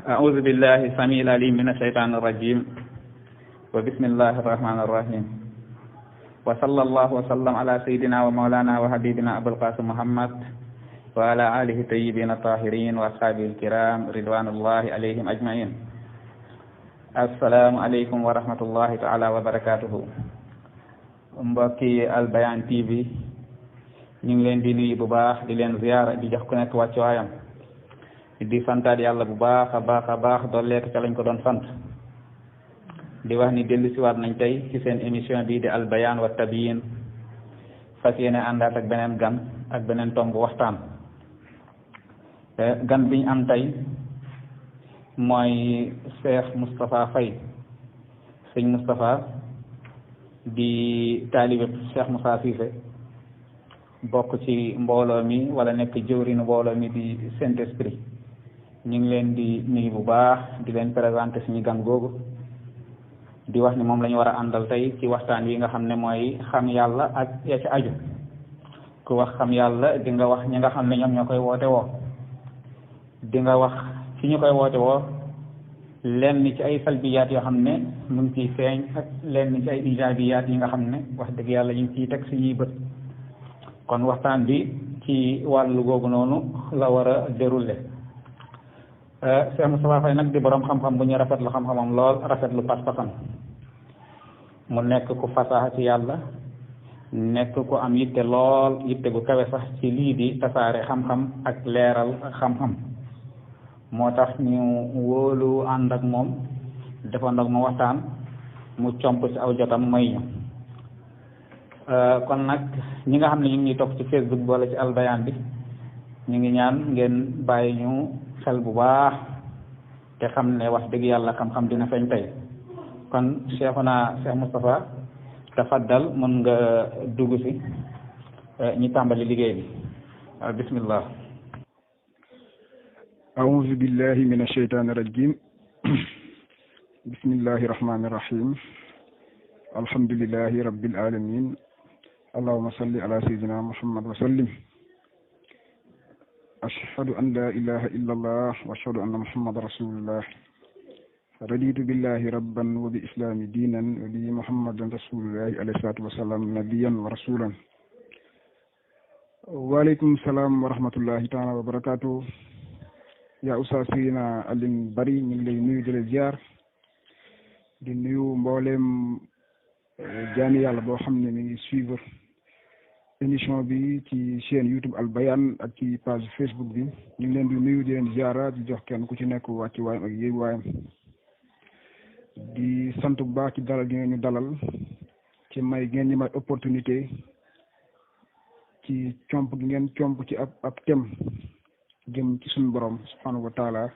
أعوذ بالله السميع العليم من الشيطان الرجيم وبسم الله الرحمن الرحيم وصلى الله وسلم على سيدنا ومولانا وحبيبنا أبو القاسم محمد وعلى آله الطيبين الطاهرين وأصحابه الكرام رضوان الله عليهم أجمعين. السلام عليكم ورحمة الله تعالى وبركاته. mbokki Al Bayan TV ñu ngi leen di nuyu bu baax di leen ziyaara di jox ku nekk wàccuwaayam di santaat yàlla bu baax a baax dolleeku ca lañ ko doon sant di wax ni dellu siwaat nañ tey ci seen émission bii di Al Bayan wa Tabyin fas yéene àndaat ak beneen gan ak beneen tomb waxtaan. gan biñ am tey mooy Cheikh Moustapha Faye. sëñ Moustapha di taalibe Cheikh Moussa Cissé bokk ci mbooloo mi wala nekk jëwriñu mbooloo mi di Saint-Esprit. ñu ngi leen di nuyu bu baax di leen présenté suñu gan googu di wax ni moom la ñu war a àndal tey ci waxtaan wi nga xam ne mooy xam yàlla ak ya ci aju. ku wax xam yàlla di nga wax ñi nga xam ne ñoom ñoo koy woote woo di nga wax ci ñu koy woote woo lenn ci ay salbiyaat yoo xam ne mu ngi ciy feeñ ak lenn ci ay ijaabiyaat yi nga xam ne wax dëgg yàlla ñu ngi ciy teg suñuy bët. kon waxtaan bi ci wàllu googu noonu la war a déroulé. Cheikh Moustapha Faye nag di borom xam-xam bu ñu rafetlu xam-xamam lool rafetlu pas-pasam mu nekk ku fasaxa ci yàlla nekk ku am yitte lool yitte gu kawe sax ci lii di tasaare xam-xam ak leeral xam-xam. moo tax ñu wóolu ànd ak moom defoon ak moom waxtaan mu comp ci aw jotam may ñu. kon nag ñi nga xam ne ñu ngi topp ci Facebook bi wala ci Al Bayan bi ñu ngi ñaan ngeen bàyyi ñu xel bu baax te xam ne wax dëgg yàlla xam-xam dina feeñ tey. kon Cheikhuna Cheikh Moustapha tafaddal mën nga dugg si ñi tàmbali liggéey bi bismillah. أعوذ بالله من الشيطان الرجيم بسم الله الرحمن الرحيم الحمد لله رب العالمين اللهم صل على سيدنا محمد وسلم أشهد أن لا إله إلا الله وأشهد أن محمد رسول الله رضيت بالله ربا وبإسلام دينا وبمحمد رسول الله عليه الصلاة والسلام نبيا ورسولا وعليكم السلام ورحمة الله تعالى وبركاته. yaa Oustaz Seydina Alioune Bari ñu ngi lay nuyu di la ziar di nuyu mbooleem jaami yàlla boo xam ne mi ngi suivre émission bi ci chaîne YouTube Al Bayan ak ci page Facebook bi ñu ngi leen di nuyu di leen ziara di jox kenn ku ci nekk wàcc waayam ak yéeg waayam di sant bu baax ci dalal gi ngeen ñu dalal ci may ngeen ñi may opportunité ci comp gi ngeen comp ci ab thème jëm ci suñu borom subhanahu wa taala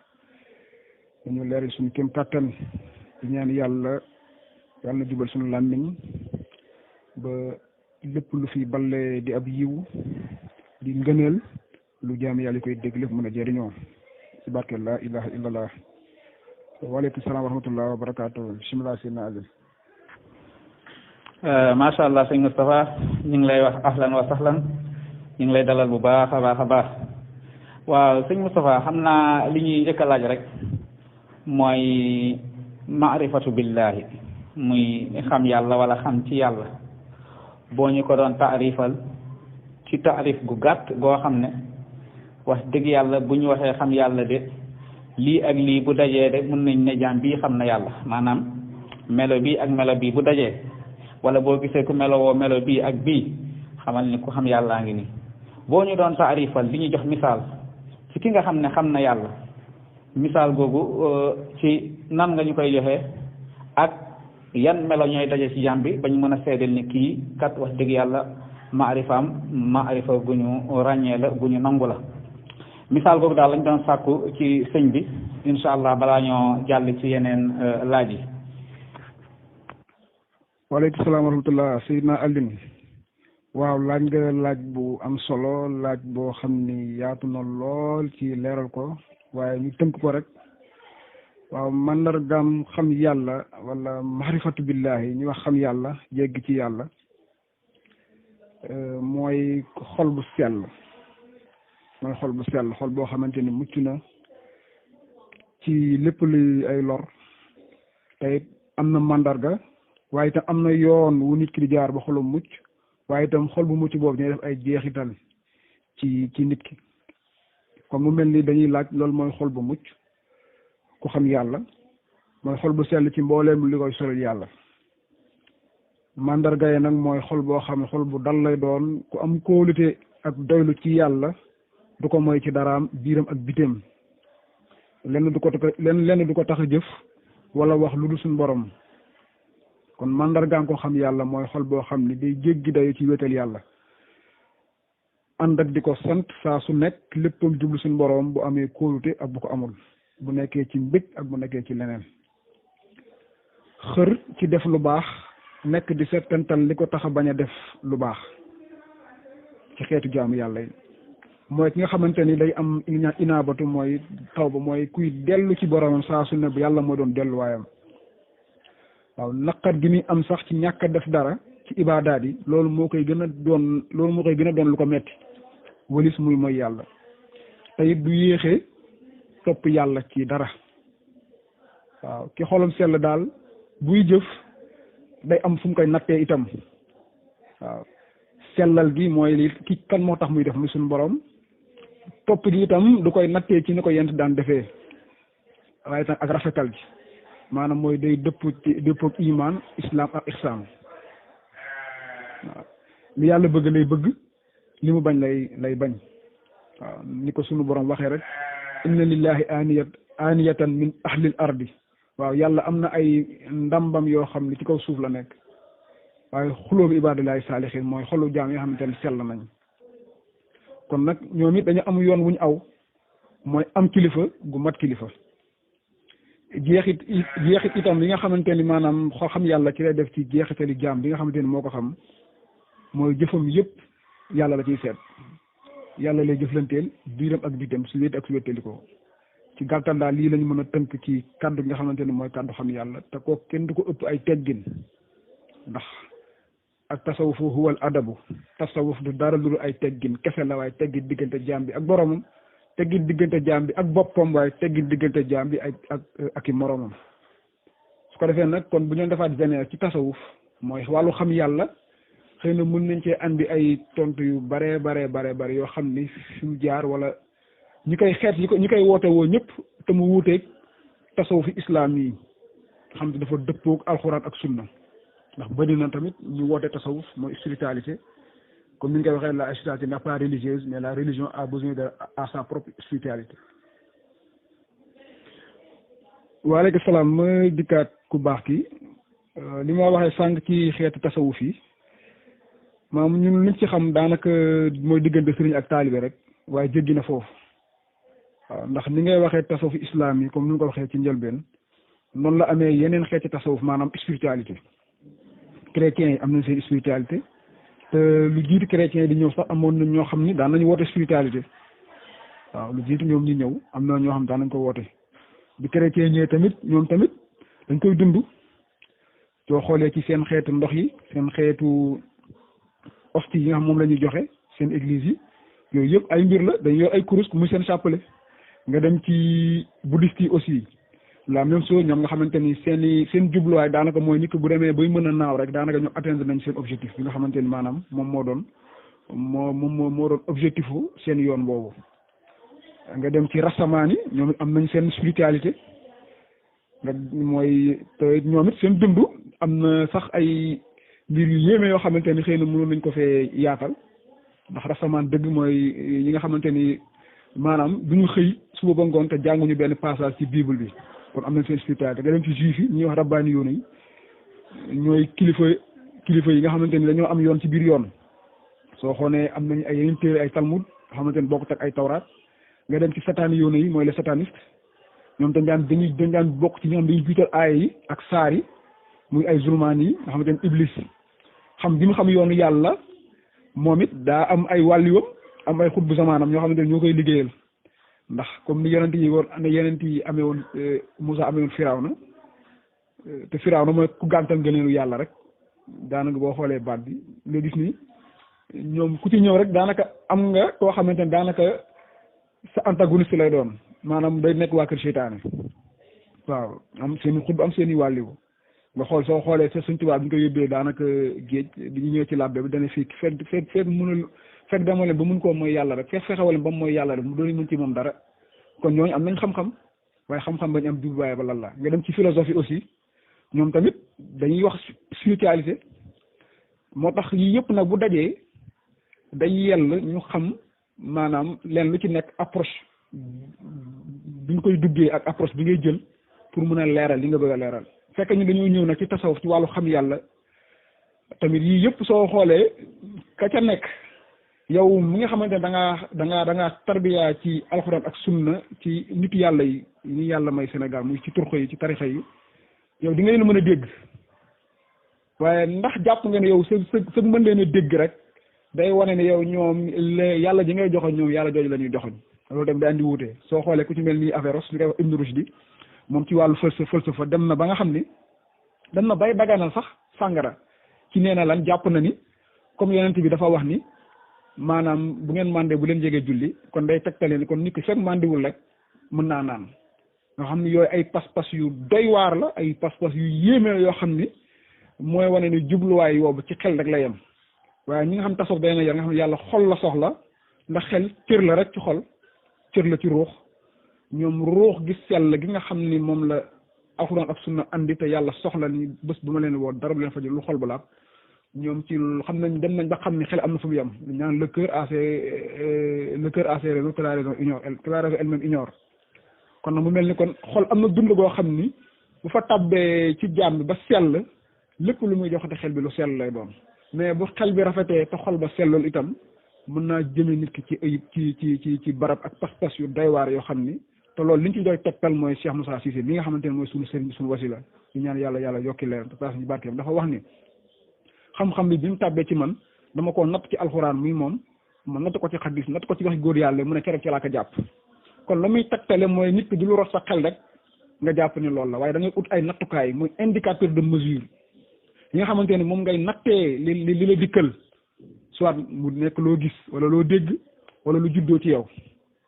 dañu leeral suñu kéem kàttan di ñaan yàlla na jubal suñu làmmiñ ba lépp lu fi balle di ab yiw di ngëneel lu jaam yàlla koy dégg lépp mën a jëriñoo ci barke la ilaha illallah. waaleykum salaam wa rahmatullah wa barakaatu. bismillah sina ali. macha allah sëñ Moustapha ñu ngi lay wax ahlan wa sahlan ñu ngi lay dalal bu baax a baax a baax. waaw sëñ Moustapha xam naa li ñuy njëkk a laaj rek mooy maarifatu billahi muy xam yàlla wala xam ci yàlla boo ñu ko doon taarifal ci taarif gu gàtt goo xam ne wax dëgg yàlla bu ñu waxee xam yàlla de lii ak lii bu dajee de mën nañ ne jaam bii xam na yàlla maanaam melo bii ak melo bii bu dajee wala boo gisee ku melowoo melo bii ak bii xamal ni ku xam yàllaa ngi nii. boo ñu doon taarifal li ñu jox misaal ci ki nga xam ne xam na yàlla misaal googu ci nan nga ñu koy joxee ak yan melo ñooy daje ci jaam bi ba ñu mën a seedeel ni kii kat wax dëgg yàlla maarifa gu ñu ràññee la gu ñu nangu la. misaal googu daal lañ doon sàkku ci sëñ bi incha allah balaa ñoo jàll ci yeneen laaj yi. waaleykum salaam wa rahmatullah Seydina Alioune. waaw laaj nga laaj bu am solo laaj boo xam ni yaatu na lool ci leeral ko waaye ñu tënk ko rek. waaw mandargaam xam yàlla wala maarifatu billahi ñu wax xam yàlla yegg ci yàlla mooy xol bu sell xol boo xamante ni mucc na ci ci lépp li ay lor te am na mandarga waaye itam am na yoon wu nit ki di jaar ba xolam mucc waaye itam xol bu mucc boobu dina def ay jeexital ci nit ki comme mu mel ni dañuy laaj loolu mooy xol bu mucc ku xam yàlla mooy xol bu sell ci mbooleem li koy soril yàlla mandarga yi nag mooy xol boo xam ne xol bu dal lay doon ku am kóolute ak doylu ci yàlla du ko moy ci daraam biiram ak bitéem lenn du ko tax a jëf wala wax lu dul suñ borom kon mandargaam ko xam yàlla mooy xol boo xam ne day jéggi dayo ci wéetal yàlla ànd ak di ko sant saa su nekk léppam jublu suñ borom bu amee kóolute ak bu ko amul bu nekkee ci mbég ak bu nekkee ci leneen xër ci def lu baax nekk di settantal li ko tax a bañ a def lu baax ci xeetu jaamu yàlla yi mooy ki nga xamante ni day am inaabatu mooy tawba mooy kuy dellu ci boromam saa su ne yàlla moo doon delluwaayam waaw naqar gi muy am sax ci ñàkk a def dara ci ibaadaat yi loolu moo koy gën a doon lu ko metti walis muy mooy yàlla te it du yéexee topp yàlla ci dara waaw ki xolam sell daal buy jëf day am fu mu koy nattee itam waaw sellal gi mooy li ki kan moo tax muy def muy suñu borom topp gi itam du koy nattee ci ni ko yent daan defee waaye itam ak rafetal gi maanaam mooy day dëpp iman islam ak ihsaan waaw li yàlla bëgg lay bëgg li mu bañ lay bañ waaw ni ko sunu borom waxee rek inna lillahi aniyatan min ahlil ardi waaw yàlla am na ay ndambam yoo xam ne ci kaw suuf la nekk waaye xulóobu ibadillahi saalihin mooy xolu jaam yoo xamante ne sell nañ kon nag ñoom it dañu am yoon wuñ aw mooy am kilifa gu mat kilifa jeexit itam li nga xamante ni maanaam xam yàlla ci lay def ci jeexitali jaam bi nga xamante ni moo ko xam mooy jëfam yëpp yàlla la ciy seet yàlla lay jëflanteel biiram ak bitam su wéet ak su wéttali ko ci gàttal daal lii lañu mën a tënk ci kàddu gi nga xamante ni mooy kàddu xam yàlla te ko kenn du ko ëpp ay teggin ndax ak tasawufu huwal adabu tasawuf du dara lu ay teggin kese la waaye teggin diggante jaam bi ak boromam teggin diggante jaam bi ak boppam waaye teggin diggante jaam bi ak i moromam su ko defee nag kon bu ñu defaat vénère ci tasawuf mooy wàllu xam yàlla xëy na mën nañ cee andi ay tontu yu bare yoo xam ni fi mu jaar wala ñi koy ñi koy woote woo ñëpp te mu wuuteeg tasawufi islam yi xam ne dafa dëppoog alxuraan ak sunna ndax bëri na tamit ñu woote tasawuf mooy spiritualité comme ni ñu koy waxee la spiritualité n'est pas religieuse mais la religion a besoin de à sa propre spiritualité. waaleykum salaam ma dikkaat ku baax ki li ma waxee sànq ci xeetu tasawuf yi maam ñun liñ ci xam daanaka mooy diggante sëriñ ak taalibe rek waaye jéggi na foofu waaw ndax ni ngay waxee tasawuf islam yi comme ni nga ko waxee ci njëlbeen noonu la amee yeneen xeeti tasawuf maanaam spiritualité chrétiens yi am nañ seen spiritualité te lu jiitu chrétiens yi di ñëw sax amoon nañ ñoo xam ni daan nañu woote spiritualité waaw lu jiitu ñoom ñi ñëw am na ñoo xam daan nañ ko woote bi chrétiens ñëwee tamit ñoom tamit dañ koy dund soo xoolee ci seen xeetu ndox yi seen xeetu hostie yi nga xam moom la ñuy joxe seen église yi yooyu yëpp ay mbir la dañu yor ay kurus muy seen chapelet nga dem ci bouddhiste yi aussi la même chose ñoom nga xamante ni seen jubluwaay daanaka mooy nit ki bu demee bay mën a naaw rek daanaka ñu atteindre nañ seen objectif bi nga xamante ni maanaam moom moo doon objectif seen yoon boobu. nga dem ci rastamaan yi ñoom it am nañ seen spiritualité nga mooy te ñoom it seen dund am na sax ay mbir yu yéeme yoo xamante ni xëy na mënoon nañ ko fee yaatal ndax rastamaan dëgg mooy ñi nga xamante ni maanaam du ñu xëy suba ba ngoon te jànguñu benn passage ci bible bi. kon am nañ seen spiritualité nga dem ci juif yi ñuy wax rabbaani yoon yi ñooy kilifa yi nga xamante ni dañoo am yoon ci biir yoon soo xoolee am nañ ay yeneen téere ay talmud nga xamante ni bokkut ak ay tawraat nga dem ci sataani yoon yi mooy les satanistes ñoom dañ daan bokk ci ñoom dañuy jiital aaya yi ak saar yi muy ay zulmaan yi nga xamante ni iblis xam gi mu xam yoonu yàlla moom it daa am ay wàlliwam am ay xutbu zamaanam ñoo xamante ni ñoo koy liggéeyal ndax comme ni yonent yi amee woon Moussa amee woon Firawna te Firawna mooy ku gàntal ngëneelu yàlla rek daanaka boo xoolee baat bi nga gis ni ñoom ku ci ñëw rek daanaka am nga koo xamante ni daanaka sa antagoniste lay doon maanaam day nekk waa kër seytaane waaw am seen i xutba am seen i wàlliwu nga xool soo xoolee sa Sëñ Tuubaa bi ñu ko yóbbee daanaka géej bi ñu ñëwee ci làbbe bi dana fii fekk mënul fekk dama leen ba mun koo mooy yàlla rek fekk fexewale ba mu mooy yàlla rek mu doon mën ci moom dara kon ñooñu am nañ xam-xam waaye xam-xam bañ am jubluwaay ba lan la nga dem ci philosophie aussi ñoom tamit dañuy wax spiritualité moo tax yii yëpp nag bu dajee day yell ñu xam maanaam leen lu ci nekk approche bi ñu koy duggee ak approche bi ngay jël pour mën a leeral li nga bëgg a leeral fekk ñu dañoo ñëw nag ci tasawuf ci wàllu xam yàlla tamit yii yëpp soo xoolee ka ca nekk yow mi nga xamante ne da ngaa tarbiya ci alxuraan ak sunna ci nit yàlla yi ni yàlla may Sénégal muy ci turxo yi ci tarixa yi yow di nga leen mën a dégg waaye ndax jàpp nga ne yow sa mën leen a dégg rek day wane ne yow ñoom yàlla ji ngay joxoñ ñoom yàlla jooju la ñuy joxoñ loolu tamit day andi wuute soo xoolee ku ci mel ni Averroès ñu koy wax Ibn Rushdi moom ci wàllu falsafa dem na ba nga xam ni dem na bay daganal sax sàngara ci nee na lan jàpp na ni comme yonent bi dafa wax ni maanaam bu ngeen mandé bu leen jege julli kon day tegtale ni kon nit ki fekk mandiwul rek mën naa naan nga xam ni yooyu ay pas-pas yu doy waar la ay pas-pas yu yéeme yoo xam ni mooy wane ni jubluwaay yoobu ci xel rek la yem waaye ñi nga xam tasawuf day na yar nga xam ne yàlla xol la soxla ndax xel cër la rek ci xol cër la ci ruux ñoom ruux gi sell gi nga xam ni moom la alxuraan ak sunna andi te yàlla soxla ni bés bu ma leen woo dara bu leen fa jël lu xol ba laab ñoom ci xam nañ dem nañ ba xam ni xel am na fu mu yem ñu naan le cœur a ses raisons que la raison ignore que la raison elle-même ignore kon nag mu mel ni kon xol am na dund goo xam ni bu fa tabbee ci jaam bi ba sell lépp lu muy joxate xel bi lu sell lay doon mais bu xel bi rafetee te xol ba sellul itam mën naa jëme nit ki ci ayib ci barab ak pas-pas yu doy waar yoo xam ni te loolu liñ ci doy tegtal mooy Cheikh Moussa Cissé mi nga xamante ne mooy suñu sëriñ suñu wasila ñu ñaan yàlla yokki leer te taas ñu barkeem dafa wax ni xam-xam bi mu tàbbee ci man dama ko natt ci alxuraan muy moom ma natt ko ci xadis natt ko ci waxi góor yàlla mu ne keroog ci laa ko jàpp kon la muy tegtale mooy nit ki du lu rot sa xel rek nga jàpp ni loolu la waaye da ngay ut ay nattukaay muy indicateur de mesure yi nga xamante ne moom ngay nattee li la dikkal soit mu nekk loo gis wala loo dégg wala lu juddoo ci yow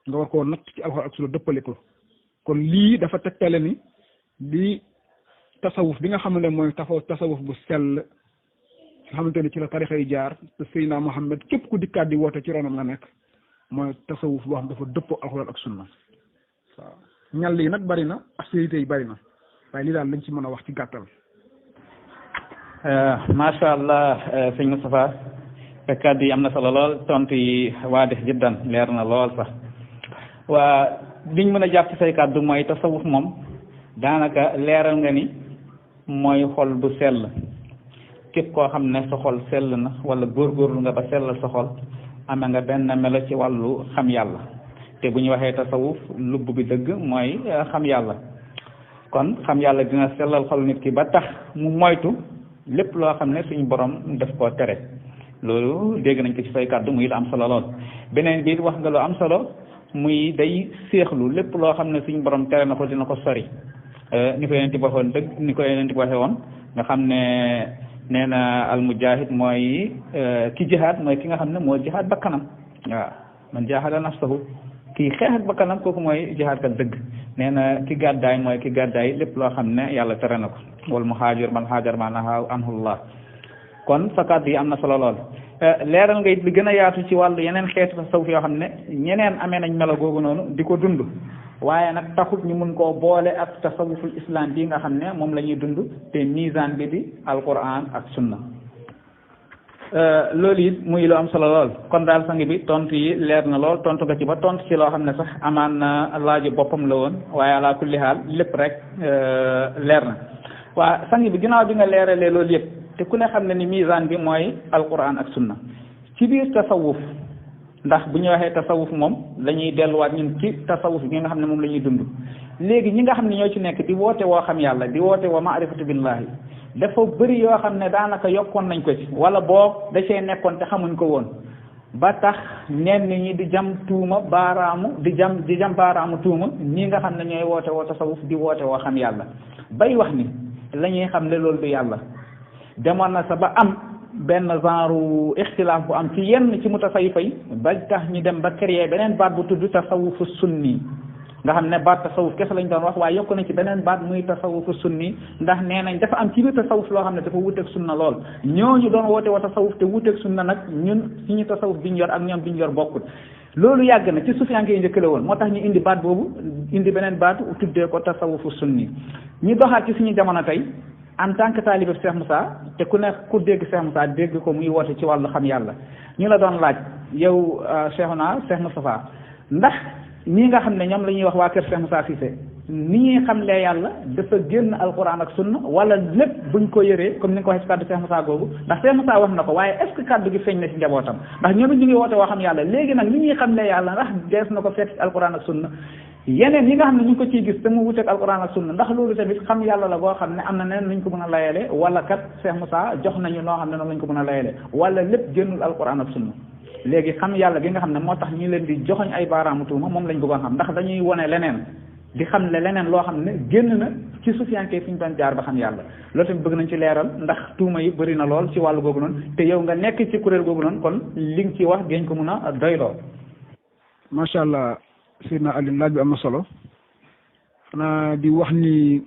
nga war koo natt ci alxuraan ak sunna dëppale ko kon lii dafa tegtale ni lii tasawuf bi nga xamante ne mooy tasawuf bu sell nga xamante ne ci la tarixa yi jaar te Seydina Muhammad képp ku dikkaat di woote ci ronam nga nekk mooy tasawuf boo xam dafa dëppoo alxuraan ak sunna waaw ñal yi nag bari na activités yi bari na waaye lii daal lañ ci mën a wax ci gàttal. macha allah sëñ Moustapha kàddu yi am na solo lool tontu yi waadix jiddan leer na lool sax waa liñ mën a jàpp ci say kàddu mooy tasawuf moom daanaka leeral nga ni mooy xol bu sell képp koo xam ne sa xol sell na wala góorgóorlu nga ba sellal sa xol ame nga benn melo ci wàllu xam yàlla te bu ñu waxee tasawuf lubb bi dëgg mooy xam yàlla kon xam yàlla dina sellal xol nit ki ba tax mu moytu lépp loo xam ne suñu borom def koo tere loolu dégg nañ ko ci say kàddu muy lu am solo lool beneen bi wax nga lu am solo muy day séexlu lépp loo xam ne suñu borom tere na ko dina ko sori ni ko yonent bi waxoon dëgg ni ko yonent bi waxee woon nga xam ne nee na al mujahid mooy ki jihaad mooy ki nga xam ne moo jihaad bakkanam waaw man jaahada nafsahu kii xeex ak bakkanam kooku mooy jihaad kat dëgg nee na ki gàddaay mooy ki gàddaay lépp loo xam ne yàlla tere na ko wal muhaajir man haajar ma nahaa anhullah kon sa kàddu yi am na solo lool leeral nga it li gën a yaatu ci wàllu yeneen xeetu tasawuf yoo xam ne ñeneen amee nañ melo googu noonu di ko dund waaye nag taxut ñu mun koo boole ak tasawuful islam bi nga xam ne moom la ñuy dund te misaan bi di alquran ak sunna loolu it muy lu am solo lool kon daal sang bi tontu yi leer na lool tontu nga ci ba tontu ci loo xam ne sax amaan na laaju boppam la woon waaye ala kulli haal lépp rek leer na waa sang bi ginnaaw bi nga leeralee loolu yëpp te ku ne xam ne ni misaan bi mooy alquran ak sunna ci biir tasawuf ndax bu ñu waxee tasawuf moom dañuy delluwaat ñun ci tasawuf bi nga xam ne moom la ñuy dund léegi ñi nga xam ne ñoo ci nekk di woote woo xam yàlla di woote woo maarifatu billahi dafa bëri yoo xam ne daanaka yokkoon nañ ko ci wala boog da cee nekkoon te xamuñ ko woon ba tax ñenn ñi di jam baaraamu tuuma ñi nga xam ne ñooy woote woo tasawuf di woote woo xam yàlla bay wax ni la ñuy xam ne loolu du yàlla demoon na sa ba am benn genre ixtilaaf bu am ci yenn ci mutasawifa yi ba tax ñu dem ba créer beneen baat bu tudd tasawufu sunni nga xam ne baat tasawuf kese lañ doon wax waaye yokk na ci beneen baat muy tasawufu sunni ndax nee nañ dafa am ci biir tasawuf loo xam ne dafa wuteeg sunna lool ñooñu doon woote wa tasawuf te wuteeg sunna nag ñun suñu tasawuf bi ñu yor ak ñoom bi ñu yor bokkut loolu yàgg na ci sufiyanke yi njëkk la woon moo tax ñu indi baat boobu indi beneen baat tuddee ko tasawufu sunni ñu doxaat ci suñu jamono tey en tant que taalibe Cheikh Moussa te ku nekk ku dégg Cheikh Moussa dégg ko muy woote ci wàllu xam yàlla ñu la doon laaj yow Cheikh Moustapha ndax ñii nga xam ne ñoom la ñuy wax waa kër Cheikh Moussa Cissé ni ñuy xamlee yàlla dafa génn alquran ak sunna wala lépp buñ ko yëree comme ni nga ko waxee ci kàddu Cheikh Moussa googu ndax Cheikh Moussa wax na ko waaye est ce que kàddu gi feeñ na ci njabootam ndax ñoom it ñu ngi woote woo xam yàlla léegi nag ni ñuy xamlee yàlla ndax dees na ko fekk ci alquran ak sunna yeneen yi nga xam ne ñu ngi ko ciy gis te mu wuteeg alquran ak sunna ndax loolu tamit xam yàlla la boo xam ne am na neneen nuñ ko mën a layale wala kat Cheikh Moussa jox nañu noo xam ne noonu lañ ko mën a layale wala lépp génnul alquran ak sunna léegi xam yàlla gi nga xam ne moo tax ñi leen di joxoñ ay baaraamu tuuma moom lañ bëggoon xam ndax dañuy wone leneen di xam le leneen loo xam ne génn na ci sufiyanke fi ñu doon jaar ba xam yàlla loolu tamit bëgg nañ ci leeral ndax tuuma yi bëri na lool ci wàllu googu noonu te yow nga nekk ci kuréel googu noonu kon li nga ci wax dañ ko mën a doyloo. macha allah Seydina Aliou laaj bi am na solo xanaa di wax ni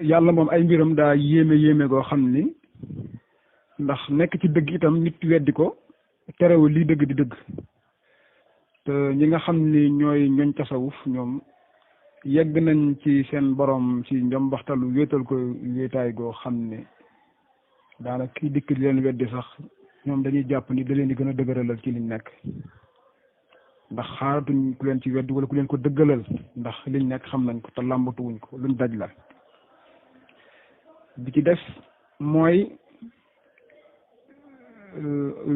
yàlla moom ay mbiram daa yéeme goo xam ni ndax nekk ci dëgg itam nit weddi ko terewul lii dëgg di dëgg te ñi nga xam ni ñooy ñooñ tasawuf ñoom yegg nañ ci seen borom ci njombaxtalu wéetal ko wéetaay goo xam ne daanaka kii dikk di leen weddi sax ñoom dañuy jàpp ni da leen di gën a dëgëralal ci liñ nekk ndax xaaratuñ ku leen ci weddi wala ku leen ko dëggalal ndax liñ nekk xam nañ ko te làmbatuwuñ ko luñ daj la bi ci des mooy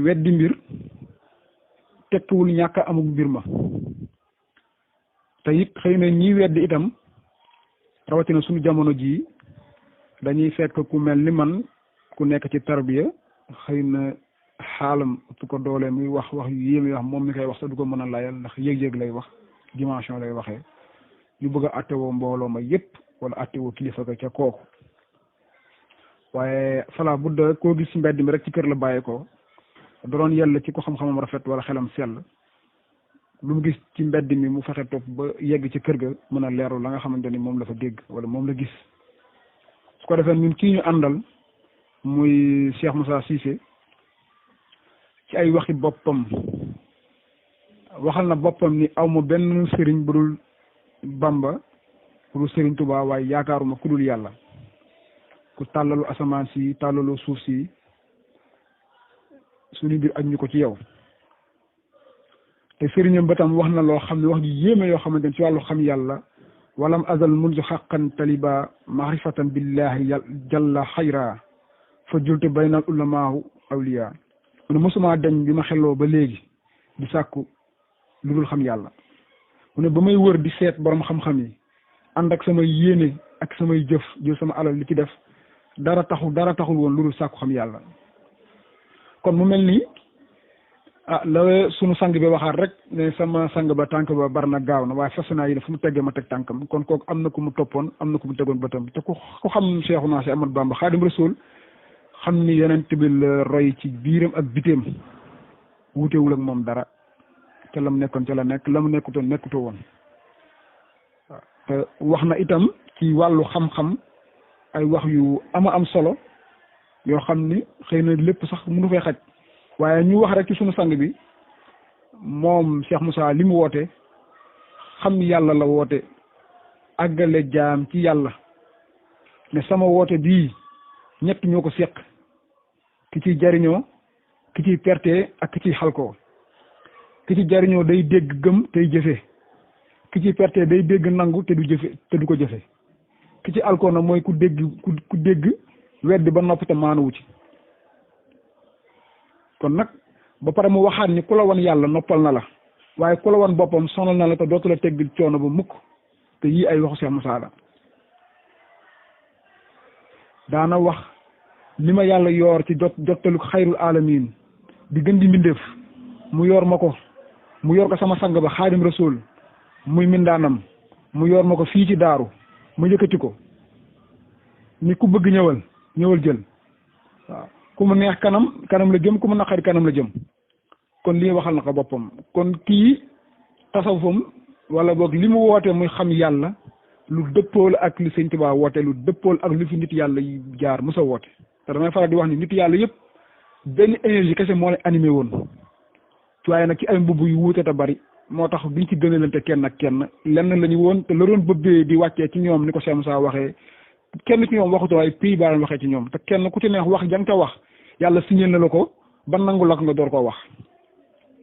weddi mbir tekkiwul ñàkk a amul mbir ma te it xëy na ñiy weddi itam rawatina suñu jamono jii dañuy fekk ku mel ni man ku nekk ci tarbiya xëy na xaalam su ko doolee muy wax yu yéeme wax moom mi koy wax sax du ko mën a layal ndax yëg-yëg lay wax dimension lay waxee ñu bëgg a attewoo mbooloo ma yépp wala attewoo kilifa ga ca kooku waaye fala budda koo gis ci mbedd mi rek ci kër la bàyyee ko doon yàlla ci ko xam-xamam rafet wala xelam sell lu mu gis ci mbedd mi mu fexe topp ba yegg ci kër ga mën a leeru la nga xamante ni moom la fa dégg wala moom la gis su ko defee ñun kii ñu àndal muy Cheikh Moussa Cissé ci ay waxi boppam waxal na boppam ni aw ma benn sëriñ bu dul Bamba bu dul sëriñ Touba waaye yaakaaruma ku dul yàlla ku tàllalu asamaan si tàllalu suuf si suñu biir ak ñu ko ci yow te sëriñam ba tam wax na loo xam ne wax ji yéeme yoo xamante ne ci wàllu xam yàlla walam azal munzu xaqan taliba maarifatan billahi jalla xayra fa julte baynal ulamaahu awliya mu ne mosuma dañ bi ma xelloo ba léegi di sàkku lu dul xam yàlla mu ne ba may wër di seet borom xam-xam yi ànd ak samay yéene ak samay jëf jël sama alal li ci def dara taxul woon lu dul sàkku xam yàlla kon mu mel nii la sunu sang bi waxaat rek ne sama sang ba tànk ba bar na gaaw na waaye fas naa yi fu mu teggee ma teg tànkam kon kooku am na ku mu toppoon am na ku mu tegoon bëtam te ku xam Seexuna Si Ahmadu Bamba Xaadim Rasuul xam ni yonent bi la roy ci biiram ak bitéem wutewul ak moom dara te la mu nekkoon ca la nekk la mu nekkutoo woon waaw te wax na itam ci wàllu xam-xam ay wax yu am solo yoo xam ni xëy na lépp sax mënu fay xaj waaye ñu wax rek ci sunu sang bi moom Cheikh Moussa li mu woote xam yàlla la woote àggale jaam ci yàlla ne sama woote bii ñett ñoo ko seq ki ciy jariñoo ki ciy perte ak ki ciy xalkoo ki ci jariñoo day dégg gëm tey jëfe ki ciy perte day dégg nangu te du jëfe te du ko jëfe ki ci alkoo na mooy ku dégg weddi ba noppi te maanuwu ci kon nag ba pare mu waxaat ni ku la wan yàlla noppal na la waaye ku la wan boppam sonal na la te dootu la teggil coono ba mukk te yii ay waxu Cheikh Moussa la daana wax li ma yàlla yoor ci jottalu xayrul alamin di gën di mbindeef mu yor ma ko mu yor ko sama sang ba Xaadim Rasuul muy mindaanam mu yor ma ko fii ci daaru mu yëkkati ko ni ku bëgg ñëwal jël waaw ku mu neex kanam la jëm ku mu naqari kanam la jëm kon lii waxal na ko boppam kon kii tasawufam wala boog li mu woote muy xam yàlla lu dëppool ak li Sëñ Tuubaa woote lu dëppool ak lu fi nit yàlla yi jaar mos a woote te damay faral di wax ni nit yàlla yëpp benn énergie kese moo leen animé woon waaye nag ci ay mbubb yu wuute te bari moo tax duñ ci gënalante kenn ak kenn lenn la ñu woon te la doon bëbbee di wàccee ci ñoom ni ko Cheikh Moussa waxee kenn ci ñoom waxuto waaye pays baa waxee ci ñoom te kenn ku ci neex wax jang ca wax yàlla signé na la ko ba nangu la ko nga door koo wax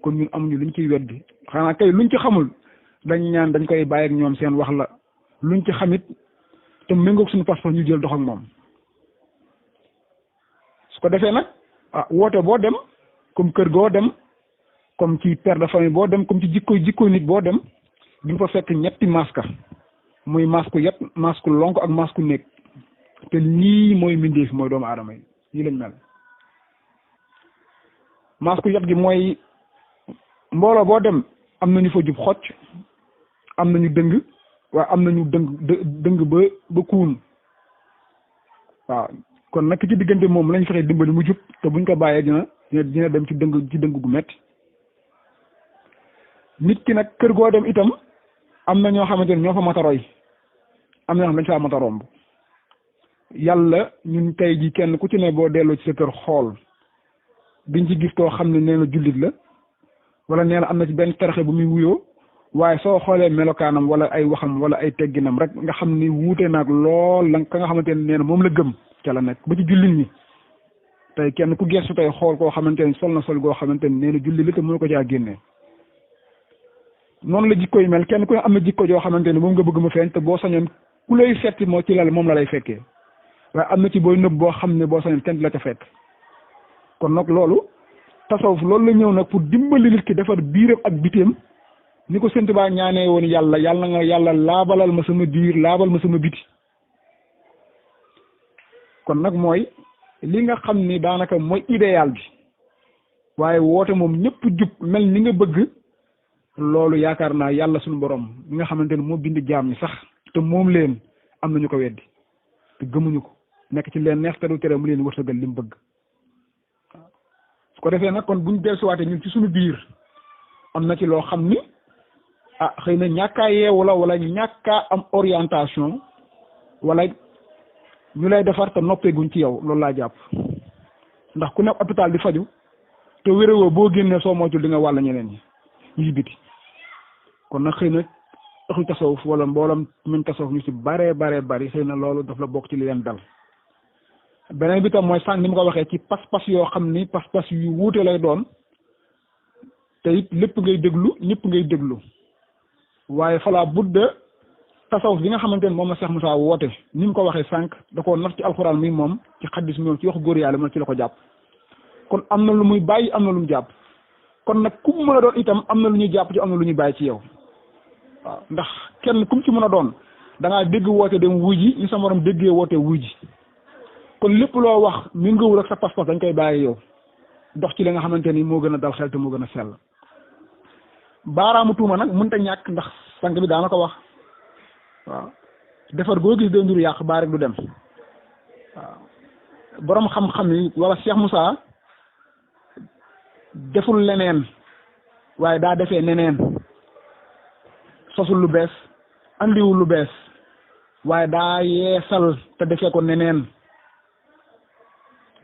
kon ñun amuñu luñ ciy weddi xanaa kay luñ ci xamul dañ ñaan dañ koy bàyyi ak ñoom seen wax la luñ ci xamit te méngoog suñu passeport ñu jël dox ak moom su ko defee nag woote boo dem comme kër goo dem comme ci père de famille boo dem comme ci jikko nit boo dem di nga fa fekk ñetti masque muy masque yet masque lonk ak masque néeg te lii mooy mbindeef mooy doomu aadama yi lii lañ mel masque yet gi mooy mbooloo boo dem am nañu fa jub xocc am nañu dëng waaye am nañu dëng ba kuun waaw kon nag ci diggante moom lañ fexe dimbali mu jub te buñ ko bàyyee dina dem ci dëng gu metti nit ki nag kër goo dem itam am na ñoo xamante ne ñoo fa mat a roy am na ñoo xam dañ faa mat a romb yàlla ñun tey ji kenn ku ci ne boo delloo ci sa kër xool biñ ci gis koo xam ne nee na jullit la wala nee na am na ci benn taraxe bu muy wuyoo waaye soo xoolee melokaanam wala ay waxam wala ay tegginam rek nga xam ni wuute naag lool la ka nga xamante ne nee na moom la gëm ca la nekk ba ci jullit ñi tey kenn ku gestu tey xool koo xamante ne sol na sol goo xamante ne nee na jullit la te mënu ko caa génnee noonu la jikko yi mel kenn ku ne am na jikko joo xamante ne moom nga bëgg mu feeñ te boo sañoon ku lay setti moo ci lal moom la lay fekkee waaye am na ci booy nëbb boo xam ne boo sañoon kenn la ca fekk kon nag loolu tasawuf loolu la ñëw nag pour dimbali nit ki defar biiram ak bitéem ni ko Sëñ Tuubaa ñaanee woon yàlla nga yàlla laabalal ma sama biir laabal ma sama biti kon nag mooy li nga xam ni daanaka mooy idéal bi waaye woote moom ñëpp jub mel ni nga bëgg loolu yaakaar naa yàlla suñu borom mi nga xamante ne moo bind jaam ñi sax te moom leen am nañu ko weddi te gëmuñu ko nekk ci leen neex te du tere mu leen wërsëgal li mu bëgg waaw su ko defee nag kon buñ dellusiwaatee ñun ci suñu biir am na ci loo xam ni xëy na ñàkkaa yeewu la wala ñàkkaa am orientation wala ñu lay defar te noppeeguñ ci yow loolu laa jàpp ndax ku nekk hôpital di faju te wéréwoo boo génnee soo moytul di nga wàll ñeneen ñi ñu biti kon nag xëy na taxul tasawuf wala mboolam min tasawuf ñu ci bare bari xëy na loolu daf la bokk ci li leen dal beneen bi tam mooy sànq ni mu ko waxee ci pas-pas yoo xam ni pas-pas yu wuute lay doon te it lépp ngay déglu ñëpp ngay déglu waaye fala budda tasawuf bi nga xamante ne moom la Cheikh Moussa woote ni mu ko waxee sànq da koo naf ci alxuraan mi moom ci xaddis mi moom ci wax góor yàlla moom ci la ko jàpp kon am na lu muy bàyyi am na lu mu jàpp kon nag ku mu mën a doon itam am na lu ñuy jàpp ci am na lu ñuy bàyyi ci yow waaw ndax kenn ku mu ci mën a doon da ngaa dégg woote dem wuy ji ni sa morom déggee woote wuy ji kon lépp loo wax mi ngëwul ak sa pas-pas dañ koy bàyyi yow dox ci li nga xamante ni moo gën a dal xel te moo gën a sell baaraamu tuuma nag mënta ñàkk ndax sang bi daana ko wax waaw defar goo gis day ndur yàq baa rek du dem waaw borom xam-xam yi wala Cheikh Moussa deful leneen waaye daa defee neneen sosul lu bees andiwul lu bees waaye daa yeesal te defee ko neneen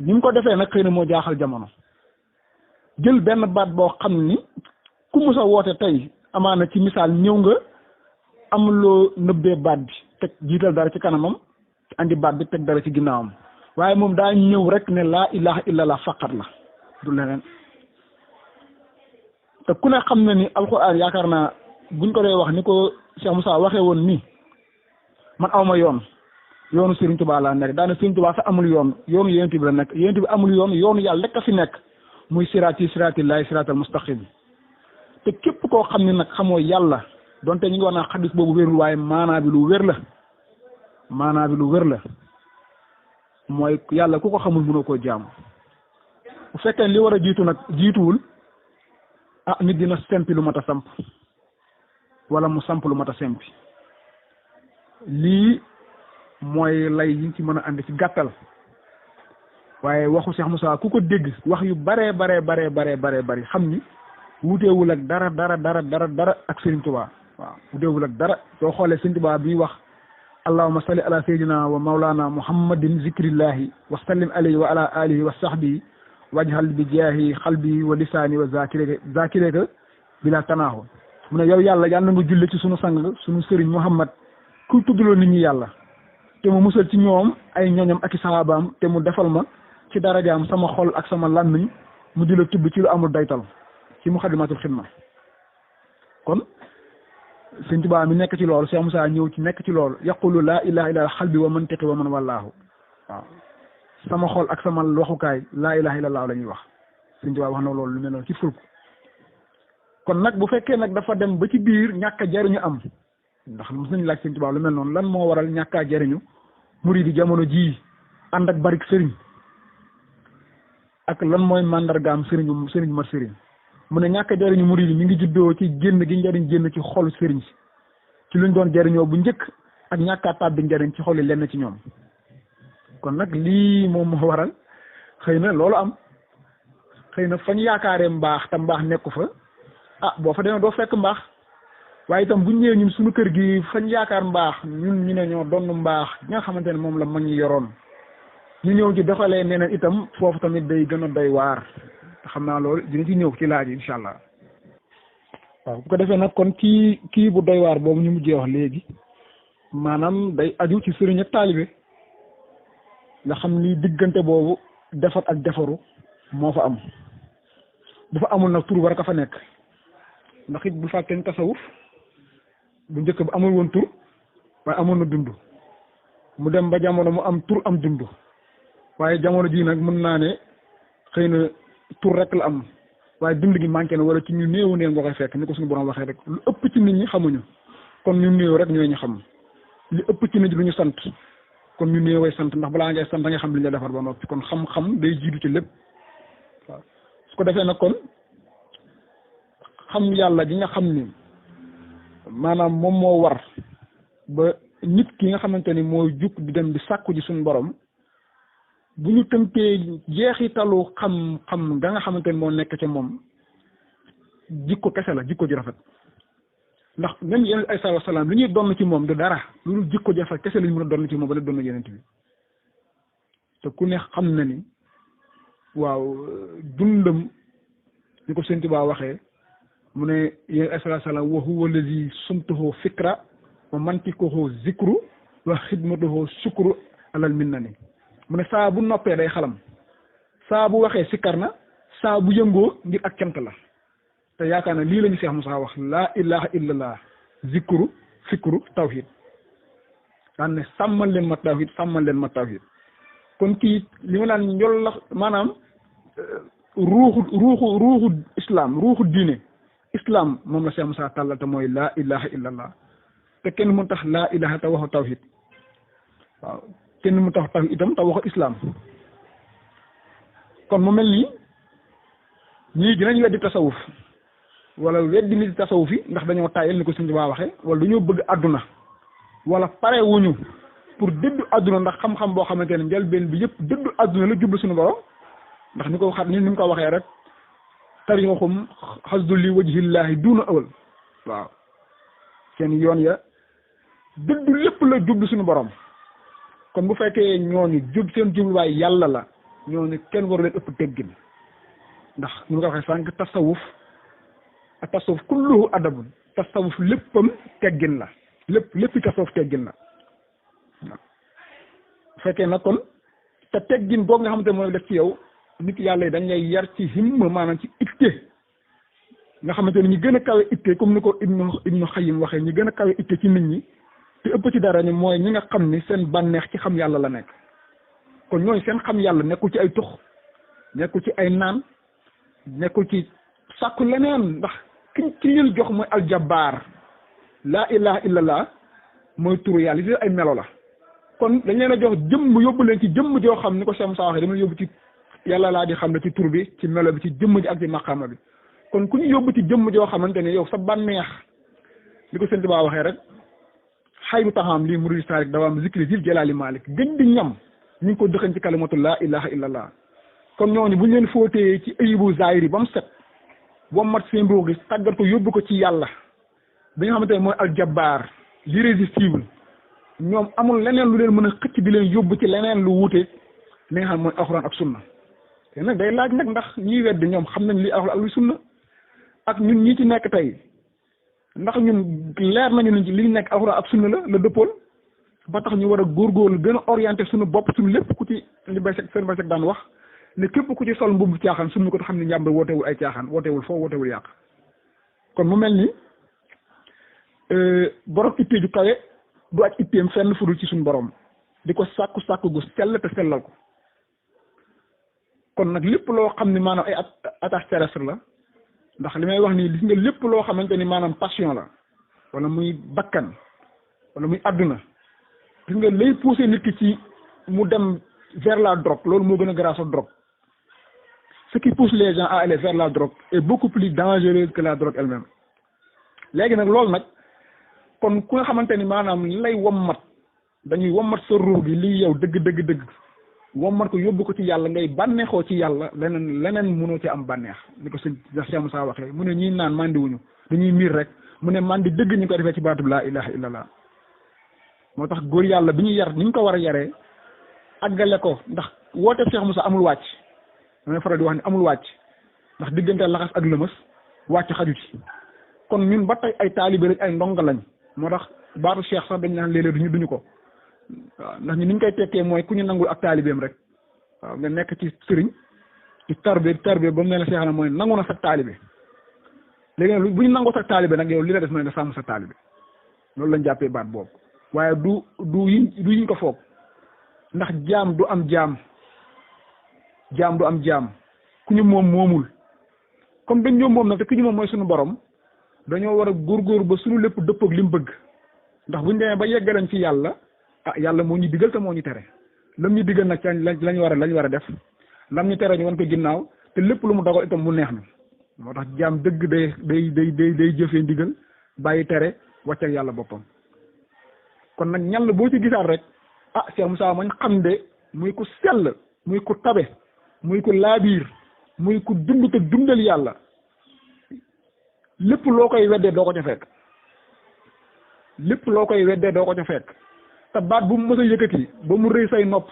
ni mu ko defee nag xëy na moo jaaxal jamono jël benn baat boo xam ni ku musa woote tey amaana ci misaal ñëw nga am loo nëbbee baat bi teg jiital dara ci kanamam andi baat bi teg dara ci ginnaawam waaye moom daa ñëw rek ne laa ilaha illallah faqat la du leneen te ku ne xam na ni alxuraan yaakaar naa buñ ko dee wax ni ko Cheikh Moussa waxee woon nii man awma yoonu Serigne Touba laa nekk daana Serigne Touba sax amul yoonu yonent bi la nekk yonent bi amul yoonu yàlla lekk a fi nekk muy siraatillahi siraatal mustaqim te képp koo xam ne nag xamoo yàlla donte ñu ngi wax naa xadis boobu wérul waaye maanaa bi lu wér la mooy yàlla ku ko xamul mënoo koo jaamu bu fekkee li war a jiitu nag jiituwul nit dina sempi lu mat a samp wala mu samp lu mat a sempi lii mooy lay yi ci mën a andi ci gàttal waaye waxu Cheikh Moussa ku ko dégg wax yu baree bari xam ni wuteewul ak dara ak Sëriñ Tuubaa waaw wuteewul ak dara soo xoolee Sëriñ Tuubaa bi wax allahumma salli ala sayyidina wa mawlana muhammadin zikrillahi wa sallim alayhi wa ala alihi wa sahbihi wajhal bi jaahi xalbi wa lisaani wa zakireka bila tanaahu mu ne yow yàlla yàlla na nga julle ci sunu sang sunu sëriñ Muhammad ku tuddloo nit ñi yàlla te mu musal ci ñoom ay ñoñam ak i sahabaam te mu defal ma ci darajaam sama xol ak sama làmmiñ mu di la tudd ci lu amul daytal ci muxaddamatul xidma kon Sëñ Tuubaa mi nekk ci loolu Cheikh Moussa ñëw ci nekk ci loolu yaqulu laa ilaha illa xalbi wa mantiqi wa man wallaahu waaw sama xol ak sama waxukaay laa ilaha illallah la ñuy wax Sëñ Tuubaa wax na loolu lu mel noonu ci fulk kon nag bu fekkee nag dafa dem ba ci biir ñàkk a jariñu am ndax mos nañu laaj Sëñ Tuubaa lu mel noonu lan moo waral ñàkk a jariñu murid yi jamono jii ànd ak barik sëriñ ak lan mooy mandargaam sëriñ mat sëriñ mu ne ñàkk a jariñu murid yi mi ngi juddoo ci génn gi njariñ génn ci xolu sëriñ si ci luñ doon jariñoo bu njëkk ak ñàkkaa tàbbi njariñ ci xol yi lenn ci ñoom kon nag lii moom moo waral xëy na loolu am xëy na fañ yaakaaree mbaax te mbaax nekku fa boo fa demee doo fekk mbaax waaye itam bu ñëwee ñun suñu kër gi fañ yaakaar mbaax ñun ñu ne ñoo doon mbaax ñi nga xamante ne moom la mag ñi yoroon ñu ñëw ci doxalee neneen itam foofu tamit day gën a doy waar te xam naa loolu dina ci ñëw ci laaj yi incha allah waaw bu ko defee nag kon kii bu doy waar boobu ñu mujjee wax léegi maanaam day aju ci sëriñ ak taalibe nga xam ni diggante boobu defar ak defaru moo fa am dafa amul nag tur war ka fa nekk ndax it bu fàkkee tasawuf bu njëkk ba amul woon tur waaye amoon na dund mu dem ba jamono mu am tur am dund waaye jamono jii nag mën naa ne xëy na tur rek la am waaye dund gi manqué na wala ci ñu néew neen nga koy fekk ni ko suñu borom waxee rek lu ëpp ci nit ñi xamuñu kon ñu néew rek ñooy ñu xam li ëpp ci nit ñi lu ñu sant kon ñu néeway sant ndax balaa ngay sant da nga xam li ñu defar ba noppi kon xam-xam day jiitu ci lépp waaw su ko defee nag kon xam yàlla gi nga xam ni maanaam moom moo war ba nit ki nga xamante ni mooy jug di dem di sàkku ji suñu borom bu ñu tënkee jeexitalu xam-xam ga nga xamante ni moo nekk ca moom jikko kese la jikko ji rafet ndax même yeneen ay salaam li ñuy donn ci moom du dara lu dul jikko ji rafet kese la ñu mën a donn ci moom ba la donn yeneen bi te ku ne xam na ni waaw dundam ni ko Sëñ Tuubaa waxee mu ne yeneen ay salaam wa huwa allazi sumtuhu fikra wa mantikuhu zikru wa xidmatuhu sukru alal minnani mu ne saa bu noppee day xalam saa bu waxee sikkar na saa bu yëngoo ngir ak cant la te yaakaar na lii la ñu Cheikh Moussa wax laa ilaha illallah zikru fikru tawhid daan ne sàmmal leen ma tawhid kon kii li ma naan njol la maanaam ruuxu islam ruuxu diine islam moom la Cheikh Moussa tàllal te mooy laa ilaha illallah te kenn mun tax laa ilaha te waxu tawhid waaw kenn mu tax tawhid itam te waxu islam kon mu mel nii ñii dinañ weddi tasawuf wala weddi nit tasawuf yi ndax dañoo tayal ni ko Sëñ Tuubaa waxee wala dañoo bëgg àdduna wala pare wuñu pour dëddu àdduna ndax xam-xam boo xamante ne njëlbeen bi yëpp dëddu àdduna la jublu suñu borom ndax ni ko xam ni mu ko waxee rek tarixum xasdu li wajhillahi duuna awal waaw seen yoon ya dëddu lépp la jublu suñu borom kon bu fekkee ñooñu jub seen jubluwaay yàlla la ñooñu kenn waru leen ëpp teggin ndax ni mu ko waxee sànq tasawuf ak tasawuf kulluhu adabun tasawuf léppam teggin la léppi tasawuf teggin la waaw bu fekkee nag kon te teggin boobu nga xamante ne mooy def ci yow nit yàlla yi dañ lay yar ci himma maanaam ci itte nga xamante ne ñu gën a kawe itte comme ni ko ibnu xayim waxee ñu gën a kawe itte ci nit ñi te ëpp ci dara ni mooy ñi nga xam ni seen bànneex ci xam yàlla la nekk kon ñooñu seen xam yàlla nekkul ci ay tux nekkul ci ay naan nekkul ci sàkku leneen ndax ki leen jox mooy aljabaar laa ilaha illallah mooy turu yàlla li ay melo la kon dañ leen a jox jëmm yóbbu leen ci jëmm joo xam ni ko Cheikh Moussa waxee dama yóbbu ci yàlla laa di xam ne ci tur bi ci melo bi ci jëmm ji ak ci maqaama bi kon ku ñu yóbbu ci jëmm joo xamante ne yow sa bànneex li ko Sëñ Tuubaa waxee rek xayru taxaam lii murid saarik dawaam zikri zil jalaali malik gën di ñam ñu ngi ko dëxañ ci kalimatu laa ilaha illallah kon ñooñu bu ñu leen fóotee ci ayibu zaahiri ba mu set wommat seen ruux gi tàggat ko yóbbu ko ci yàlla bi nga xamante ne mooy aljabaar l'irrésistible ñoom amul leneen lu leen mën a xëcc di leen yóbbu ci leneen lu wuute li nga xam mooy alxuraan ak sunna te nag day laaj nag ndax ñiy weddi ñoom xam nañ li alxuraan ak lu sunna ak ñun ñi ci nekk tey ndax ñun leer nañu ni li ñu nekk alxuraan ak sunna la dëppool ba tax ñu war a góorgóorlu gën a orienté suñu bopp suñu lépp ku ci li bay seen bay daan wax ne képp ku ci sol mbubb caaxaan suñu ko xam ne njàmb wootewul ay caaxaan wootewul foo wootewul yàq kon mu mel ni borom ittee ju kawe du ak itteem fenn fudul ci suñu borom di ko sàkku gu sell te sellal ko kon nag lépp loo xam ne maanaam ay attache terrestre la ndax li may wax nii gis nga lépp loo xamante ni maanaam passion la wala muy bakkan wala muy àdduna gis nga lay poussé nit ki ci mu dem vers la drogue loolu moo gën a grâce drogue ce qui pousse les gens à aller vers la drogue est beaucoup plus dangereuse que la drogue elle-même léegi nag loolu nag kon ku nga xamante ni maanaam li lay wommat dañuy wommat sa ruux gi lii yow dëgg wommat ko yóbbu ko ci yàlla ngay bànneexoo ci yàlla leneen mënoo ci am bànneex ni ko sëñ Cheikh Moussa waxee mu ne ñiy naan mandi wuñu dañuy miir rek mu ne mandi dëgg ñu ko defee ci baatub laa ilaha illallah moo tax góor yàlla bi ñu yar ni ñu ko war a yaree àggale ko ndax woote Cheikh Moussa amul wàcc damay faral di wax ni amul wàcc ndax diggante laxas ak lëmës wàcc xaju ci kon ñun ba tey ay taalibe rek ay ndonga lañ moo tax baatu Cheikh sax dañ naan léeg-léeg duñu ko waaw ndax ñu ni ñu koy tekkee mooy ku ñu nangul ak taalibeem rek waaw nga nekk ci sëriñ ci tarbe ba mu ne la Cheikh na mooy nangu na sa taalibe léegi nag bu ñu nangoo sa taalibe nag yow li la def mooy nga sàmm sa taalibe loolu lañ jàppee baat boobu waaye du yiñ ko foog ndax jaam du am jaam ku ñu moomul comme dañ ñoo moom nag te ku ñu moom mooy suñu borom dañoo war a góorgóor ba suñu lépp dëppoog li mu bëgg ndax buñu demee ba yeggalañ ci yàlla yàlla moo ñu digal te moo ñu tere lam ñu digal nag lañ war a def lam ñu tere ñu wan ko ginnaaw te lépp lu mu dogal itam mu neex na moo tax jaam dëgg day jëfee ndigal bàyyi tere wàcc ak yàlla boppam kon nag ñàll boo ci gisaat rek Cheikh Moussa mañ xam de muy ku sell muy ku tabe muy ku laabiir muy ku dund te dundal yàlla lépp loo koy weddee doo ko ca fekk te baat bu mu mës a yëkkati ba mu rëy say nopp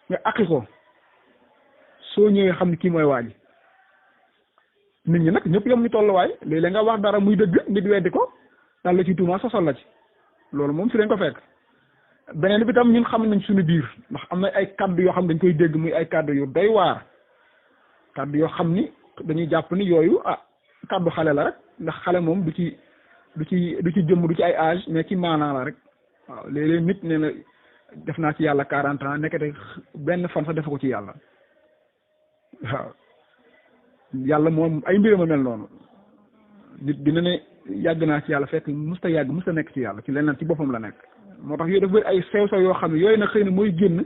nga aqi ko soo ñëwee xam ne kii mooy waa ji nit ñi nag ñëpp yom ñu tolluwaay léeg-léeg nga wax dara muy dëgg nit weddi ko daal la ci tuuma sosal la ci loolu moom fi lañ ko fekk beneen bi tam ñun xam nañ suñu biir ndax am na ay kaddu yoo xam dañ koy dégg muy ay kaddu yu doy waar kaddu yoo xam ni dañuy jàpp ni yooyu kaddu xale la rek ndax xale moom du ci jëmm du ci ay âge mais ci maanaa la rek waaw léeg-léeg nit nee na def naa ci yàlla 40 ans nekkate benn fan sax defa ko ci yàlla waaw yàlla moom ay mbiram a mel noonu nit dina ne yàgg naa ci yàlla fekk musta nekk ci yàlla ci leneen ci boppam la nekk moo tax yooyu dafa bëri ay sew-sew yoo xam ne yooyu nag xëy na mooy génn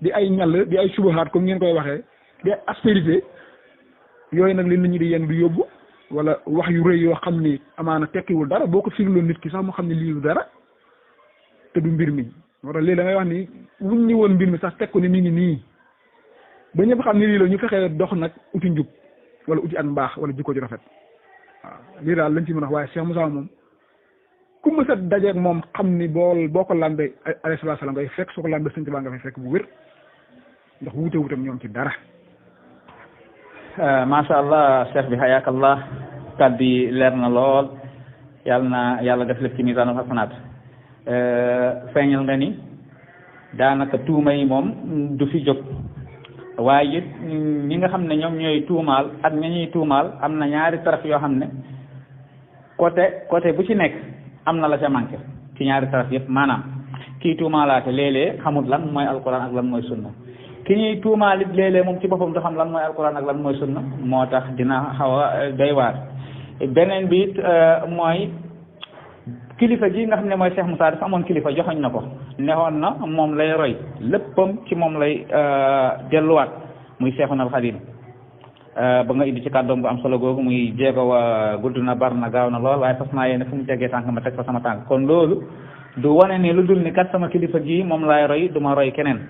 di ay ñall di ay subahaat comme ngeen koy waxee di ay aspérité yooyu nag li nit ñi di yenn du yóbbu wala wax yu rëy yoo xam ni amaana tekkiwul dara boo ko firiloon nit ki sax mu xam ne lii du dara te du mbir mi moo tax léegi da ngay wax ni wuñ ñi woon mbir mi sax teg ko ni mi ngi nii ba ñëpp xam ni lii la ñu fexee dox nag uti njub wala uti ak mbaax wala jikko ju rafet waaw lii daal lañ ci mën a wax waaye Cheikh Moussa moom ku mës a dajeeg moom xam ni boo ko lambee alayhi salaam ngay fekk soo ko lambee sëñ Tuubaa nga fay fekk bu wér ndax wuutam ñoom ci dara. macha allah cheikh bi hayakallah kàddu yi leer na lool yàlla def lépp ci misaanul xasanaat feeñal nga ni daanaka tuuma yi moom du fi jóg waaye it ñi nga xam ne ñoom ñooy tuumaal ak ña ñuy tuumaal am na ñaari taraf yoo xam ne côté bu ci nekk am na la ca manqué ci ñaari taraf yëpp maanaam kii tuumaalaate léeg-léeg xamut lan mooy alquran ak lan mooy sunna ki ñuy tuumaal it léeg-léeg moom ci boppam du xam lan mooy alquran ak lan mooy sunna moo tax dina xaw a doy waar beneen bi it mooy kilifa gi nga xam ne mooy Cheikh Moussa dafa amoon kilifa joxoñ na ko nexoon na moom lay roy léppam ci moom lay delluwaat muy Cheikhuna al Xadim ba nga indi ci kàddoom bu am solo googu muy jéego wa gudd na bar na gaaw na lool waaye fas naa yéene fu mu tegee tànk ma teg fa sama tànk kon loolu du wane ni lu dul ni kat sama kilifa gi moom laay roy du ma roy keneen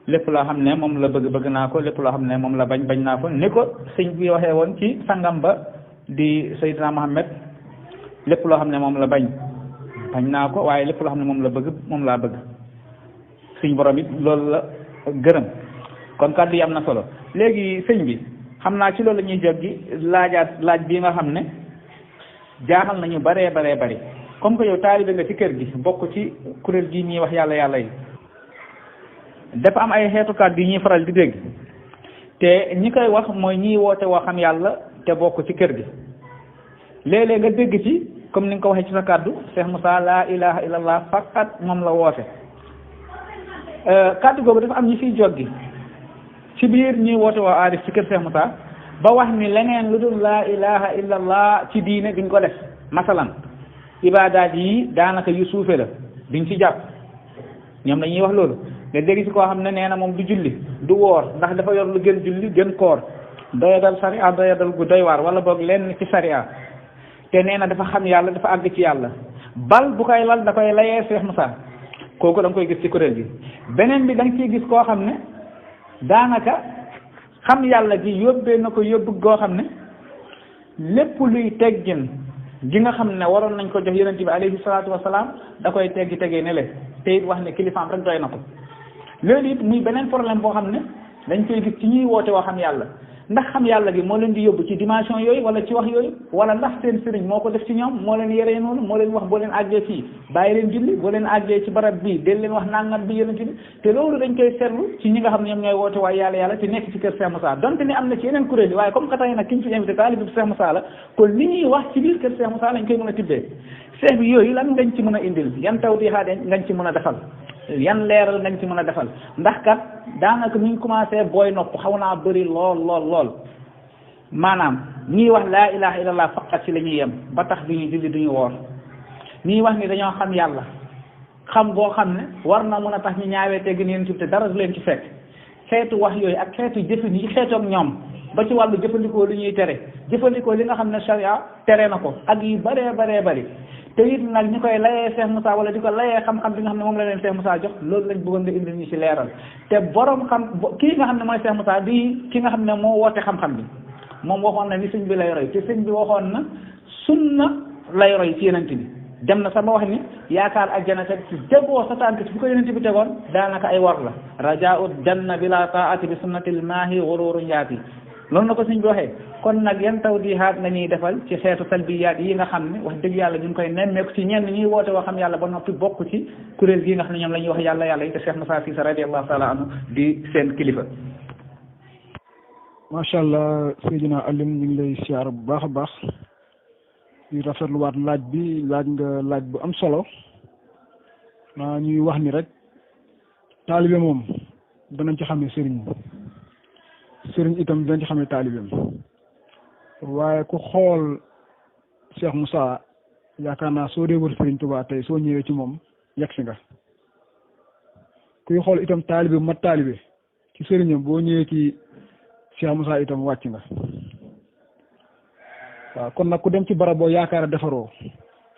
lépp loo xam ne moom la bëgg naa ko lépp loo xam ne moom la bañ naa ko ni ko sëñ bi waxee woon ci sangam ba di Seydina Muhammad lépp loo xam ne moom la bañ naa ko waaye lépp loo xam ne moom la bëgg moom laa bëgg suñ borom it loolu la gërëm kon kàddu yi am na solo léegi sëñ bi xam naa ci loolu la ñuy jóg gi laaj bii nga xam ne jaaxal nañu baree bari comme que yow taalibe nga ci kër gi bokk ci kuréel gi ñuy wax yàlla yi dafa am ay xeetu kàddu yi ñuy faral di dégg te ñi koy wax mooy ñiy woote woo xam yàlla te bokk ci kër gi léeg-léeg nga dégg ci comme ni nga ko waxee ci sa kàddu Cheikh Moussa laa ilaha illallah faqat moom la woote kàddu googu dafa am ñi fiy joggi ci biir ñuy woote woo aarif ci kër Cheikh Moussa ba wax ni leneen lu dul laa ilaha illallah ci diine duñ ko def masalan ibaadaat yi daanaka yu suufe la duñ ci jàpp ñoom dañuy wax loolu nga dégg ci koo xam ne nee na moom du julli du woor ndax dafa yor lu gën julli gën koor doyadal sariya doyadal gu doy waar wala boog lenn ci sariya te nee na dafa xam yàlla dafa àgg ci yàlla bal bu koy lal da koy layee Cheikh Moussa kooku da nga koy gis ci kuréel gi beneen bi da nga ciy gis koo xam ne daanaka xam yàlla gi yóbbee na ko yóbbu goo xam ne lépp luy teggin gi nga xam ne waroon nañ ko jox yonent bi alayhi salaatu wasalaam da koy tegee ne le te it wax ne kilifaam rek doy na ko loolu it muy beneen problème boo xam ne dañ koy gis ci ñuy woote woo xam yàlla ndax xam yàlla gi moo leen di yóbbu ci dimension yooyu wala ci wax yooyu wala ndax seen sëriñ moo ko def ci ñoom moo leen yeree noonu moo leen wax boo leen àggee fii bàyyi leen julli boo leen àggee ci barab bii del leen wax nangam bi yonent bi te loolu dañ koy seetlu ci ñi nga xam ne ñoom ñooy woote waaye yàlla te nekk ci kër Cheikh Moussa donte ni am na ci yeneen kuréel yi waaye comme que tey nag ki ñu fi invité taalibe Cheikh Moussa la kon li ñuy wax ci biir kër Cheikh Moussa lañ koy mën a tibbee Cheikh bi yooyu lan ngañ ci mën a indil yan taw di xaade ngañ ci mën a defal yan leeral ngañ ci mën a defal ndax kat daanaka ñu commencé booy nopp xaw naa bëri lool maanaam ñii wax laa ilaha illallah faqat ci la ñuy yem ba tax duñu julli duñu woor ñii wax ni dañoo xam yàlla xam boo xam ne war na mën a tax ñu ñaawee tegg neen ci te dara du leen ci fekk xeetu wax yooyu ak xeetu jëfin yi xeetoog ñoom ba ci wàllu jëfandikoo li ñuy tere jëfandikoo li nga xam ne sharia tere na ko ak yu baree bari te it nag ñu koy layee Cheikh Moussa wala di ko layee xam-xam bi nga xam ne moom la leen Cheikh Moussa jox loolu lañ bëggoon nga indil ñu ci leeral te borom kii nga xam ne mooy Cheikh Moussa di ki nga xam ne moo woote xam-xam bi moom waxoon na ni sëñ bi lay roy te sëñ bi waxoon na sunna lay roy ci yenent bi dem na sama wax ni yaakaar aljana te ci tegoo sa tànk ci bu ko yenent bi tegoon daanaka ay war la rajaa'u janna bila taati bi sunnatil maahi gururu njaati loolu na ko sëñ bi waxee kon nag yan tawdihaat la ñuy defal ci xeetu salbiyaat yi nga xam ne wax dëgg yàlla ñu ngi koy nemmeeku ci ñenn ñuy woote woo xam yàlla ba noppi bokk ci kuréel gi nga xam ne ñoom la ñuy wax yàlla yi te Cheikh Moussa Cissé radiyallahu taala anhu di seen kilifa. macha allah Seydina Alioune ñu ngi lay siyaar bu baax a baax di rafetluwaat laaj bi laaj nga laaj bu am solo naa ñuy wax ni rek taalibe moom danañ ci xamee sëriñ itam danañ ci xamee taalibeem waaye ku xool Cheikh Moussa yaakaar naa soo dee wër Sëriñ Tuubaa tey soo ñëwee ci moom yegg si nga kuy xool itam taalibe mat taalibe ci sëriñam boo ñëwee ci Cheikh Moussa itam wàcc nga waaw kon nag ku dem ci barab boo yaakaar a defaroo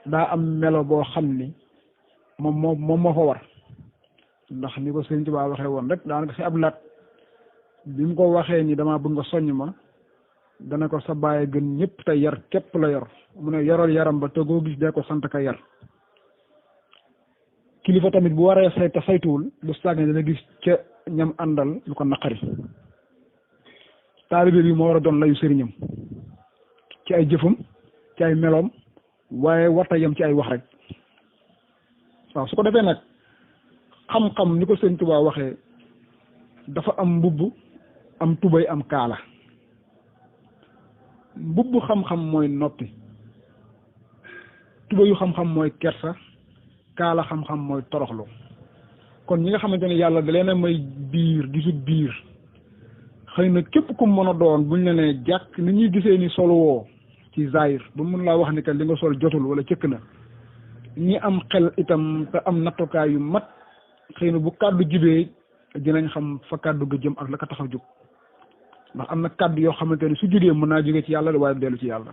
daa am melo boo xam ni moom moo fa war ndax ni ko Sëriñ Tuubaa waxee woon rek daanaka si ab laat bi mu ko waxee ni damaa bëgg nga soññ ma dana ko sa bàyyi gën ñëpp te yar képp la yor mu ne yoral yaram ba te goo gis dee ko sant ka yar kilifa tamit bu waree say te saytuwul lu sàgg dana gis ca ñam àndal lu ko naqari taalibe bi moo war a doon layu sëriñam ci ay jëfam ci ay meloom waaye warta yem ci ay wax rek waaw su ko defee nag xam-xam ni ko Sëriñ Tuubaa waxee dafa am mbubb am tubay am kaala mbubb xam-xam mooy noppi tubayu xam-xam mooy kersa kaala xam-xam mooy toroxlu kon ñi nga xamante ne yàlla da leen a may biir gisut biir xëy na képp ku mën a doon buñ la nee jàkk ni ñuy gisee ni solo woo ci zahir ba mun laa wax ni que li nga sol jotul wala cëkk na ñi am xel itam te am nattukaay yu mat xëy na bu kàddu jibee dinañ xam fa kàddu ga jëm ak la ko tax a jóg ndax am na kàddu yoo xamante ne su jógee mën naa jógee ci yàlla waaye dellu ci yàlla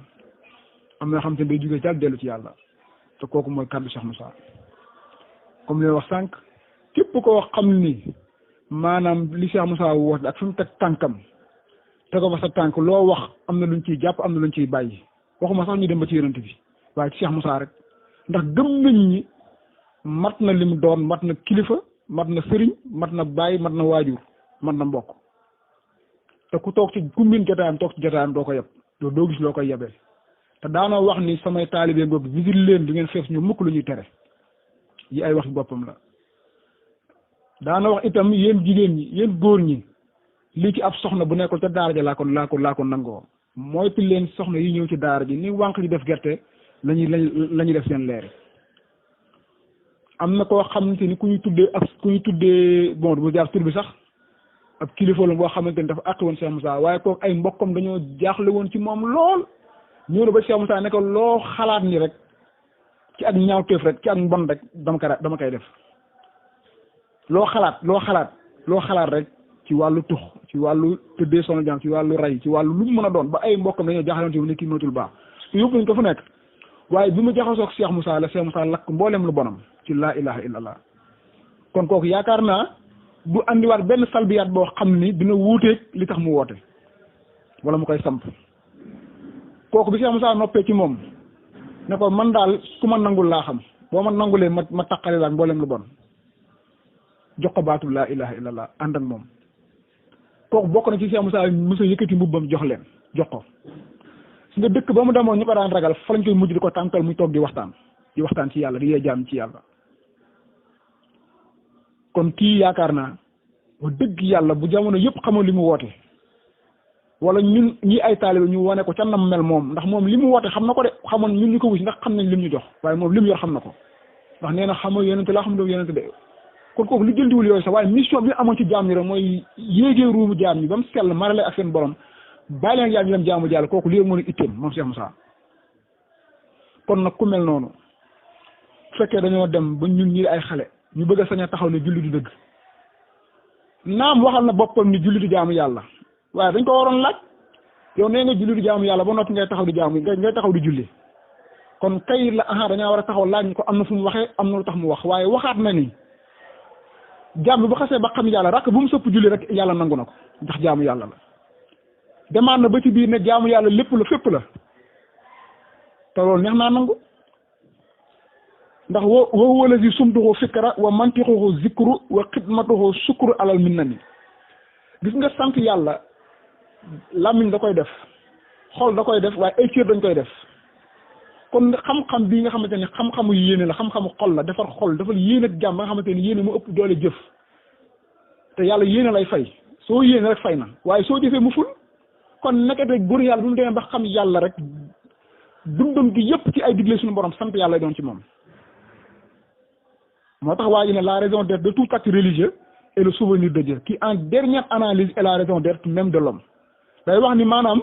am na yoo xamante ne day jógee ci yàlla dellu ci yàlla te kooku mooy kàddu Cheikh Moussa comme li wax sànq képp koo xam ni maanaam li Cheikh Moussa woote ak fi mu teg tànkam te ko fa sa tànk loo wax am na luñ ciy jàpp am na luñ ciy bàyyi waxuma sax ñu dem ba ci yonent bi waaye ci Cheikh Moussa rek ndax gëm nañ ñi mat na lim doon mat na kilifa mat na sëriñ mat na baay mat na waajur mat na mbokk te ku toog ci ku min jotaayam toog ci jotaayam doo ko yeb doo gis loo koy yebee te daana wax ni samay taalibe ngoog visite leen du ngeen fees ñu mukk lu ñuy tere yi ay wax boppam la daana wax itam yéen jigéen ñi yéen góor ñi lii ci ab soxna bu nekkul ca daara ja laa ko nangoo moytu leen soxna yi ñëw ci daara ji ni wànq di def gerte lañuy def seen leer am na koo xamante ni ku ñu tuddee bon bu jaar tur bi sax ab kilifa la boo xamante ni dafa àtt woon Cheikh Moussa waaye kooku ay mbokkam dañoo jaaxle woon ci moom lool ñëw na ba Cheikh Moussa ne ko loo xalaat ni rek ci ak ñaawteef rek ci ak mbon rek dama koy def loo xalaat rek ci wàllu tux ci wàllu tëddee soxna jàmm ci wàllu rey ci wàllu lu mu mën a doon ba ay mbokkam dañoo jaaxle woon ci ne kii mënatul baax te yóbbu nañ ko fu nekk waaye bi mu jaxasoo ak Cheikh Moussa la Cheikh Moussa lakk mboolem lu bonam ci laa ilaha illallah kon kooku yaakaar naa du andiwaat benn salbiyaat boo xam ni dina wuuteeg li tax mu woote wala mu koy samp kooku bi Cheikh Moussa noppee ci moom ne ko man daal ku ma nangul laa xam boo ma nangulee ma taqale la ak mboolem lu bon jox ko baatu laa ilaha illallah ànd ak moom kooku bokk na ci Cheikh Moussa Moussa yëkkati mbubbam jox ko su nga dëkk ba mu demoon ñu ko daan ragal fa lañ koy mujj di ko tànkal muy toog di waxtaan ci yàlla di yee jaam ci yàlla kon kii yaakaar naa wax dëgg yàlla bu jamono yëpp xamoon li mu woote wala ñun ñi ay taalibe ñu wane ko ca nam mel moom ndax moom li mu woote xam na ko de xamoon ñun ñu ko wis ndax xam nañ lim ñu jox waaye moom lim yor xam na ko ndax nee na xama yonente laa xam ne yonente de kon kooku li jëndiwul yooyu sax waaye mission bi amoon ci jaam ñi rek mooy yéegee ruumu jaam ñi ba mu sell marale ak seen borom bàyyi leen jaam ñi dem jaamu jàll kooku lii moo ne itteem moom Cheikh Moussa kon nag ku mel noonu bu fekkee dañoo dem ba ñun ñi ay xale ñu bëgg a sañ a taxaw ne julli du dëgg naam waxal na boppam ni julli du jaamu yàlla waaye dañ ko waroon laaj yow nee nga julli du jaamu yàlla ba noppi ngay taxaw di jaamu ngay taxaw di julli kon kay la dañaa war a taxaw laaj ñu ko am na fu mu waxee am na lu tax mu wax waaye waxaat na ni jaam bi bu xasee ba xam yàlla rakk bu mu sëpp julli rek yàlla nangu na ko ndax jaamu yàlla la demaat na ba ci biir ne jaamu yàlla lépp la fépp la te loolu neex naa nangu ndax wa huwa allazi sumtuhu fikra wa mantiquhu zikru wa xidmatuhu sukru alal minnani gis nga sant yàlla làmmiñ da koy def xol da koy def waaye ay cër dañ koy def kon xam-xam bii nga xamante ni xam-xamu yéene la xam-xamu xol la defar xol defal yéene ak jàmm ba nga xamante ni yéene mu ëpp doole jëf te yàlla yéene lay fay soo yéene rek fay na waaye soo jëfee mu ful kon nekkate góor yàlla bi mu demee ba xam yàlla rek dundam gi yëpp ci ay digle suñu borom sant yàlla doon ci moom moo tax waa ji ne la raison d'être de tout acte religieux est le souvenir de Dieu qui en dernière analyse est la raison d'être même de l'homme day wax ni maanaam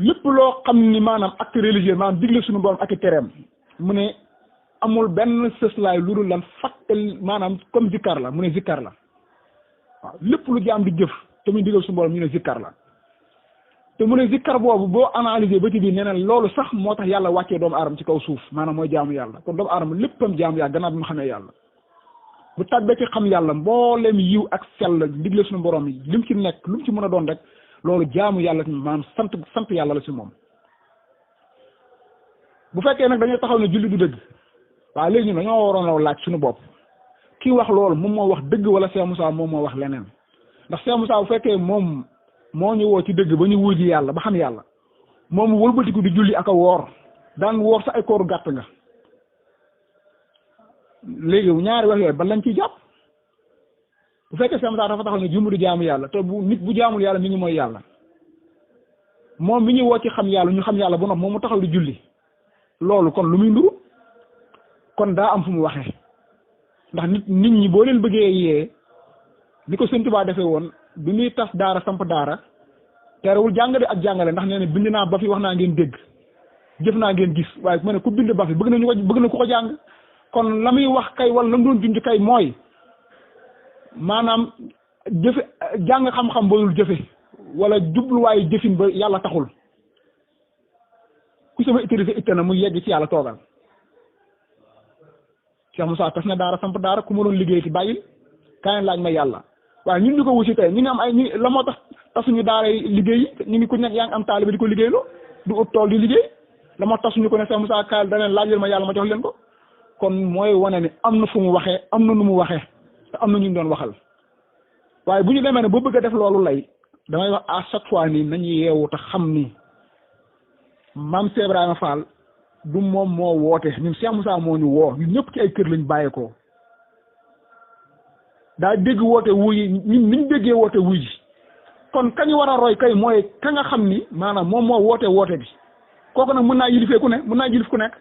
lépp loo xam ni maanaam acte religieux maanaam digle suñu borom ak i tereem mu ne amul benn sëslaay lu dul lan fàttal maanaam comme zikkar la mu ne zikkar la waaw lépp lu jaam di jëf te muy digal suñu borom ñu ne zikkar la te mu ne zikkar boobu boo analysé ba ci biir nee na loolu sax moo tax yàlla wàccee doomu aadama ci kaw suuf maanaam mooy jaamu yàlla kon doomu aadama léppam jaamu yàlla gannaaw bi mu xamee yàlla bu tàbbee ci xam yàlla mboolem yiw ak sell digle suñu borom yi lim ci nekk lu mu ci mën a doon rek loolu jaamu yàlla maanaam sant yàlla la si moom bu fekkee nag dañoo taxaw ne julli du dëgg waaye léegi ñun dañoo waroon a laaj suñu bopp kii wax loolu moom moo wax dëgg wala Cheikh Moussa moom moo wax leneen ndax Cheikh Moussa bu fekkee moom moo ñu woo ci dëgg ba ñu wuji yàlla ba xam yàlla moom wëlbatiku di julli ak a woor daan woor sa ay kooru gàtt nga léegi ñaari wax yooyu ba lañ ciy jàpp bu fekkee Cheikh Moussa dafa taxaw ne jumbu di jaamu yàlla te bu nit bu jaamul yàlla mi ngi mooy yàlla moom mi ñu woo ci xam yàlla ñu xam yàlla ba noppi moom mu taxaw di julli loolu kon lu muy nduru kon daa am fu mu waxee ndax nit ñi boo leen bëggee yee ni ko Sëñ Tuubaa defee woon bi muy tas daara samp daara terewul jàngale ak jàngale ndax nee na bind naa ba fi wax naa ngeen dégg jëf naa ngeen gis waaye ma ne ku bind ba fi bëgg na ku ko jàng kon la muy wax kay wala la mu doon junj kay mooy maanaam jëfe jàng xam-xam ba dul jëfe wala jubluwaayu jëfin ba yàlla taxul ku sama utilisé itte na muy yegg ci yàlla toogal Cheikh Moussa tas na daara samp daara ku ma doon liggéey ci bàyyil kaay laaj ma yàlla waaye ñun ñu ko wusi tey ñu ngi am ay la moo tax tasuñu daaray liggéey ñu ngi ku nekk yaa ngi am taalibe di ko liggéeyloo du ut tool di liggéey la moo tasuñu ko ne Cheikh Moussa kaay da leen laajal ma yàlla ma jox leen ko kon mooy wane ni am na fu mu waxee am na nu mu waxee te am na ñu doon waxal waaye bu ñu demee ne ba bëgg a def loolu lay damay wax à chaque fois nii nañu yeewu te xam ni maam Cheikh Ibrahima Fall du moom moo woote ñun Cheikh Moussa moo ñu woo ñun ñëpp ci ay kër lañ bàyyeekoo daa dégg woote wuy ñun niñ déggee woote wuy ji kon kañu war a roy kay mooy ka nga xam ni maanaam moom moo woote bi kooku nag mën naa yilifee ku ne mën naa yilif ku nekk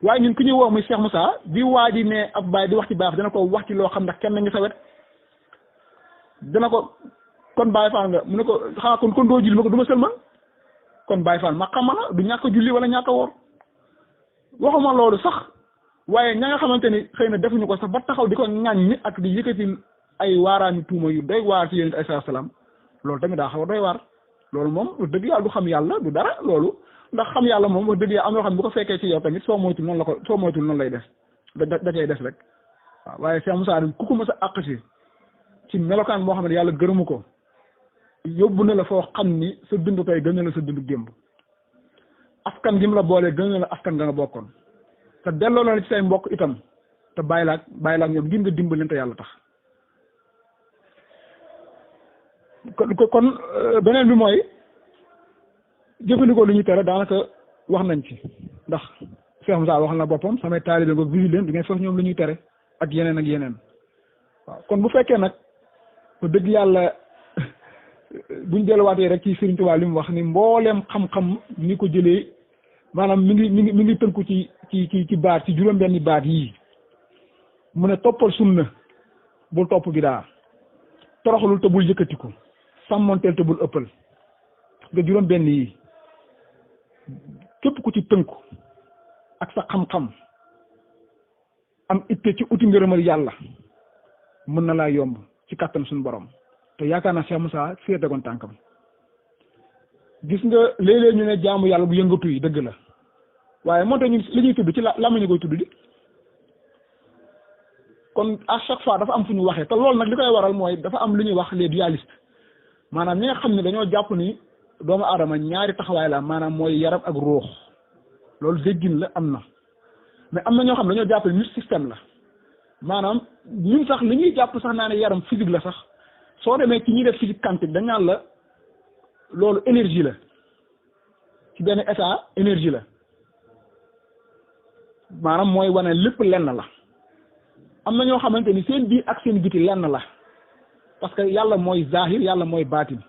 waaye ñun ku ñuy woo muy Cheikh Moussa bi waa ji ne ab baay di wax ci baax dana ko wax ci loo xam ndax kenn ngi sa wet dana ko kon Baye Fall nga mu ne ko xanaa kon doo julli ma ko du ma sëlman kon Baye Fall ma xama la du ñàkk a julli wala ñàkk a woor waxuma loolu sax waaye ña nga xamante ni xëy na defuñu ko sax ba taxaw di ko ŋàññi ak di yëkkati ay waaraani tuuma yu doy waar ci yonent ay salaam loolu tamit daa xaw a doy waar loolu moom wax dëgg yàlla du xam yàlla du dara loolu ndax xam yàlla moom wax dëgg yàlla am yoo xam ne bu ko fekkee ci yow tamit soo moytul noonu lay def da cay des rek waaw waaye Cheikh Moussa ku ko mës a àqsi ci melokaan moo xam ne yàlla gërëmu ko yóbbu na la foo xam ni sa dund tey gën na la sa dund démb askan gi mu la boolee gën na la askan nga bokkoon te delloo na la ci say mbokk itam te bàyyi laak ñoom ngir nga dimbalante yàlla tax kon beneen bi mooy jëfandikoo lu ñuy tere daanaka wax nañ ci ndax Cheikh Moussa wax na boppam samay taalibe nga visite leen di ngeen fekk ñoom lu ñuy tere ak yeneen waaw kon bu fekkee nag bu dëgg yàlla buñ delluwaatee rek ci Serigne Touba li mu wax ni mbooleem xam-xam ni ko jëlee maanaam mi ngi tënku ci baat ci juróom-benni baat yii mu ne toppal sunna bul topp bidaa toroxlul te bul yëkkatiku sàmmonteel te bul ëppal nga juróom-benn yi képp ku ci tënku ak sa xam-xam am itte ci uti ngërëmal yàlla mën na laa yomb ci kàttan suñu borom te yaakaar naa Cheikh Moussa fii la tegoon tànkam gis nga léeg-léeg ñu ne jaamu yàlla bu yëngatu yi dëgg la waaye moonte ñu li ñuy tudd ci la ñu koy tudd di kon à chaque fois dafa am fu ñu waxee te loolu nag li koy waral mooy dafa am lu ñuy wax les dualistes maanaam ñi nga xam ne dañoo jàpp ni doomu aadama ñaari taxawaay la maanaam mooy yaram ak ruux loolu déggin la am na mais am na ñoo xam ne dañoo jàpp ni nit système la maanaam ñun sax li ñuy jàpp sax naa ne yaram physique la sax soo demee ci ñuy def physique quantique dañ naan la loolu énergie la ci benn état énergie la maanaam mooy wane lépp lenn la am na ñoo xamante ni seen biir ak seen biti lenn la parce que yàlla mooy zahir yàlla mooy baatin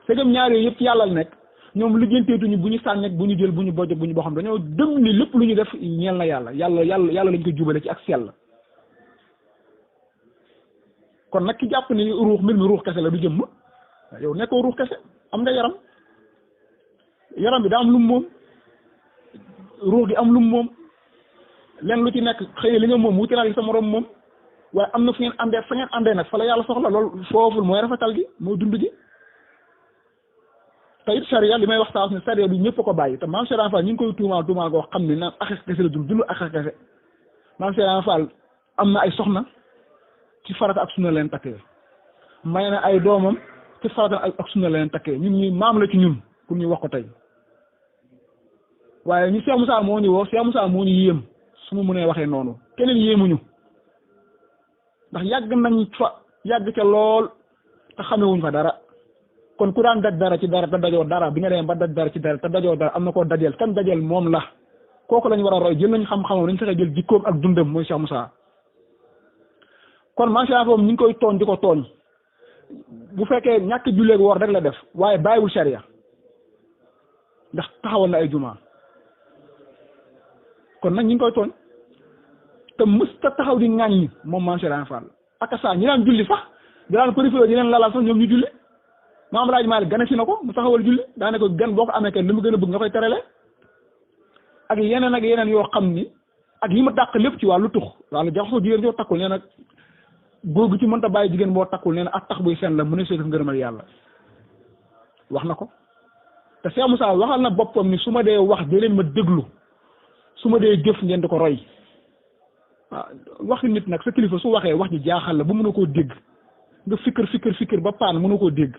segam ñaar yooyu yëpp ci yàlla la nekk ñoom lijjanteetuñu bu ñu sànneeg bu ñu jël bu ñu bojj bu ñu boo xam dañoo dem ni lépp lu ñu def ñeel na yàlla lañ ko jubale ci ak sell kon nag ki jàpp ni ruux mbir mi ruux kese la du jëmm yow nekkoo ruux kese am nga yaram bi daa am lum moom ruux gi am lum moom len lu ci nekk xëy na li nga moom wuti naa li sa morom moom waaye am na fu ngeen àndee fa ngeen àndee nag fa la yàlla soxla loolu foofu mooy rafetal gi mooy dund gi te it charia li may wax saa su ne charia bi ñëpp a ko bàyyi te maam Cheikh Fall ñu ngi koy tuumaal goo xam ne naan axes kese la dund axes kese maam Cheikh Fall am na ay soxna ci farata ak sunna leen takkee may na ay doomam ci farata ak sunna leen takkee ñun ñi maam la ci ñun pour ñu wax ko tey waaye ñu Cheikh Moussa moo ñu woo Cheikh Moussa moo ñu yéem su ma mënee waxee noonu keneen yéemuñu ndax yàgg nañ fa yàgg ca lool te xamewuñ fa dara kon ku daan daj dara ci dara te dajoo dara bi nga demee ba daj dara ci dara te dajoo dara am na koo dajeel kan dajeel moom la kooku lañ war a roy jël nañ xam-xamam dañ fexe jël jikkoom ak dundam mooy Cheikh Moussa kon macha allah ñu ngi koy tooñ di ko tooñ bu fekkee ñàkk julleeg woor rek la def waaye bàyyiwul sharia ndax taxawal na ay juma kon nag ñu ngi koy tooñ te mësta taxaw di ŋàññi moom maam Cheikh Fall ak saa ñi daan julli sax di daan profité di leen lalal sax ñoom ñu julli maam Laaj Maalik gane si na ko mu taxawal julli daane ko gan boo ko amee kenn li mu gën a bëgg nga koy terale ak yeneen yoo xam ni ak yi ma dàq lépp ci wàllu tux wàllu jaxasoo jigéen joo takkul nee na góor gu ci mënta bàyyi jigéen boo takkul nee na ak tax buy fen la mu ne soo def ngërëmal yàlla wax na ko te Cheikh Moussa waxal na boppam ni su ma dee wax dee leen ma déglu su ma dee jëf ngeen di ko roy waxi nit nag sa kilifa su waxee wax ji jaaxal la bu mën a koo dégg nga fikir ba paan mën a koo dégg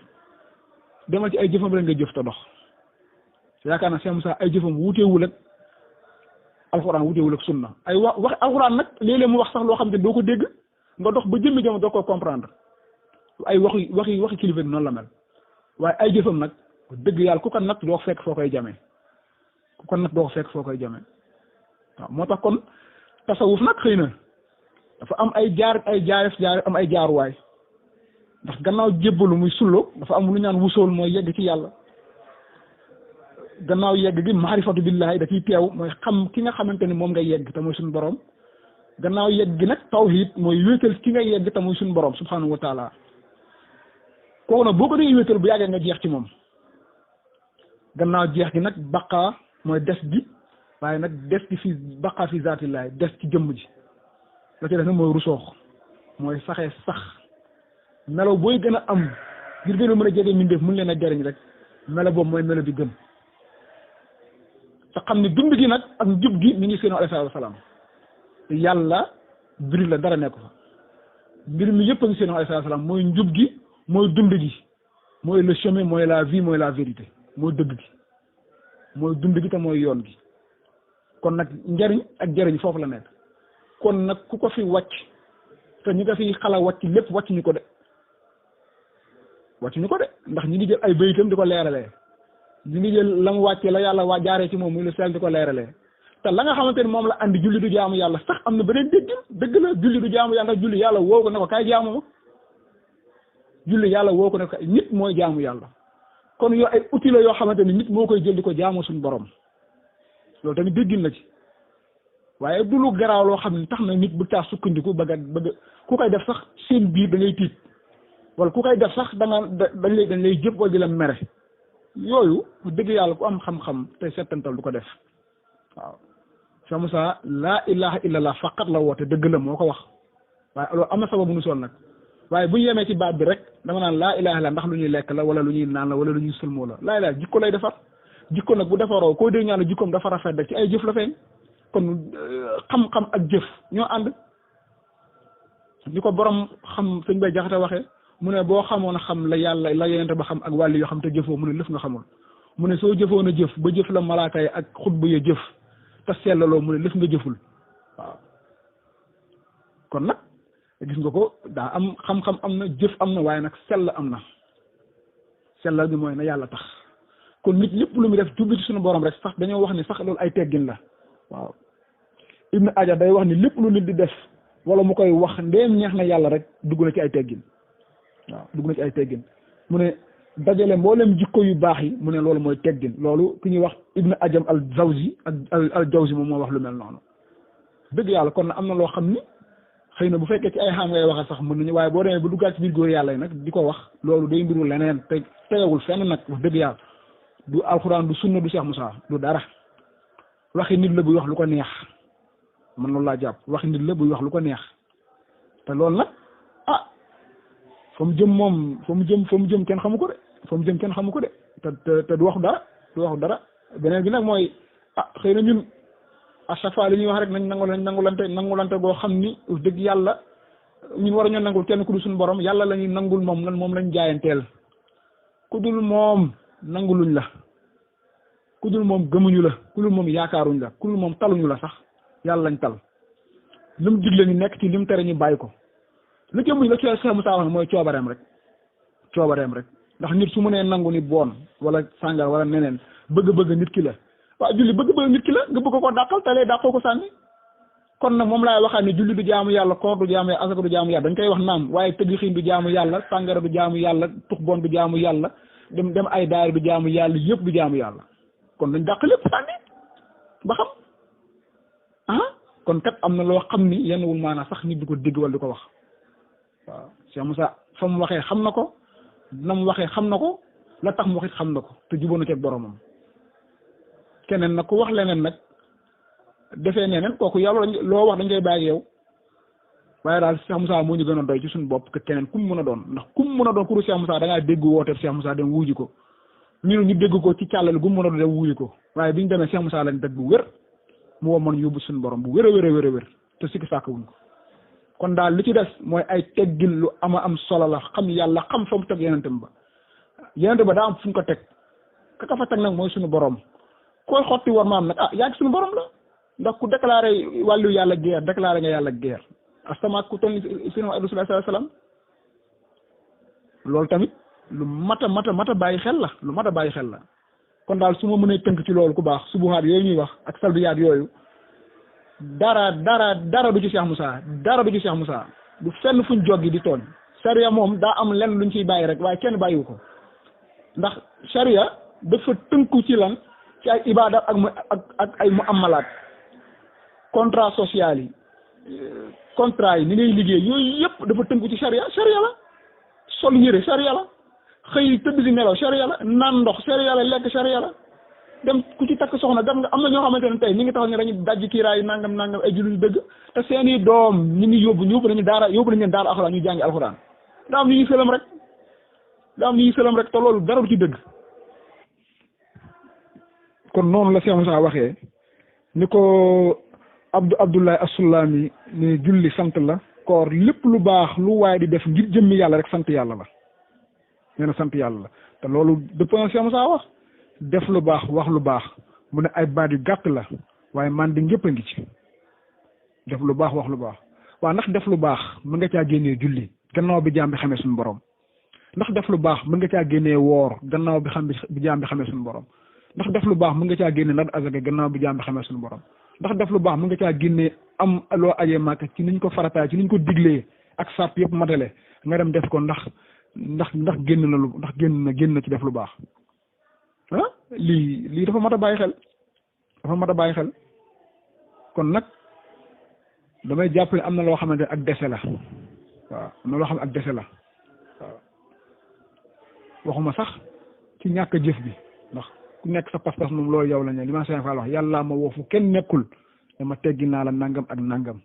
demal ci ay jëfam rek nga jëf te dox yaakaar naa Cheikh Moussa ay jëfam wuuteewul ak alxuraan wuuteewul ak sunna ay wax alxuraan nag léeg-léeg mu wax sax loo xam ne doo ko dégg nga dox ba jëmmi jamono doo ko comprendre ay waxi kilifa bi noonu la mel waaye ay jëfam nag dëgg yàlla ku ko natt doo fekk foo koy jamee waaw moo tax kon tasawuf nag xëy na dafa am ay jaar am ay jaaruwaay ndax gannaaw jébbalu muy sullo dafa am lu ñaan wusool mooy yegg ci yàlla gannaaw yegg gi maarifatu billahi da ciy teew mooy xam ki nga xamante ni moom nga yegg te mooy suñu borom gannaaw yegg gi nag tawhid mooy wéetal ki nga yegg te mooy suñu borom subhanahu wa taala kooku nag boo ko dee wéetal bu yàggee nga jeex ci moom gannaaw jeex gi nag baqaa mooy des gi waaye nag des gi fi baqaa fi zaatillahi des ci jëmm ji la ci def nag mooy rusoox mooy saxee sax melo booy gën a am ngir gën a mën a jege mbindeef mën leen a jariñ rek melo boobu mooy melo bi gën te xam ne dund gi nag ak njub gi mi ngi seen alayhi salaam yàlla biri la dara nekk fa mbir mi yëpp a ngi seen alayhi salaam mooy njub gi mooy dund gi mooy le chemin mooy la vie mooy la vérité mooy dëgg gi mooy dund gi te mooy yoon gi kon nag njariñ ak jariñ foofu la nekk kon nag ku ko fi wàcc te ñi nga fi xala wàcc lépp wàcc ñu ko de ndax ñi ngi jël ay bayitam di ko leeralee ñi ngi jël la mu wàccee la yàlla waa jaaree ci moom muy lu sell di ko leeralee te la nga xamante ni moom la andi julli du jaamu yàlla sax am na beneen dëgg la julli du jaamu yàlla julli yàlla woo ko ne ko kaay jaamu ma julli yàlla woo ko ne ko nit mooy jaamu yàlla kon yoo ay outil la yoo xamante ni nit moo koy jël di ko jaamu suñu borom loolu tamit déggin la ci waaye du lu garaaw loo xam ne tax na nit bu taa sukkandiku bëgg ku koy def sax seen biir da ngay tiit wala ku koy def sax dañ lay jëpp wala di la mere yooyu dëgg yàlla ku am xam-xam te settantal du ko def waaw Cheikh Moussa laa ilaha illallah faqat la woote dëgg la moo ko wax waaye loolu am na sababu nu sol nag waaye bu ñu yemee ci baat bi rek dama naan laa ilaha illallah ndax lu ñuy lekk la wala lu ñuy naan la wala lu ñuy sëlmoo la laa ilaha jikko lay defar jikko nag bu defaroo koo dégg ñaan jikkoom dafa rafet rek ci ay jëf la feeñ kon xam-xam ak jëf ñoo ànd ni ko borom xam sëñ Bay Jaxate waxee mu ne boo xamoon a xam la yàlla la yonente ba xam ak wàllu yoo xam te jëfoo mu ne lëf nga xamul mu ne soo jëfoon a jëf ba jëf la malaaka yi ak xutba ya jëf te sellaloo mu ne lëf nga jëful waaw kon nag gis nga ko daa am xam-xam am na jëf am na waaye nag sell am na sellal bi mooy na yàlla tax kon nit lépp lu muy def jublu ci suñu borom rek sax dañoo wax ni sax loolu ay teggin la waaw Ibn Aja day wax ni lépp lu nit di def wala mu koy wax ndéem neex na yàlla rek dugg na ci ay teggin waaw dugg na ci ay teggin mu ne dajale mboolem jikko yu baax yi mu ne loolu mooy teggin loolu ku ñuy wax Ibn Ajam al Jawzi ak al Jawzi moom moo wax lu mel noonu dëgg yàlla kon am na loo xam ni xëy na bu fekkee ci ay xam ngay waxe sax mën nañu waaye boo demee ba duggaat ci biir góor yàlla yi nag di ko wax loolu day mbiru leneen te tegewul fenn nag wax dëgg yàlla du alxuraan du sunna du Cheikh Moussa du dara waxi nit la buy wax lu ko neex man loolu laa jàpp waxi nit la buy wax lu ko neex te loolu nag fa mu jëm kenn xamu ko de fa mu jëm kenn xamu ko de te du waxu dara beneen bi nag mooy xëy na ñun à chaque fois li ñuy wax rek nañ nangulante goo xam ni dëgg yàlla ñun war a ñoo nangul kenn ku dul suñu borom yàlla la ñuy nangul moom lañ jaayanteel ku dul moom nanguluñ la ku dul moom gëmuñu la ku dul moom yaakaaruñ la ku dul moom taluñu la sax yàlla lañ tal lu mu digle ñu nekk ci li mu tere ñu bàyyi ko lu jëmuñ la Cheikh Moussa wax mooy coobareem rek ndax nit su mu nee nangu ni boon wala sàngar wala neneen bëgg-bëgg nit ki la waaw julli bëgg-bëgg nit ki la nga bëgg ko dàqal te lay dàqoo ko sànni kon nag moom laay waxaat ne julli du jaamu yàlla koor du jaamu yàlla asaka du jaamu yàlla dañ koy wax naam waaye tëgg xiin du jaamu yàlla sàngara du jaamu yàlla tux boon du jaamu yàlla dem ay daayira du jaamu yàlla yëpp du jaamu yàlla kon dañ dàq lépp sànni ba xam kon kat am na loo xam ni yenn wul maanaa sax nit di ko dégg wala di ko wax waaw Cheikh Moussa fa mu waxee xam na ko na mu waxee xam na ko la tax mu wax it xam na ko te jubóo na ci boromam keneen nag ku wax leneen nag defee neneen kooku yàlla loo wax dañ koy bàyyi yow waaye daal Cheikh Moussa moo ñu gën a doy ci suñu bopp que keneen ku mu mën a doon ndax ku mu mën a doon ku dul Cheikh Moussa da ngaa dégg wooteef Cheikh Moussa dem wuuji ko ñu dégg ko ci càllal gu mu mën a doon dem wuuji ko waaye bi ñu demee Cheikh Moussa lañ dëgg bu wér mu woo mën yóbbu suñu borom bu wér a wér te sikki sàkkawuñ ko kon daal li ci des mooy ay teggin lu am solo la xam yàlla xam fa mu teg yenentam ba daa am fu ñu ko teg ka fa teg nag mooy suñu borom koy xotti war maam nag yaa ngi suñu borom la ndax ku déclaré wàllu yàlla guerre déclaré nga yàlla guerre astama ku toll ni sunu Rasulullah sallallahu alayhi wasallam loolu tamit lu mat a bàyyi xel la lu mat a bàyyi xel la kon daal su ma mënee tënk ci loolu ku baax subuhaat yooyu ñuy wax ak salbiyaat yooyu dara du ci Cheikh Moussa dara du ci Cheikh Moussa du fenn fuñ joggi di tooñ sariya moom daa am lenn luñ ciy bàyyi rek waaye kenn bàyyiwu ko ndax sariya dafa tënku ci lan ci ay ibadat ak ay muamalaat contrat social yi contrat yi ni ngay liggéey yooyu yëpp dafa tënku ci sariya la sol yére sariya la xëy tëdd di nelaw sariya la naan ndox sariya la lekk sariya la dem ku ci takk soxna dem nga am na ñoo xamante ne tey ñi ngi taxaw ne dañuy dajji kiiraay nangam ay jullit dëgg te seeni doom ñi ngi yóbbu nañu daara alxuraan ñu jàngi alxuraan daa am ñu ngi sëlam rek te loolu dara du ci dëgg kon noonu la Cheikh Moussa waxee ni ko Abdoulaye Assoulami ni julli sant la koor lépp lu baax lu waaye di def ngir jëmmi yàlla rek sant yàlla la nee na sant yàlla la te loolu dëppoo Cheikh Moussa wax def lu baax wax lu baax mu ne ay baat yu gàtt la waaye man di ñëpp a ngi ci def lu baax wax lu baax waaw ndax def lu baax mën nga caa génnee julli gannaaw bi jaam bi xamee suñu borom ndax def lu baax mën nga caa génnee woor gannaaw bi jaam bi xamee suñu borom ndax def lu baax mën nga caa génne nag azaka gannaaw bi jaam bi xamee suñu borom ndax def lu baax mën nga caa génne am loo ajee màkk ci niñ ko farataay ci niñ ko diglee ak sart yëpp matale nga dem def ko ndax génn na ci def lu baax lii dafa mat a bàyyi xel kon nag damay jàpp ne am na loo xamante ne ak dese la waaw am na loo xam ne ak dese la waaw waxuma sax ci ñàkk jëf bi ndax ku nekk sa pas-pas moom loolu yow la ne li ma seen faal wax yàllaa ma woo fu kenn nekkul dama teggi naa la nangam ak nangam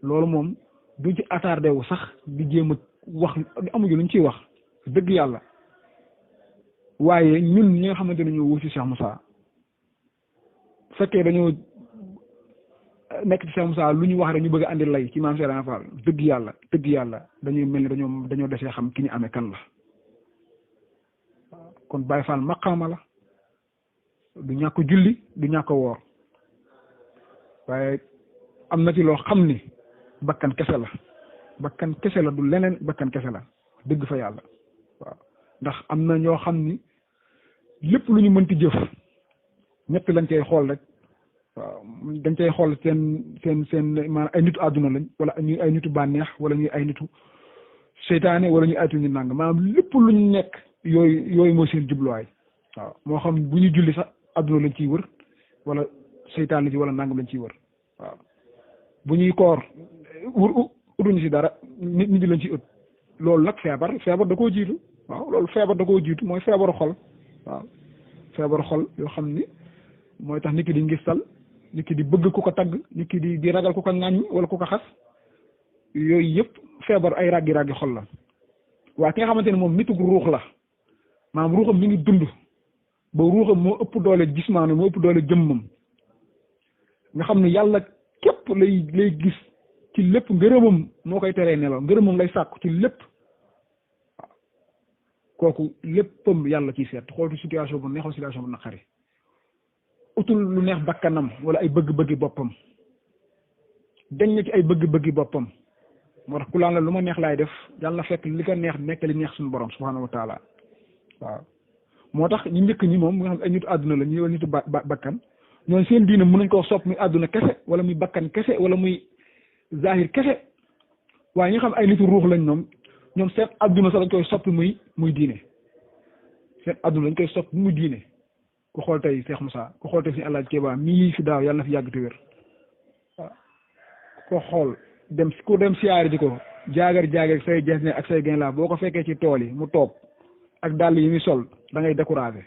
loolu moom du ci attardé wu sax di jéem a wax amuñu luñ ciy wax dëgg yàlla waaye ñun ñi nga xamante ne ñoo wuti Cheikh Moussa fekkee dañoo nekk ci Cheikh Moussa lu ñu wax rek ñu bëgg a andi lay ci maam Serigne Fall dëgg yàlla dañuy mel ni dañoo desee xam ki ñu amee kan la kon Baye Fall maqaama la du ñàkk julli du ñàkk woor waaye am na ci loo xam ni bakkan kese la du leneen bakkan kese la dëgg fa yàlla waaw ndax am na ñoo xam ni lépp lu ñu mënti jëf ñett lañ cay xool rek waaw dañ cay xool seen maanaam ay nitu àdduna lañ wala ñuy ay nitu bànneex wala ñuy ay nitu seytaane wala ñuy aytu ñu nang maanaam lépp lu ñu nekk yooyu mooy seen jubluwaay waaw moo xam bu ñu julli sax àdduna lañ ciy wër wala seytaan la ci wala nangam lañ ciy wër waaw bu ñuy koor utuñu si dara nit ñi lañ ci ut loolu nag feebar da koo jiitu waaw loolu feebar da koo jiitu mooy feebaru xol waaw feebaru xol yoo xam ni mooy tax nit ki di ngistal nit ki di bëgg ku ko tagg nit ki di ragal ku ko ŋàññ wala ku ko xas yooyu yëpp feebar ay raggi xol la waaye ki nga xamante ne moom nitug ruux la maanaam ruuxam mi ngi dund ba ruuxam moo ëpp doole gismaanu moo ëpp doole jëmmam nga xam ne yàlla képp lay gis ci lépp ngërëmam moo koy teree nelaw ngërëmam lay sàkku ci lépp waaw kooku léppam yàlla ciy seet xooltu situation bu neexoon situation bu naqari utul lu neex bakkanam wala ay bëgg-bëggi boppam dañ na ci ay bëgg-bëggi boppam moo tax ku laan la lu ma neex laay def yàlla na fekk li ko neex nekk li neex suñu borom subhanahu wa taala waaw moo tax ñu njëkk ñi moom nga xam ay nitu àdduna la ñu wala nitu bakkan ñoom seen diina mën nañ koo sopp muy àdduna kese wala muy bakkan kese wala muy zahir kese waaye ñi xam ay nitu ruux lañ ñoom seen àdduna sax dañ koy soppi muy diine seen àdduna dañ koy soppi muy diine ku xool tey Cheikh Moussa ku xool tey suñu àllaaj Kéba mii fi daaw yàlla na fi yàgg te wér waaw ko xool ku dem siyaari ji ko jaagar say jees ne ak say gain la boo ko fekkee ci tool yi mu toog ak dàll yi muy sol da ngay découragé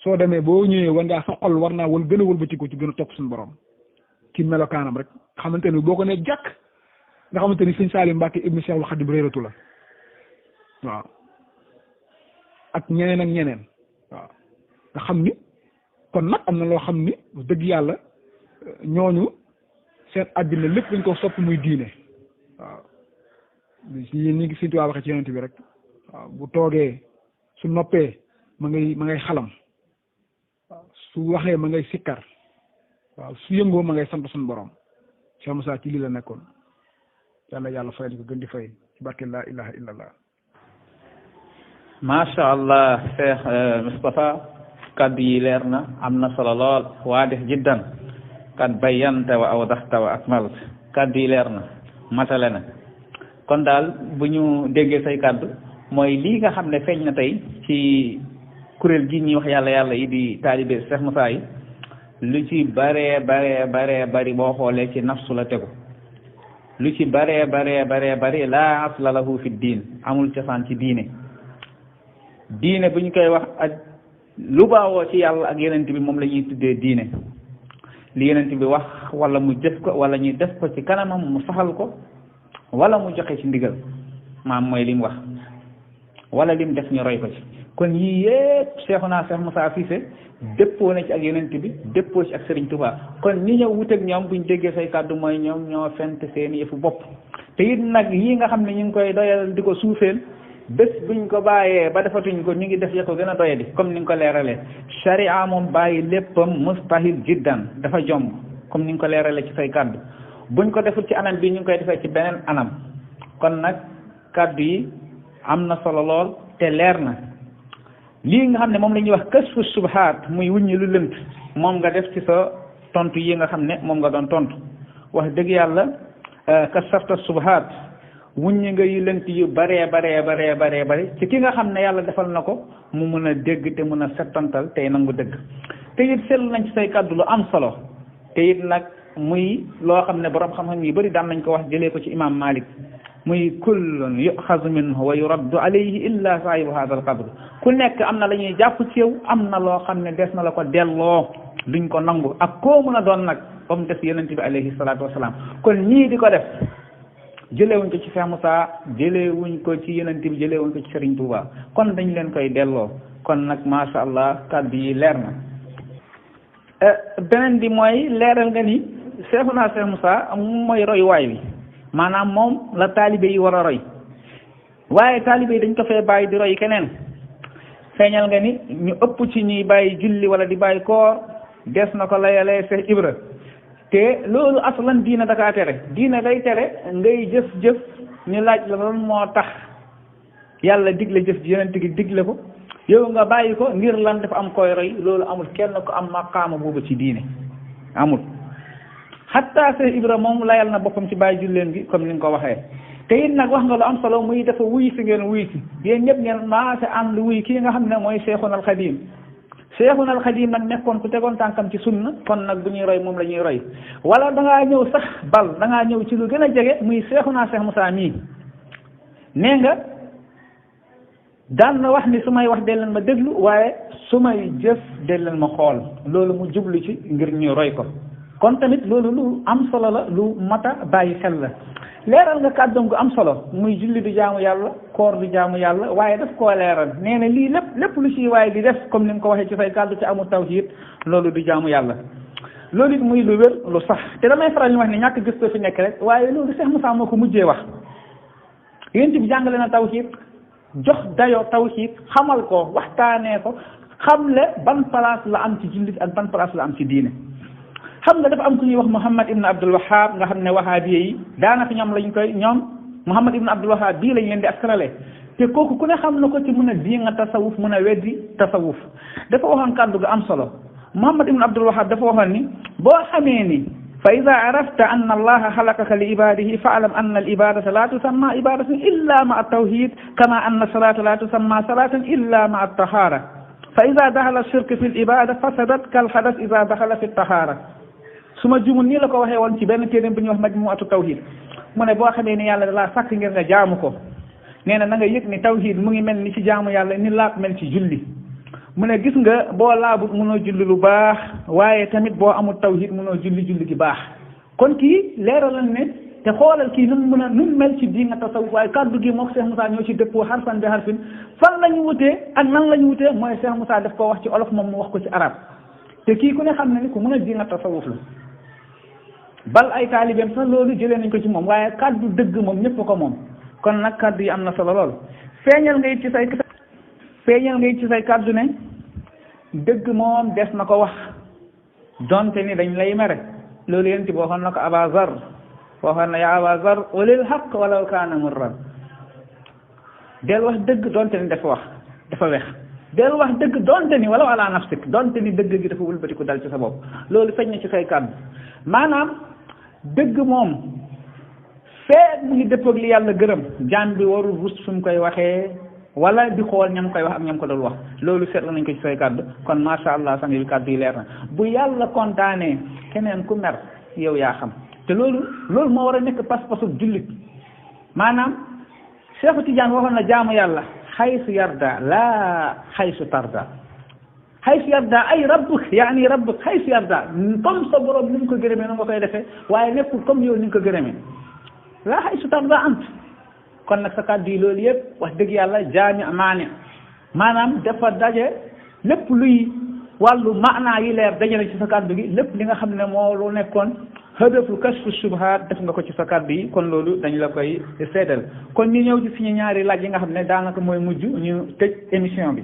soo demee boo ñëwee war ngaa sa xol war naa wal gën a wëlbatiku ci gën a topp suñu borom ci melokaanam rek xamante ni boo ko ne jàkk nga xamante ni sëñ Salim Mbacke ibnu Cheikhul Khadim réeratu la waaw ak ñeneen waaw nga xam ni kon nag am na loo xam ni dëgg yàlla ñooñu seen àddina lépp dañ ko soppi muy diine waaw ñi ngi Sëñ Tuubaa waxee ci yonent bi rek waaw bu toogee su noppee ma ngay xalam waaw su waxee ma ngay sikkar waaw su yëngoo ma ngay sant suñu borom Cheikh Moussa ci lii la nekkoon yàlla fayal ko gën di fay ci barke laa ilaha illallah. macha allah Cheikh Moustapha kaddu yi leer na am na solo lool waadix jiddan kad bayyanta wa awdaxta wa akmalt kaddu yi leer na matale na kon daal bu ñu déggee say kaddu mooy lii nga xam ne feeñ na tey ci kuréel gi ñuy wax yàlla yi di taalibe Cheikh Moussa yi lu ci bari boo xoolee ci nafsu la tegu lu ci bari laa asla lahu fi diin amul cosaan ci diine bu ñu koy wax ak lu baawoo ci yàlla ak yonent bi moom la ñuy tuddee diine li yonent bi wax wala mu jëf ko wala ñu def ko ci kanamam mu saxal ko wala mu joxe ci ndigal maam mooy li mu wax wala li mu def ñu roy ko ci kon yii yépp Cheikh Moussa Cissé dëppoo na ci ak yonent bi dëppoo ci ak Serigne Touba kon ñi ñëw wuteeg ñoom buñ déggee say kàddu mooy ñoom ñoo fent seen yëfu bopp te it nag yii nga xam ne ñu ngi koy doyal di ko suufeel bés buñ ko bàyyee ba defatuñ ko ñu ngi def ya ko gën a doyadi comme ni nga ko leeralee sharia moom bàyyi léppam mustahil jiddan dafa jomb comme ni nga ko leeralee ci say kàddu buñ ko deful ci anam bi ñu ngi koy defee ci beneen anam kon nag kàddu yi am na solo lool te leer na lii nga xam ne moom la ñuy wax kasfu subhaat muy wuññi lu lënt moom nga def ci sa tontu yi nga xam ne moom nga doon tontu wax dëgg yàlla kasafta subhaat wuññi nga yu lënt yu baree bari ci ki nga xam ne yàlla defal na ko mu mën a dégg te mën a settantal tey nangu dëgg te it seetlu nañ ci say kàddu lu am solo te it nag muy loo xam ne borom xam-xam yu bëri daan nañ ko wax jëlee ko ci imam Malik muy kullun yuxazu minhu wa yuraddu alayhi illa saahibu hada al qabr ku nekk am na la ñuy jàpp ci yow am na loo xam ne des na la ko delloo duñ ko nangu ak koo mën a doon nag ba mu des yonent bi alayhi salaatu wasalaam kon ñii di ko def jëleewuñ ko ci Cheikh Moussa jëleewuñ ko ci yonent bi jëleewuñ ko ci Serigne Touba kon dañ leen koy delloo kon nag macha allah kàddu yi leer na beneen bi mooy leeral nga ni Cheikh Moussa mooy roy waay bi maanaam moom la taalibe yi war a roy waaye taalibe yi dañ ko fee bàyyi di roy keneen feeñal nga ni ñu ëpp ci ñuy bàyyi julli wala di bàyyi koor des na ko layalee Cheikh Ibra te loolu aslan diina dakaa tere diina day tere ngay jëf ñu laaj la lan moo tax yàlla digle jëf ji yonent gi digle ko yow nga bàyyi ko ngir lan dafa am koy roy loolu amul kenn ko am maqaama boobu ci diine amul xatta Cheikh Ibra moom layal na boppam ci bàyyi julleen gi comme ni nga ko waxee te it nag wax nga lu am solo muy dafa wuy si ngeen wuy si yéen ñëpp ngeen maase ànd wuy kii nga xam ne mooy Cheikhuna al Xadim Cheikhuna al Xadim nag nekkoon ku tegoon tànkam ci sunna kon nag bu ñuy roy moom la ñuy roy wala dangaa ñëw sax dangaa ñëw ci lu gën a jege muy Cheikhuna Cheikh Moussa mii nee nga daan na wax ni su may wax dee leen ma déglu waaye su may jëf dee leen ma xool loolu mu jublu ci ngir ñu roy ko kon tamit loolu lu am solo la lu mata bàyyi xel la leeral nga kàddoom gu am solo muy julli di jaamu yàlla koor di jaamu yàlla waaye daf koo leeral nee na lii lépp lu ci waaye di def comme ni nga ko waxee ci say kàddu ci amul tawhid loolu di jaamu yàlla loolu it muy lu wér lu sax te damay faral di wax ne ñàkk gëstoo fi nekk rek waaye loolu Cheikh Moussa moo ko mujjee wax yéen bi jàngale na tawhid jox dayoo tawhid xamal ko waxtaanee ko xamle ban place la am ci jullit ak ban place la am ci diine xam nga dafa am ku ñuy wax Muhammad ibn Abdul Wahhab nga xam ne wahabiye yi daanaka ñoom Muhammad ibn Abdul Wahhab bii lañ leen di askanale te kooku ku ne xam na ko ci mën a diinga tasawuf mën a weddi tasawuf dafa waxoon kàddu ga am solo Muhammad ibn Abdul Wahhab dafa waxoon ni boo xamee ni fa ida arafta anna allaha xalaqaka li ibadihi faalam anna al ibadata la tusamma ibadatan illa ma at-tawhid kama anna salata la tusamma salatan illa ma at-tahara fa ida daxala ashirk fi l ibada fasadat kal xadas ida daxala fi tahara su ma jumul nii la ko waxee woon ci benn téere bu ñuy wax majmuatu tawhid mu ne boo xamee ni yàlla da laa sàkk ngir nga jaamu ko nee na nga yëg ni tawhid mu ngi mel ni ci jaamu yàlla ni laab mel ci julli mu ne gis nga boo laabut mënoo julli lu baax waaye tamit boo amul tawhid mënoo julli gi baax kon kii leeralal ne te xoolal kii nu mel ci diina tasawuf waaye kàddu gi moom Cheikh Moussa ñoo ci dëppoo harfan bi harfin fan la ñu wutee ak nan la ñu wutee mooy Cheikh Moussa daf ko wax ci olof moom mu wax ko ci arab te kii ku ne xam ne ni ku mën a diina tasawuf la bal ay taalibeem sax loolu jëlee nañ ko ci moom waaye kàddu dëgg moom ñëpp ko moom kon nag kàddu yi am na solo lool feeñal nga it ci say kàddu ne dëgg moom des na ko wax donte ni dañ lay mere loolu yéen ci waxoon na ko Aba Zar waxoon na yaa Aba Zar ulil haqq walaw kaana murran del wax dëgg donte ni dafa wex del wax dëgg donte ni walaw ala nafsik donte ni dëgg gi dafa wëlbatiku dal ci sa bopp loolu feeñ na ci say kàddu maanaam dëgg moom feet mu ngi dëppoog li yàlla gërëm jaam bi warul rus fu mu koy waxee wala di xool ñam koy wax ak ñam ko doon wax loolu seetlu nañ ko ci say kàddu kon macha allah sang bi kàddu yi leer na bu yàlla kontaanee keneen ku mer yow yaa xam te loolu moo war a nekk pas-pasu jullit maanaam Cheikh Tidiane waxoon na jaamu yàlla xaysu yarda laa xaysu tarda xaysu yarda ay rabbuk yaani rabbuk xaysu yarda comme sa borom ni nga ko gërëmee na nga koy defee waaye nekkul comme yow ni nga ko gërëmee laa xaysu tarda ant kon nag sa kàddu yi loolu yëpp wax dëgg yàlla jaami maane maanaam dafa daje lépp luy wàllu maanaa yi leer daje na ci sa kàddu gi lépp li nga xam ne moo lu nekkoon hadafu kashfu subhaat def nga ko ci sa kàddu yi kon loolu dañ la koy seedal kon ñu ñëw ci suñu ñaari laaj yi nga xam ne daanaka mooy mujj ñu tëj émission bi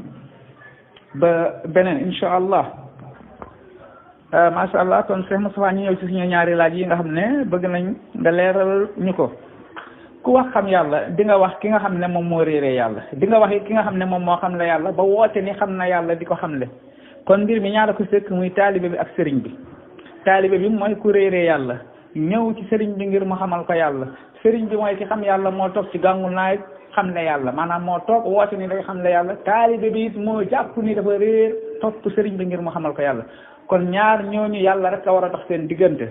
ba beneen incha allah macha allah kon Cheikh Moustapha ñu ñëw ci suñu ñaari laaj yi nga xam ne bëgg nañ nga leeral ñu ko ku wax xam yàlla di nga wax ki nga xam ne moom moo réeree yàlla di nga wax ki nga xam ne moom moo xam la yàlla ba woote ni xam na yàlla di ko xamle kon mbir mi ñaara ko sëkk muy taalibe bi ak sëriñ bi taalibe bi mooy ku réeree yàlla ñëw ci sëriñ bi ngir mu xamal ko yàlla sëriñ bi mooy ki xam yàlla moo toog ci gàngu naay xam le yàlla maanaam moo toog woote ni day xam le yàlla taalibe bi it moo jàpp ni dafa réer topp sëriñ bi ngir mu xamal ko yàlla kon ñaar ñooñu yàlla rek a war a tax seen diggante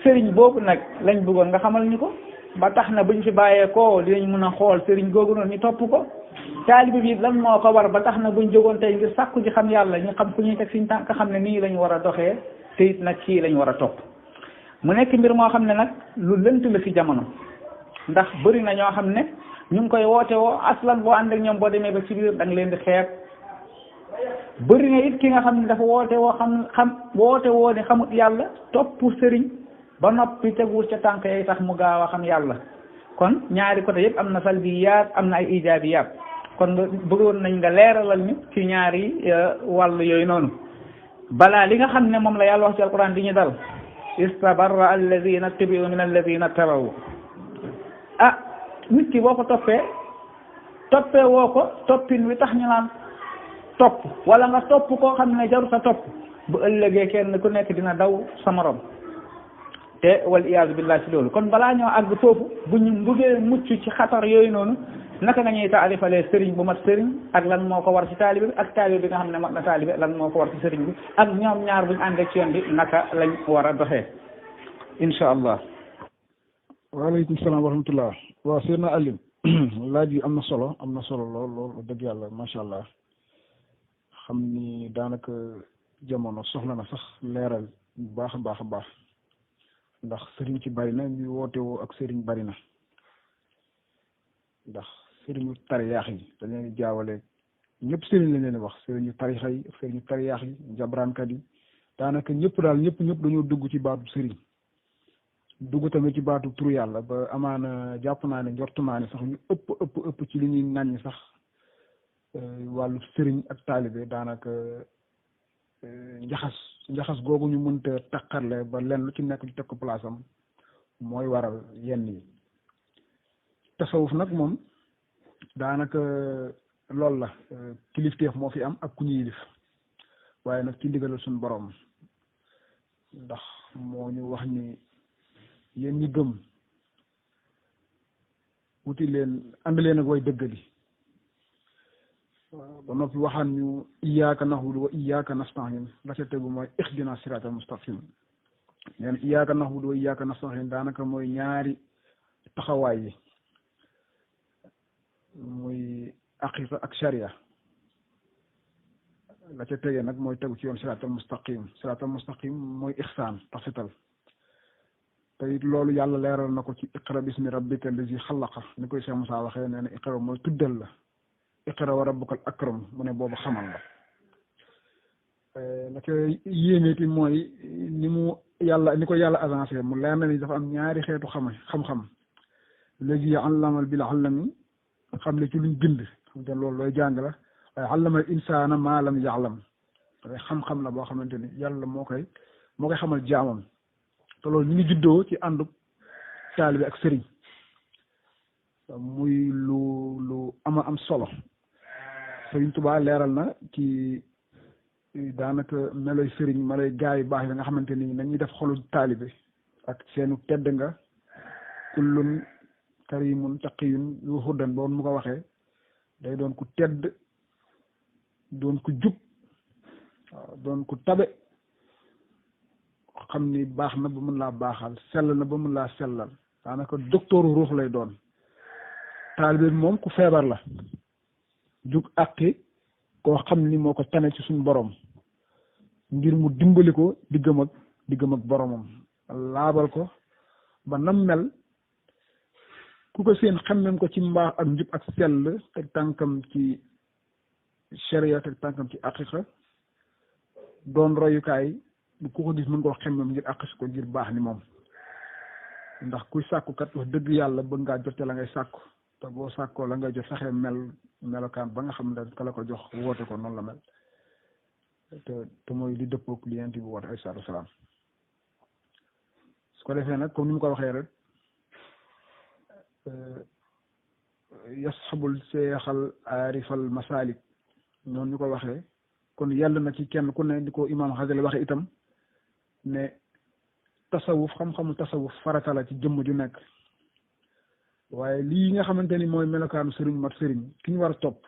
sëriñ boobu nag lañ bëggoon nga xamal ñu ko ba tax na buñ fi bàyyee ko dinañ mën a xool sëriñ googu noonu ñu topp ko taalibe bi lan moo ko war ba tax na buñ jógoon tey ngir sàkku ji xam yàlla ñu xam ku ñuy teg suñ tànk xam ne nii lañ war a doxee te it nag kii lañ war a topp mu nekk mbir moo xam ne nag lu lënt la ci jamono ndax bëri na ñoo xam ne ñu ngi koy woote woo aslan boo ànd ak ñoom boo demee ba ci biir da nga leen di xeeb bëri na it ki nga xam ne dafa woote woo woote woo ne xamut yàlla topp sëriñ ba noppi teguwul ca tànk yi tax mu gaaw a xam yàlla kon ñaari côté yëpp am na salbiyaat am na ay ijaabiyaat kon nga bëggoon nañ nga leeralal ñu ci ñaari wàll yooyu noonu balaa li nga xam ne moom la yàlla wax ci alquran di ñu dal istabarra alladina tabi'u min alladina tabawu nit ki boo ko toppee woo ko toppin wi tax ñu naan topp wala nga topp koo xam ne jaru sa topp bu ëllëgee kenn ku nekk dina daw sa morom te wal iyaazu billah ci loolu kon balaa ñoo àgg foofu bu ñu bëggee mucc ci xatar yooyu noonu naka nga ñuy taarifalee sëriñ bu mat sëriñ ak lan moo ko war ci taalibe bi ak taalibe bi nga xam ne mat na taalibe lan moo ko war ci sëriñ bi ak ñoom ñaar buñu àndee ci yoon bi naka lañ war a doxee incha allah. waaleykum salaam wa rahmatullah. waaw Seydina Aliou laaj yi am na solo lool dëgg yàlla macha allah xam ni daanaka jamono soxla na sax leeral bu baax a baax ndax sëriñ ci bari na ñu woote woo ak sëriñ bari na ndax sëriñu tariyaax yi dañ leen di jaawale ñëpp sëriñ lañ leen di wax sëriñu tarixa yi ak sëriñu tariyaax yi njabraankat yi daanaka ñëpp dañoo dugg ci baatu sëriñ dugg tamit ci baatu turu yàlla ba amaana jàpp naa ne njortu naa ne sax ñu ëpp ci li ñuy naññ sax wàllu sëriñ ak taalibe daanaka njaxas googu ñu mënta taqarle ba lenn lu ci nekk ñu teg ko place am mooy waral yenn yi tasawuf nag moom daanaka loolu la kilifteef moo fi am ak ku ñu yilif waaye nag ci ndigalal suñu borom ndax moo ñu wax ni yéen ñi gëm wuti leen ànd leen ak way dëggali ba noppi waxaan ñu iyyaka na'budu wa iyyaka nasta'in la ca tegu mooy ihdina siratal mustaqim neen iyyaka na'budu wa iyyaka nasta'in daanaka mooy ñaari taxawaay yi muy aqiqa ak sharia la ca tegee nag mooy tegu ci yoon siratal mustaqim mooy ihsaan rafetal te it loolu yàlla leeral na ko ci iqra bismi rabbika allazi xalaqa ni koy Cheikh Moussa waxee nee na iqra mooy tuddal la iqra wa rabbukal akram mu ne boobu xamal la la ca yéemeeti mooy ni mu yàlla ni ko yàlla avancé mu leer na ni dafa am ñaari xeetu xam-xam léegi allamal bil allami xam le ci luñ bind xam te loolu looy jàng la waaye allamal insaana maa lam ya'lam waaye xam-xam la boo xamante ni yàlla moo koy xamal jaamam te loolu ñu ngi juddoo ci àndu taalibe ak sëriñ muy lu am solo Sëriñ Tuubaa leeral na ci daanaka meloy sëriñ meloy gaa yu baax yi nga xamante ni nañuy def xolu taalibe ak seenu tedd nga kullun karimun taqiyun yu xuddan boon mu ko waxee day doon ku tedd doon ku jub waaw doon ku tabe xam ni baax na ba mën laa baaxal sell na ba mën laa sellal daanaka docteuru ruux lay doon taalibe bi moom ku feebar la jug àqi koo xam ni moo ko tane ci suñu borom ngir mu dimbali ko diggam ak boromam laabal ko ba nam mel ku ko seen xemmem ko ci mbaax ak njub ak sell teg tànkam ci sharia teg tànkam ci aqiqa doon royukaay ku ko gis mën koo xemmem ngir àqis ko ngir baax ni moom ndax kuy sàkkukat wax dëgg yàlla bëgg ngaa jote la ngay sàkku te boo sàkkoo la ngay jot fexe melokaan ba nga xam ne ka la ko jox woote ko noonu la mel te mooy li dëppook li yonent bi woote alayhi salaatu wa salaam su ko defee nag comme ni mu ko waxee rek yasxabul seexal aarifal masalik noonu ñu ko waxee kon yàlla na ci kenn ku ne di ko imaam Xasali waxe itam ne tasawuf xam-xamu tasawuf farata la ci jëmm ju nekk waaye lii nga xamante ni mooy melokaanu sëriñ mat sëriñ ki ñu war a topp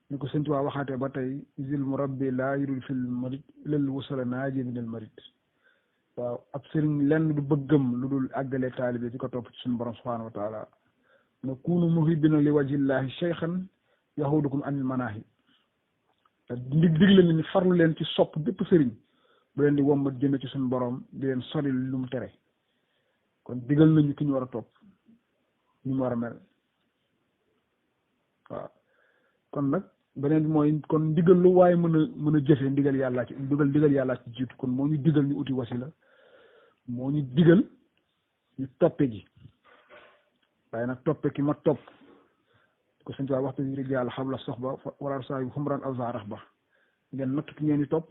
ni ko Sëñ Tuubaa waxaatee ba tey zil murabbi laa yurul fil marid lel wusala naaji minal marid waaw ab sëriñ lenn du bëggam lu dul àggale taalibe di ko topp ci suñu borom subhaanahu wa taala ne kunu muhibbina li wajhillahi cheykhan yahudukum anil manaahi te digle ni farlu leen ci sopp bépp sëriñ bu leen di wommat jëme ci suñu borom di leen sori lu mu tere kon digal nañu ki ñu war a topp ñu mu war a mel waaw kon nag beneen bi mooy kon ndigal lu waaye mën a jëfee ndigal yàllaa ci jiitu kon moo ñu digal ñu uti wasila moo ñu digal ñu toppe ji waaye nag toppe ki ma topp ko Sëñ Tuubaa waxtu rek yàlla xam la sox ba wala saa yu xumraan aw saarax ba ngeen natt ki ngeen di topp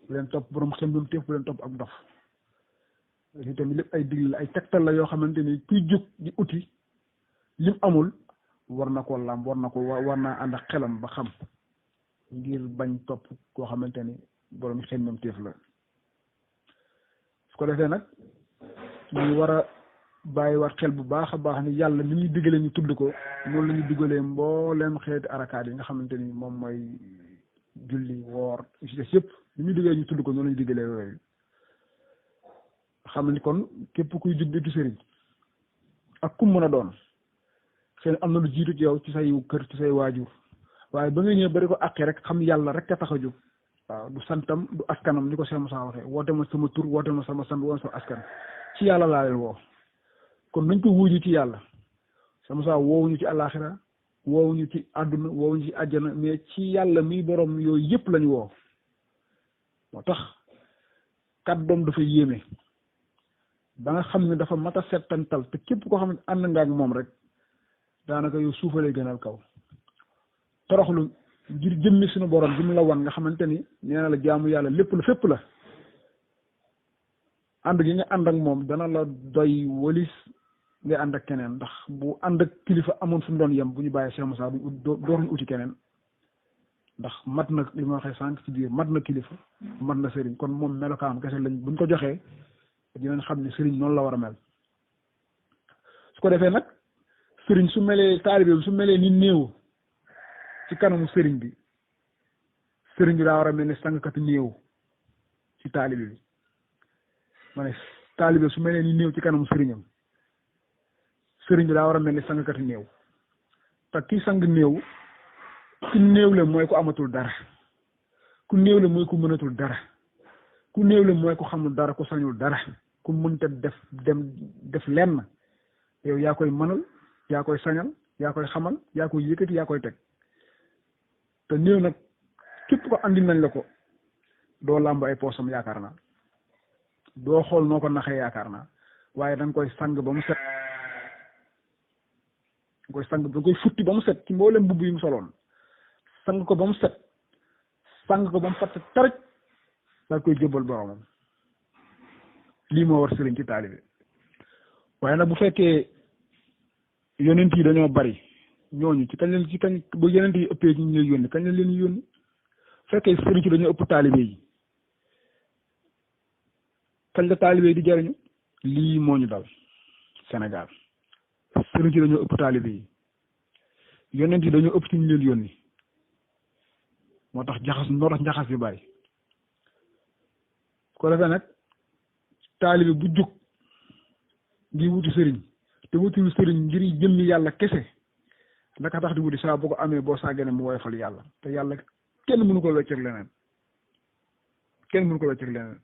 bu leen topp borom xembum téef bu leen topp ak dof li tamit lépp ay digle ay tegtal la yoo xamante ni kuy jóg di uti lim amul war na koo lam war naa ànd ak xelam ba xam ngir bañ topp koo xamante ni borom xembum téef la su ko defee nag ñu war a bàyyiwaat xel bu baax a baax ni yàlla ni ñuy diggalee ñu tudd ko noonu la ñu diggalee mbooleem xeeti arakaat yi nga xamante ni moom mooy julli woor ci des yëpp ni ñuy diggalee ñu tudd ko noonu la ñu diggalee yooyu xam ni kon képp kuy jug di sëriñ ak kum mën a doon xëy na am na lu jiitu ci yow ci say kër ci say waajur waaye ba nga ñëw bari ko àqee rek xam yàlla rek a tax a jóg waaw du santam du askanam ni ko Cheikh Moussa waxee woote ma sama tur woote ma sama sant woon sama askan ci yàlla laa leen woo kon nañ ko wuuju ci yàlla Cheikh Moussa woowuñu ci àllaaxira woowuñu ci àdduna woowuñu ci àjjana mais ci yàlla mi borom yooyu yëpp lañu woo moo tax kàddoom dafa yéeme ba nga xam ne dafa mat a settantal te képp koo xam ne ànd nga ak moom rek daanaka yow suufalee gënal kaw toroxlu ngir jëmmi suñu borom bi mu la wan nga xamante ni nee na la jaamu yàlla lépp la fépp la ànd gi nga ànd ak moom dana la doy walis ngay ànd ak keneen ndax bu ànd ak kilifa amoon fu mu doon yem bu ñu bàyyee Cheikh Moussa dooruñu uti keneen ndax mat na li ma waxee sànq ci biir mat na kilifa mat na sëriñ kon moom melokaam kese lañ buñ ko joxee dinañ xam ne sëriñ noonu la war a mel su ko defee nag sëriñ su melee taalibe bi su melee ni néew ci kanamu sëriñ bi daa war a mel ne sàngkati néew ci taalibe bi ma ne taalibe su melee ni néew ci kanamu sëriñam sëriñ bi daa war a mel ne sàngkati néew te kii sang néew ku néew la mooy ku amatul dara ku néew la mooy ku mënatul dara ku néew la mooy ku xamul dara ku sañul dara ku mënta def lenn yow yaa koy mënal yaa koy sañal yaa koy xamal yaa koy yëkkati yaa koy teg te néew nag képp ko andi nañ la ko doo làmb ay poosam yaakaar naa doo xool noo ko naxee yaakaar naa waaye da nga koy sang ba mu set da nga koy futti ba mu set ci mboolem mbubb yi mu soloon sang ko ba mu set sang ko ba mu fatt taraj daa koy jébbal boromam lii moo war sëriñ ci taalibe waaye nag bu fekkee yonent yi dañoo bari ñooñu ci kañ bu yonent yi ëppee ñu ñuy yónni kañ lañ leen yónni fekkee sëriñ ci dañoo ëpp taalibe yi kañ la taalibe yi di jariñu lii moo ñu dal Sénégal sëriñ ci dañoo ëpp taalibe yi yonent yi dañoo ëpp ci ñu leen yónni moo tax njaxas bi bari ko defee nag taalibe bu jóg ngir wuti sëriñ te wutul sëriñ ngir jëmmi yàlla kese naka tax di wuti saa boo ko amee boo sàggane mu woyofal yàlla te yàlla kenn mënu ko wecceeg leneen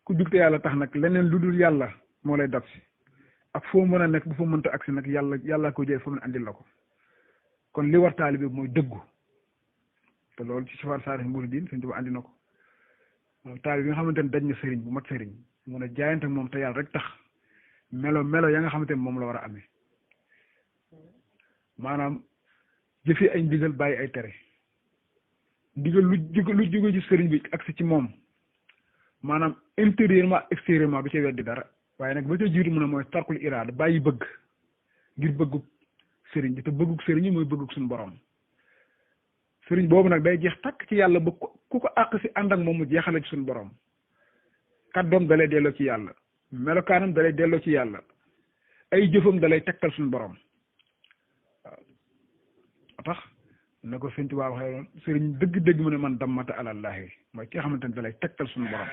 ku jug te yàlla tax nag leneen lu dul yàlla moo lay dab si ak foo mën a nekk bu fa mënta agsi nag yàlla ko jël fa mu andil la ko kon li war taalibe mooy dëggu te loolu ci sifar saarix muridin Sëriñ Tuubaa andi na ko taalibe bi nga xamante ne daj na sëriñ bu mat sëriñ mun a jaayante moom te yàlla rek tax melo ya nga xamante ne moom la war a amee maanaam jëfee ay ndigal bàyyi ay tere ndigal lu jóge ci sëriñ bi agsi ci moom maanaam intérieurement extérieurement du ca weddi dara waaye nag ba ca jiitu mu ne mooy tarkul iraada bàyyi bëgg ngir bëggug sëriñ bi te bëggug sëriñ yi mooy bëggug suñu borom sëriñ boobu nag day jeex takk ci yàlla ba ku ko àq si ànd ak moom mu jeexale ci suñu borom kàddoom dalay delloo ci yàlla melokaanam dalay delloo ci yàlla ay jëfam dalay tegtal suñu borom waaw tax na ko Sëriñ Tuubaa waxee noonu sëriñ dëgg-dëgg mu ne man dammata alallahi mooy ki nga xamante ne dalay tegtal suñu borom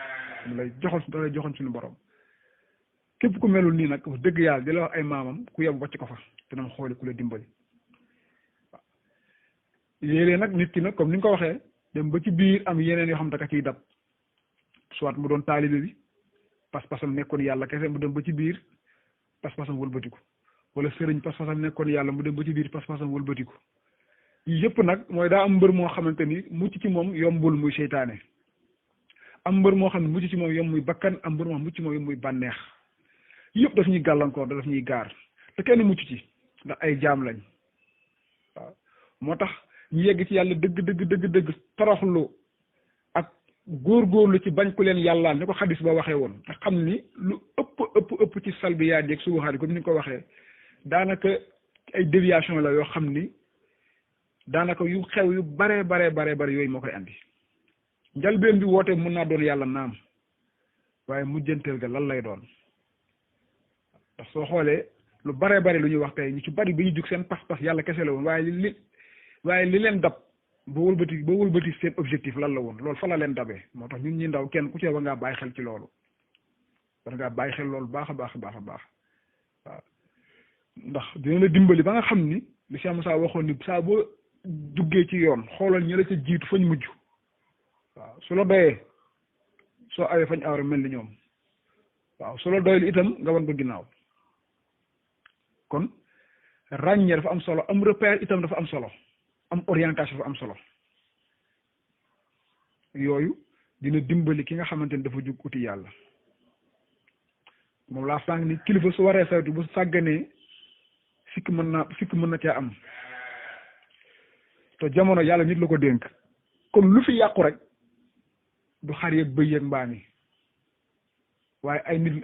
dalay joxoon suñu borom képp ku melul nii nag wax dëgg yàlla di la wax ay maamam ku yem wàcc ko fa te nam xooli ku la dimbali waaw léeg-léeg nag nit ki nag comme ni nga ko waxee dem ba ci biir am yeneen yoo xam ne ka ciy dab soit mu doon taalibe bi pas-pasam nekkoon yàlla kese mu dem ba ci biir pas-pasam wëlbatiku wala sëriñ pas-pasam nekkoon yàlla mu dem ba ci biir pas-pasam wëlbatiku yëpp nag mooy daa am mbër moo xamante ni mucc ci moom yombul muy seytaane am mbër moo xam ne mucc ci moom yomb muy bakkan am mbër moo xam mucc ci moom yomb muy bànneex yëpp daf ñuy gàllankoor daf ñuy gaar te kenn mucc ci ndax ay jaam lañ waaw moo tax ñu yegg ci yàlla dëgg toroxlu ak góorgóorlu ci bañ ku leen yàllaal ni ko xadis ba waxee woon te xam ni lu ëpp ci salbiyaat yeeg subuhaat yi comme ni nga ko waxee daanaka ay déviation la yoo xam ni daanaka yu xew yu bare yooyu moo koy andi njalbeen bi woote mën naa doon yàlla naam waaye mujjanteel ga lan lay doon ndax soo xoolee lu bare lu ñuy wax tey ñu ci bari bi ñu jug seen pas-pas yàlla kese la woon waaye li leen dab ba wëlbati seen objectif lan la woon loolu fa la leen dabee moo tax ñun ñi ndaw kenn ku ci war ngaa bàyyi xel ci loolu war ngaa bàyyi xel loolu baax a baax waaw ndax dina la dimbali ba nga xam ni li Cheikh Moussa waxoon ni saa boo duggee ci yoon xoolal ñu la ca jiitu fañ mujj waaw su la doyee soo awee fañ awre mel ni ñoom waaw su la doyul itam nga wan ko ginnaaw kon ràññee dafa am solo am repère itam dafa am solo am orientation dafa am solo yooyu dina dimbali ki nga xamante ni dafa jug uti yàlla moom laa sànq ni kilifa su waree saytu bu sàgganee sikk mën na cee am te jamono yàlla nit la ko dénk kon lu fi yàqu rek du xar yeeg bëy yeeg mbaam yi waaye ay nit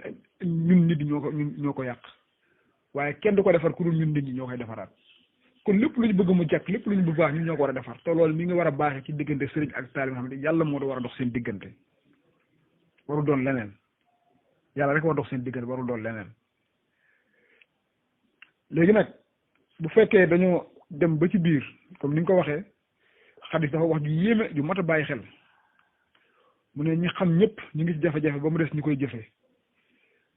ñun nit ñoo ko yàq waaye kenn du ko defar ku dul ñun nit ñi ñoo koy defaraat kon lépp lu ñu bëgg mu jàkk lépp lu ñu bëgg baax ñun ñoo ko war a defar te loolu mi ngi war a baaxee ci diggante sëriñ ak taalibe nga xam ne yàlla moo war a dox seen diggante warul doon leneen yàlla rek war a dox seen diggante warul doon leneen léegi nag bu fekkee dañoo dem ba ci biir comme ni nga ko waxee xadis dafa wax ju yéeme ju mat a bàyyi xel mu ne ñi xam ñëpp ñu ngi ci jafe-jafe ba mu des ñi koy jëfee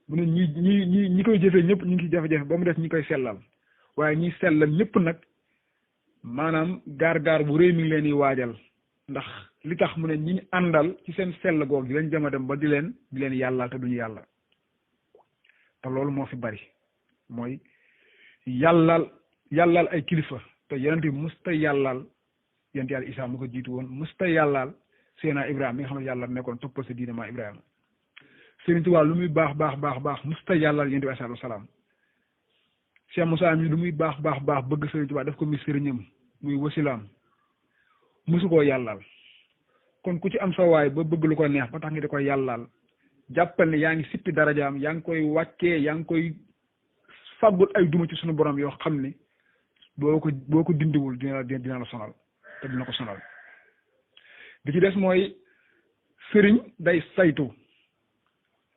mu ne ñi koy jëfee ñëpp ñu ngi ci jafe-jafe ba mu des ñi koy sellal waaye ñi sellal ñëpp nag maanaam gaar bu rëy mi ngi leen di waajal ndax li tax mu ne ñi ñu àndal ci seen sell goog gi lañ jëm a dem ba di leen yàllaal te duñu yàlla te loolu moo fi bari mooy yàllaal ay kilifa te yonent bi musta yàllaal yonent yàlla Isaa mu ko jiitu woon musta yàllaal Seydina Ibrahima mi nga xam ne yàlla nekkoon toppal sa diine maa Ibrahima Sëriñ Tuubaa lu muy baax musta yàllal yonent bi alayhi salaam Cheikh Moussa mi lu muy baax bëgg Sëriñ Tuubaa def ko muy sëriñam muy wasilaam musu koo yàllal kon ku ci am sa waay ba bëgg lu ko neex ba tax nga di koy yàllal jàppal ne yaa ngi sippi darajaam yaa ngi koy wàccee yaa ngi koy fàggul ay duma ci sunu borom yoo xam ne boo ko dindiwul dina la sonal te dina ko sonal bi ci des mooy sëriñ day saytu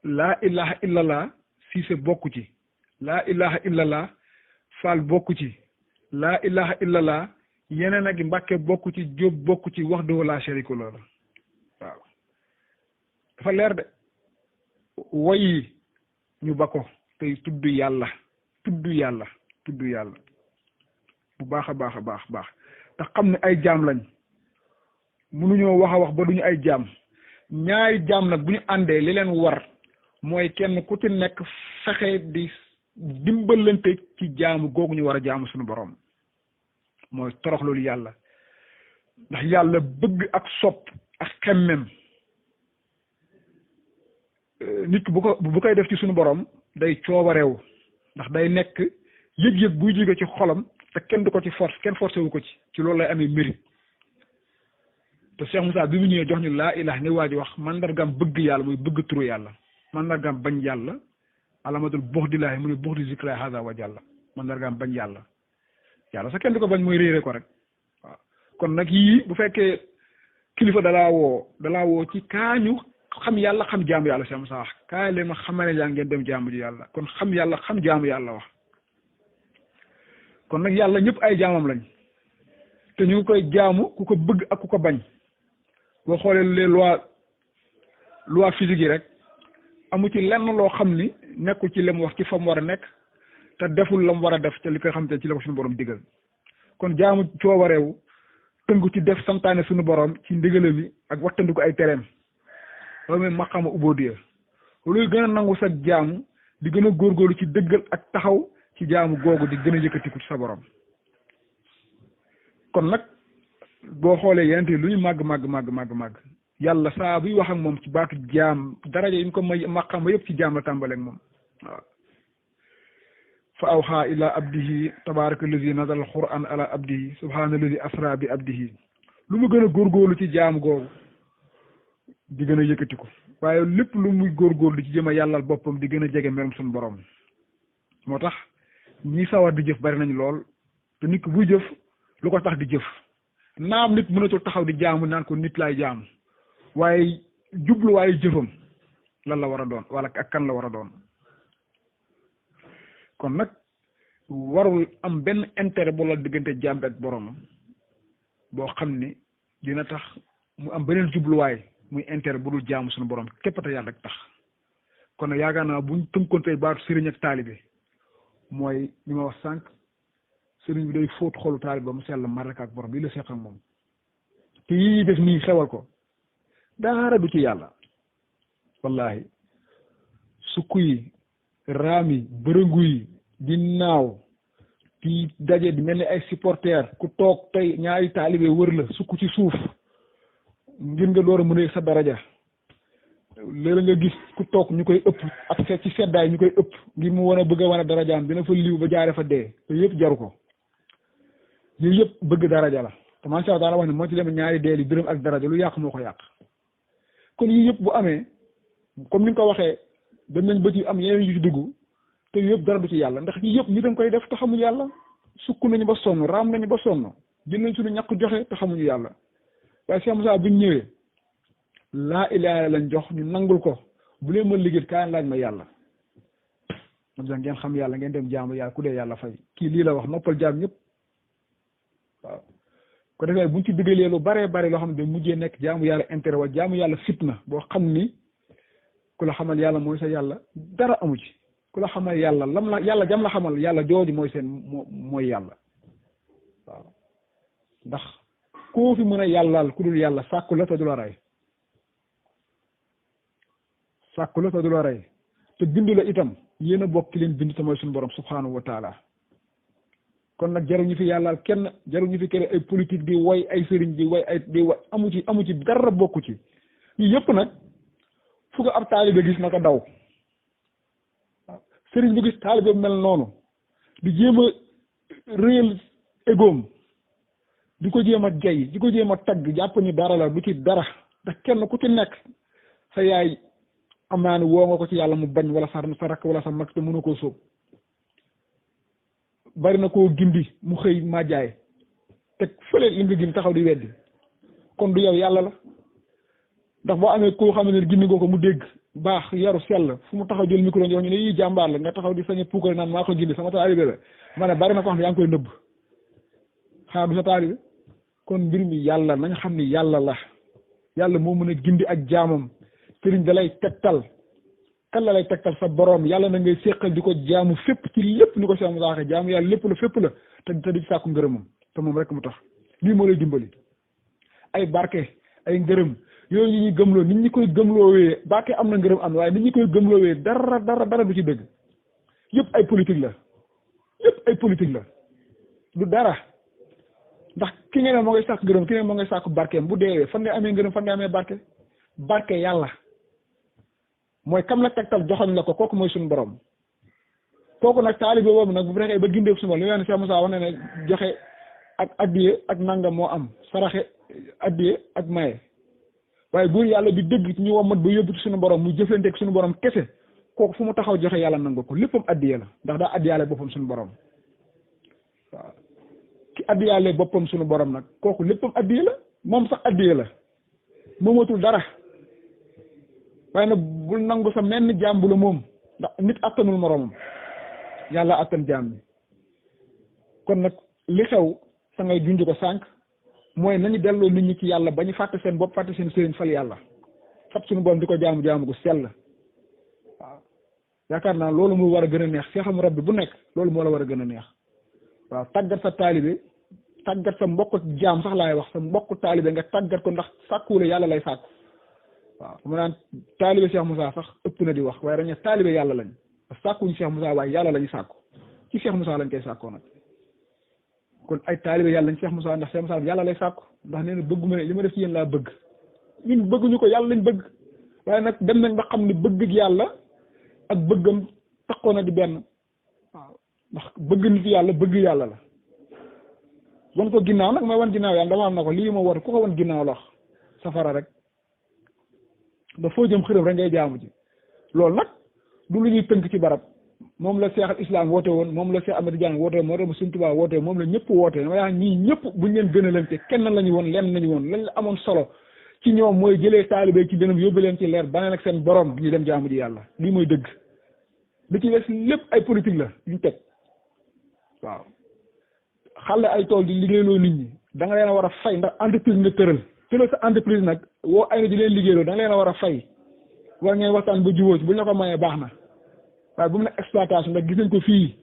laa ilaha illallah siise bokku ci laa ilaha illallah faal bokku ci laa ilaha illallah yeneen ak mbàkke bokku ci jóob bokku ci wahdahu laa sharika lahu waaw dafa leer de woyi ñu ba ko tey tudd yàlla bu baax a baax te xam ne ay jaam lañ mënuñoo wax a wax ba duñu ay jaam ñaari jaam nag bu ñu àndee li leen war mooy kenn ku ci nekk fexe di dimbalante ci jaamu googu ñu war a jaamu suñu borom mooy torox loolu yàlla ndax yàlla bëgg ak sopp ak xemmem nit ki bu koy def ci suñu borom day coobareewu ndax day nekk yëg-yëg buy jóge ci xolam te kenn du ko ci force kenn forcé wu ko ci loolu lay amee mérite te Cheikh Moussa bi mu ñëwee jox ñu laa ilaha ni waa ji wax mandargam bëgg yàlla muy bëgg turu yàlla mandargam bañ yàlla alamatul buxdillaahi mu ne buxdi zikra hada wa jàlla mandargam bañ yàlla sa kenn du ko bañ mooy réere ko rek waaw kon nag yii bu fekkee kilifa dalaa woo ci kaañu xam yàlla xam jaamu yàlla Cheikh Moussa wax kaay leen ma xamane yaa ngeen dem jaamu ji yàlla kon xam yàlla xam jaamu yàlla wax kon nag yàlla ñëpp ay jaamam lañ te ñu ngi koy jaamu ku ko bëgg ak ku ko bañ boo xoolee les loi physique yi rek amu ci lenn loo xam ni nekkul ci lem wax ci fa mu war a nekk te deful la mu war a def te li koy xam te ci la ko suñu borom digal kon jaamu coobareewu tënku ci def santaane suñu borom ci ndigalam yi ak wattandiku ay tereem loolu mooy maqaama ubodiya loolu gën a nangu sa jaamu di gën a góorgóorlu ci dëggal ak taxaw ci jaamu googu di gën a yëkkatiku ci sa borom kon nag boo xoolee yeneen lu ñu màgg yàlla saa buy wax ak moom ci baatu jaam daraja yi ñu ko may maqaama yëpp ci jaam la tàmbaleeg moom waaw fa awxa ila abdihi tabaraka allazi nazala alquran ala abdihi subhana allazi asra bi abdihi lu mu gën a góorgóorlu ci jaam googu di gën a yëkkati ko waaye lépp lu muy góorgóorlu ci jëm a yàllal boppam di gën a jege merum suñu borom moo tax ñi sawar di jëf bari nañ lool te nit ki buy jëf lu ko tax di jëf naam nit mënatul taxaw di jaamu naan ko nit laay jaamu waaye jubluwaayu jëfam lan la war a doon wala ak kan la war a doon kon nag warul am benn intérêt bu la diggante jaam bi ak borom boo xam ni dina tax mu am beneen jubluwaay muy intérêt bu dul jaamu suñu borom képp te yàlla rek tax kon nag yaakaar naa buñ tënkoon tey baatu sëriñ ak taalibe mooy li ma wax sànq sëriñ bi day fóot xolu taalibe ba mu sell mar rek ak borom lii la seq ak moom te yii def nii xewal ko daara du ci yàlla wallahi sukk yi raam yi bërëngu yi di naaw di daje di mel ni ay supporter ku toog tey ñaari taalibe wër la sukk ci suuf ngir nga door a mën a sa daraja léeg nga gis ku toog ñu koy ëpp ak ci seddaay ñu koy ëpp ngir mu wan a bëgg a wan a darajaam dina fa liw ba jaare fa dee te yëpp jaru ko yooyu yëpp bëgg daraja la te macha allah daana wax ne moo ci dem ñaari deel yi dërëm ak daraja lu yàq moo ko yàq kon yii yëpp bu amee comme ni nga ko waxee dem nañ bët yi am yeneen yu ci dugg te yëpp dara du ci yàlla ndax yii yëpp ñi dañ koy def te xamuñu yàlla sukk nañu ba sonn raam nañu ba sonn jël nañ suñu ñàkk joxe te xamuñu yàlla waaye Cheikh Moussa buñ ñëwee laa ilaaha lañ jox ñu nangul ko bu leen mën liggéey kaa laaj ma yàlla man sax ngeen xam yàlla ngeen dem jaamu yàlla ku dee yàlla fay kii lii la wax noppal jaam ñëpp waaw ko defee buñ ci diggalee lu baree bari loo xam ne da mujjee nekk jaamu yàlla intérêt wa jaamu yàlla fitna boo xam ni ku la xamal yàlla mooy sa yàlla dara amu ci ku la xamal yàlla lam la yàlla jam la xamal yàlla jooju mooy seen mooy yàlla waaw ndax koo fi mën a yàllaal ku dul yàlla sàkku la te du la rey sàkku la te du la rey te bindu la itam yéen a bokk ki leen bind te mooy suñu borom subhanahu wa taala kon nag jaruñu fi yàllaal kenn jaruñu fi kere ay politique di woy ay sëriñ di woy ay di woy amu ci dara bokku ci ñu yëpp nag fu ko ab taalibe gis na ko daw waaw sëriñ bu gis taalibe mel noonu di jéem a réel égoom di ko jéem a jay di ko jéem a tagg jàpp ni dara la du ci dara ndax kenn ku ci nekk sa yaay am naa ne woo nga ko ci yàlla mu bañ wala sa rakk wala sa mag te mënu koo sóob bari na koo gindi mu xëy maa jaay teg fële li nga gin taxaw di weddi kon du yow yàlla la ndax boo amee koo xam ne gindi nga ko mu dégg baax yaru sell fu mu taxaw jël micro ñu ne yii jàmbaar la nga taxaw di sañ a puukare naan maa ko gindi sama taalibe la ma ne bari na ko xam ne yaa ngi koy nëbb xanaa du sa taalibe kon mbir mi yàlla nañ xam ni yàlla la yàlla moo mën a gindi ak jaamam sëriñ da lay tegtal kan la lay tegtal sa borom yàlla na ngay séqal di ko jaamu fépp ci lépp ni ko Cheikh Moussa waxee jaamu yàlla lépp la fépp la te di sàkku ngërëmam te moom rek mu tax lii moo lay dimbali ay barke ay ngërëm yooyu ñi ñuy gëmloo nit ñi koy gëmloowee barke am na ngërëm am na waaye nit ñi koy gëmloowee dara du ci dëgg yëpp ay politique la du dara ndax ki nga ne moo ngay sàkk ngërëm ki nga ne moo ngay sàkk barkeem bu deewee fan ngay amee ngërëm fan ngay amee barke yàlla mooy kam la tegtal joxoñ la ko kooku mooy suñu borom kooku nag taalibe boobu nag bu fexee ba gindeeku suñu borom li nga ne Cheikh Moussa wax ne joxe ak addiye ak nangam moo am saraxe addiye ak maye waaye buur yàlla bi dëgg ñu wommat ba yóbbu ci suñu borom mu jëflanteeg suñu borom kese kooku fu mu taxaw joxe yàlla nangu ko léppam addiye la ndax daa addiyaale boppam suñu borom waaw ki addiyaale boppam suñu borom nag kooku léppam addiye la moom sax addiye la moomatul dara waaye nag bul nangu sa menn jaam bu la moom ndax nit attanul moromam yàlla attan jaam bi kon nag li xew sa ngay junj ko sànq mooy nañu delloo nit ñi ci yàlla ba ñu fàtte seen bopp fàtte seen sëriñ fal yàlla fat suñu borom di ko jaamu gu sell waaw yaakaar naa loolu mu war a gën a neex seexam rabbi bu nekk loolu moo la war a gën a neex waaw tàggat sa taalibe tàggat sa mbokk jaam sax laay wax sa mbokk taalibe nga tàggat ko ndax sàkkuwule yàlla lay sàkku waaw mu naan taalibe Cheikh Moussa sax ëpp na di wax waaye dañ ne taalibe yàlla lañ sàkkuñ Cheikh Moussa waaye yàlla lañu sàkku ci Cheikh Moussa lañ koy sàkkoo nag kon ay taalibe yàlla lañ Cheikh Moussa ndax Cheikh Moussa yàlla lay sàkku ndax nee na bëgguma ne li ma def ci yéen laa bëgg ñun bëgguñu ko yàlla lañ bëgg waaye nag dem nañ ba xam ne bëgg yàlla ak bëggam taxoo na di benn waaw ndax bëgg nit yàlla bëgg yàlla la wan ko ginnaaw nag may wan ginnaaw yàlla dama am na ko lii ma war ku ko wan ginnaaw la wax safara rek ba foo jëm xërëm rek ngay jaamu ji loolu nag du lu ñuy tënk ci barab moom la Cheikh al Islam woote woon moom la Cheikh Ahmadou Diagne woote woon moo tax Sëriñ Tuubaa woote moom la ñëpp woote dama yaa ñii ñëpp buñ leen gën a lante kenn lañu woon lenn lañu woon lañ la amoon solo ci ñoom mooy jëlee taalibe ci dënam yóbbu leen ci leer baneen ak seen borom ñu dem jaamu ji yàlla lii mooy dëgg li ci des lépp ay politique la yuñ teg waaw xale ay tool di liggéeyloo nit ñi da nga leen a war a fay ndax entreprise nga tëral sa entreprise nag woo ay na di leen liggéeyloo da nga leen a war a fay war ngeen waxtaan ba jubóo ci bu ñu la ko mayee baax na waaye bu mu nekk exploitation ndax gis nañ ko fii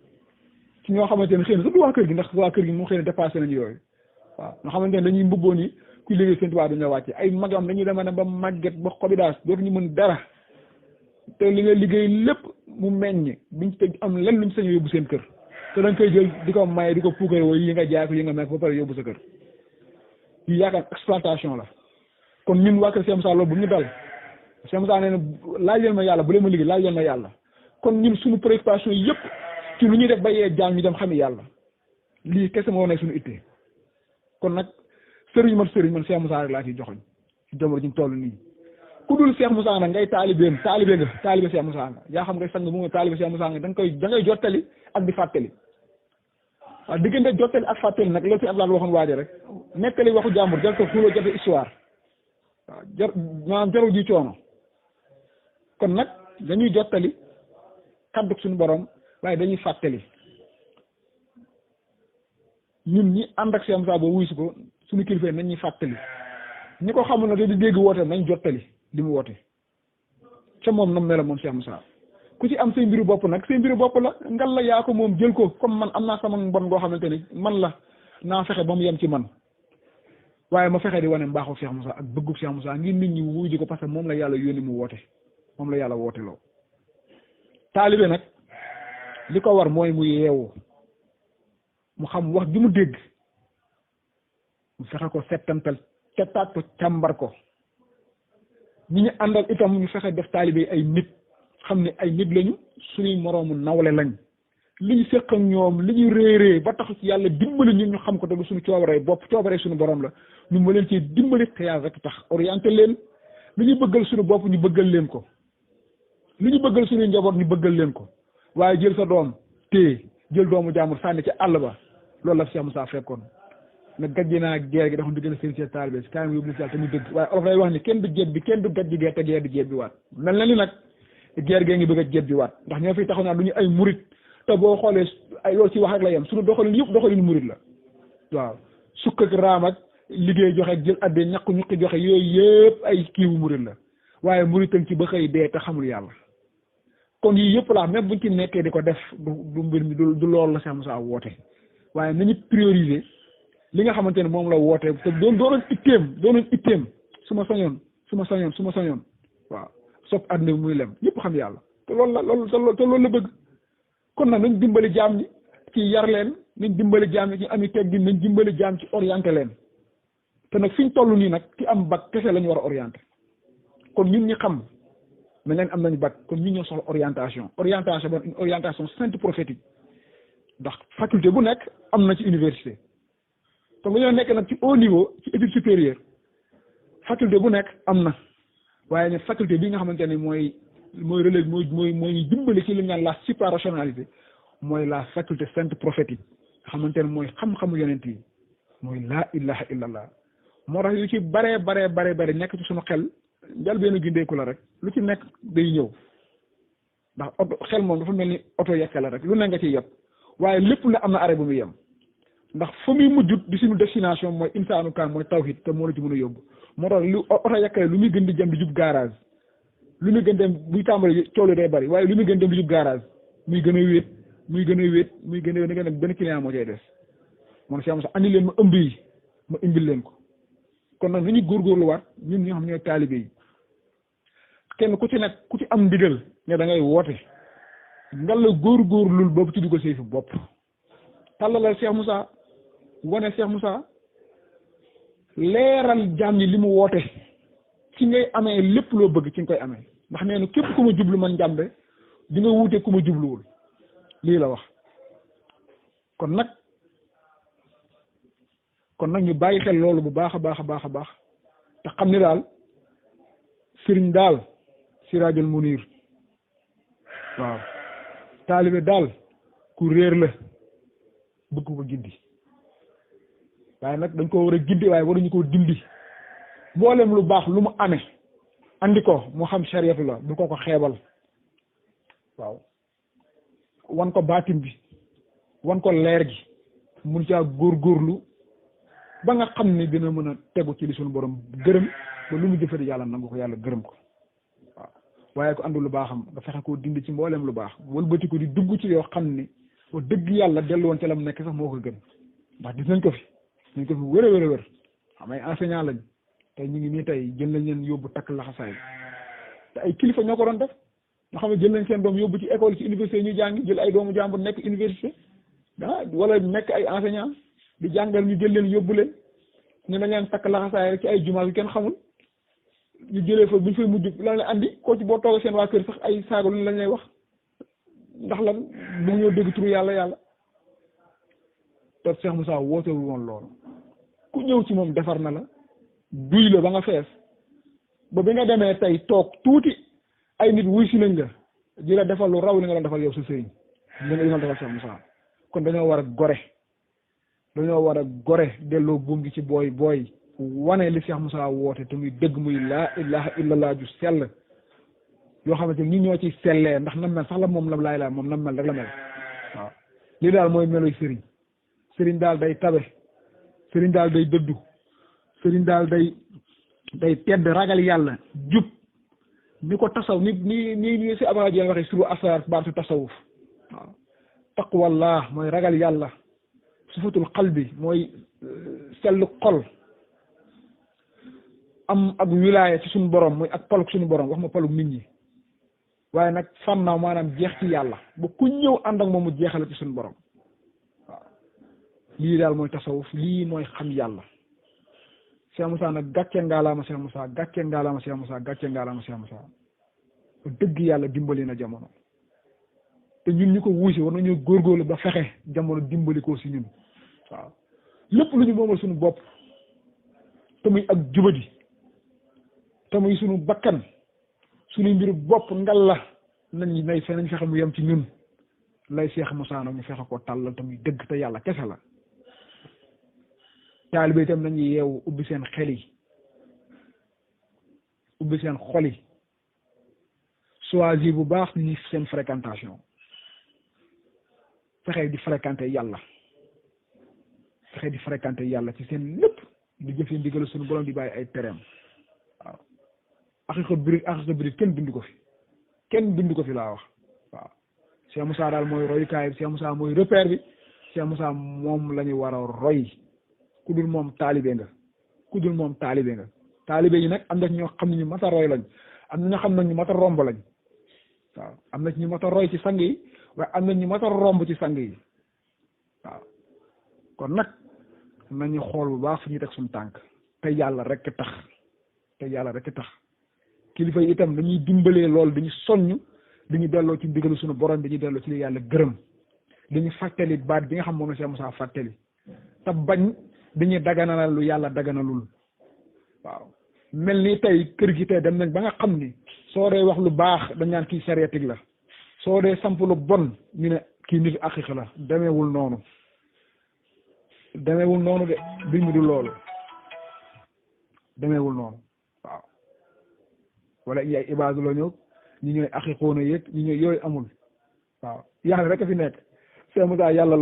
ci ñoo xamante ne xëy na surtout waa kër gi ndax waa kër gi mu xëy na dépassé nañu yooyu waaw nga xamante ne dañuy mbubboon yi kuy liggéey seen tubaab duñu la wàcce ay magam dañuy dema ne ba màgget ba xobidaas dootuñu mën dara te li nga liggéey lépp mu meññ biñ te am lenn luñ sañ yóbbu seen kër te dañ koy jël di ko maye di ko puukare woo yi nga jaay ko yi nga mekk ba pare yóbbu sa kër yi yaakaar exploitation la kon ñun waa kër Cheikh Moussa loolu bu ñu dal Cheikh Moussa nee na laaj leen ma yàlla bu leen ma liggéey laaj leen ma yàlla kon ñun suñu préoccupation yëpp ci lu ñuy def ba yee jaam ñu dem xami yàlla lii kese moo nekk suñu ittee kon nag sëriñ man Cheikh Moussa rek laa ciy joxoñ ci jamono ji ñu toll nii ku dul Cheikh Moussa nag ngay taalibe nga taalibe Cheikh Moussa nga yaa xam ngay sang mu nga taalibe Cheikh Moussa nga da ngay jottali ak di fàttali waaw diggante jottali ak fàttali nag loolu si Abdoulaye waxoon waaje rek nekkali waxu jàmbur jar ko xuuloo jafe histoire waaw maanaam jarul ji coono kon nag dañuy jottali kaddu suñu borom waaye dañuy fàttali ñun ñi ànd ak Cheikh Moussa boo wuy si ko suñu kilifa nañ ñuy fàttali ñi ko xamul nag di dégg woote nañ jottali li mu woote ca moom nam mela moom Cheikh Moussa ku ci am say mbiru bopp nag say mbiru bopp la ngal la yaa ko moom jël ko comme man am naa sama mbon ngoo xamante ni man la naa fexe ba mu yem ci man waaye ma fexe di wane mbaaxu Cheikh Moussa ak bëggu Cheikh Moussa ngir nit ñi wuy ji ko parce que moom la yàlla yónni mu woote moom la yàlla woote loo taalibe nag li ko war mooy mu yeewu mu xam wax ju mu dégg mu fexe ko settantal tettaat ko càmbar ko ñi ñu àndal itam ñu fexe def taalibe ay nit xam ne ay nit lañu suñuy moroomu nawle lañ li ñu séq ak ñoom li ñu réeree ba tax ci yàlla dimbali ñun ñu xam ko te du suñu coobaree bopp coobaree suñu borom la ñu ma leen ci dimbali te yàlla rek tax orienté leen li ñu bëggal suñu bopp ñu bëggal leen ko li ñu bëggal suñu njaboot ñu bëggal leen ko waaye jël sa doom téye jël doomu jaamur sànni ci àll ba loolu la Cheikh Moussa fekkoon nag gajji naa geer gi dafa diggante seen seen taalibe si kaay ma yóbbu la si yàlla te muy dëgg waaye olof lay wax ni kenn du jéb bi kenn du gajji geer te geer di jéb bi waat mel na ni nag geer gee ngi bëgg a jéb bi waat ndax ñoo fi taxaw naa du ñu ay murit te boo xoolee ay loolu ci wax ak la yem suñu doxalin yëpp doxalin murit la waaw sukk ak raam ak liggéey joxe ak jël addee ñaq ñuqi joxe yooyu yëpp ay kiiwu murit la waaye muritam ci ba xëy dee te xamul yàlla kon yii yëpp laa même buñ ci nekkee di ko def du mbir mi du loolu la Cheikh Moussa woote waaye nañu prioriser li nga xamante ne moom la woote te doonoon itteem su ma sañoon waaw sopp àdduna bi muy lem ñëpp xam yàlla te loolu la bëgg kon nag nañ dimbali jaam ñi ci yar leen nañ dimbali jaam ñi ci ami teggin nañ dimbali jaam ci orienté leen te nag fi ñu toll nii nag ki am bac kese la ñu war a orienté kon ñun ñi xam na leen am nañu bac kon ñun ñoo soxla orientation bon une orientation sainte prophétique ndax faculté bu nekk am na ci université te bu ñoo nekk nag ci haut niveau ci étude supérieure faculté bu nekk am na waaye ne faculté bi nga xamante ne mooy relève mooy dimbali ci li ñu naan la suprarationalité mooy la faculté sainte prophétique nga xamante ne mooy xam-xamu yonent yi mooy laa ilaha illallah moo tax yu ci bare nekk ci suñu xel njal benn gindeeku la rek lu ci nekk day ñëw ndax oto xel moom dafa mel ni oto yekke la rek lu ne nga ciy yeb waaye lépp la am na arrêt bu muy yem ndax fa muy mujjut di suñu destination mooy insaanu kaan mooy tawhid te moo la ci mën a yóbbu moo tax lu oto yekkale lu muy gën di jëm di jub garage lu muy gën dem buy tàmbali coolu day bari waaye lu muy gën dem di jub garage muy gën a wéet ni nga nag benn client moo cay des moom si am sax andi leen ma ëmb yi ma indil leen ko kon nag ni ñu góorgóorluwaat ñun ñoo xam ñooy taalibe yi kenn ku ci nekk ku ci am ndigal ne da ngay woote nga la góorgóorlul boobu ci dugal say fi bopp tàllalal Cheikh Moussa wane Cheikh Moussa leeral jaam ñi li mu woote ci ngay amee lépp loo bëgg ci nga koy amee ndax nee na képp ku ma jublu man njàmbe di nga wuute ku ma jubluwul lii la wax kon nag ñu bàyyi xel loolu bu baax a baax te xam ni daal sëriñ daal siraajul munir waaw taalibe daal ku réer la bëgg ko gindi waaye nag dañ ko war a gindi waaye waruñu koo dindi mboolem lu baax lu mu amee andi ko mu xam sariyatu la du ko xeebal waaw wan ko baatin bi wan ko leer gi mun caa góorgóorlu ba nga xam ne dina mën a tegu ci li suñu borom gërëm ba lu mu jëfati yàlla nangu ko yàlla gërëm ko waaw waaye ko andul lu baaxam nga fexe koo dindi ci mboolem lu baax wëlbati ko di dugg ci yoo xam ni wax dëgg yàlla dellu woon ca la mu nekk sax moo ko gën ndax gis nañ ko fi wër a wër xam ay enseignant lañ tey ñu ngi nii tey jël nañ leen yóbbu takk laxasaay te ay kilifa ñoo ko doon def nga xam ne jël nañ seen doom yóbbu ci école ci université ñu jàngi jël ay doomu jàmbur nekk université wala nekk ay enseignant di jàngal ñu jël leen yóbbu leen ñu dañ leen takk laxasaay rek ci ay jumaa yu kenn xamul ñu jëlee fa bu ñu fay mujj lan la andi koo ci boo toogee seen waa kër sax ay saaga lu lañ lay wax ndax lan bu ñoo dégg turu yàlla te Cheikh Moussa wootewul woon loolu ku ñëw ci moom defar na la duy la ba nga fees ba bi nga demee tey toog tuuti ay nit wuy si nañ la di la defal lu raw li nga doon defal yow sa sëriñ li nga defal Cheikh Moussa kon dañoo war a gore delloo buum gi ci booy wane li Cheikh Moussa woote te muy dëgg muy laa ilaha illallah ju sell yoo xamante ni ñoo ci sellee ndax nam mel sax la moom la laay laa moom nam mel rek la mel waaw lii daal mooy meloy sëriñ daal day tabe sëriñ daal day dëddu sëriñ daal day tedd ragal yàlla jub ni ko tasaw ni si abaa jeen waxee suru asrar baatu tasawuf waaw taqwallah mooy ragal yàlla sufatul qalbi mooy sellu xol am ak wilaaya ci suñu borom mooy ak paluk suñu borom wax ma paluk nit ñi waaye nag fànnaaw maanaam jeex ci yàlla ba ku ñëw ànd ak moom mu jeexale ci suñu borom waaw lii daal mooy tasawuf lii mooy xam yàlla Cheikh Moussa nag gàcce ngaalaama Cheikh Moussa gàcce ngaalaama Cheikh Moussa gàcce ngaalaama Cheikh Moussa dëgg yàlla dimbali na jamono te ñun ñu ko wuusi war nañoo góorgóorlu ba fexe jamono dimbali ko si ñun waaw lépp lu ñu moomal suñu bopp te muy ak jubadi te muy suñu bakkan suñu mbiru bopp ngal la nañ fexe mu yem ci ñun lay Cheikh Moussa nag ñu fexe ko tàllal te muy dëgg te yàlla kese la taalibe itam nañu yeewu ubbi seen xel yi ubbi seen xol yi choisir bu baax ni seen fréquentation fexe di fréquenter yàlla fexe di fréquenter yàlla ci seen lépp di jëfee ndigal suñu borom di bàyyi ay tereem waaw aqiqa birit kenn bindu ko fi laa wax waaw Cheikh Moussa daal mooy royukaay bi Cheikh Moussa mooy repère bi Cheikh Moussa moom la ñu war a roy ku dul moom taalibe nga taalibe yi nag am na ñoo xam ne ñu mat a roy lañ am na ñoo xam ne ñu mat a romb lañ waaw am na ñu mat a roy ci sang yi waaye am na ñu mat a romb ci sang yi waaw kon nag nañu xool bu baax fu ñuy teg suñu tànk te yàlla rek tax kilifa yi itam dañuy dimbalee loolu dañuy soññ dañuy delloo ci ndigalu suñu borom dañuy delloo ci li yàlla gërëm dañuy fàttali baat bi nga xam moom la Cheikh Moussa fàttali te bañ dañuy daganalal lu yàlla daganalul waaw mel ni tey kër gi tey dem nañ ba nga xam ni soo dee wax lu baax dañ naan kii sariyatik la soo dee samp lu bon ñu ne kii nit aqiqa la demeewul noonu de mbir mi du loolu demeewul noonu waaw wala ñi ay ibaadu la ñëw ñi ñooy aqiqoona yëg ñi ñooy yooyu amul waaw yàlla rek a fi nekk Cheikh Moussa yàlla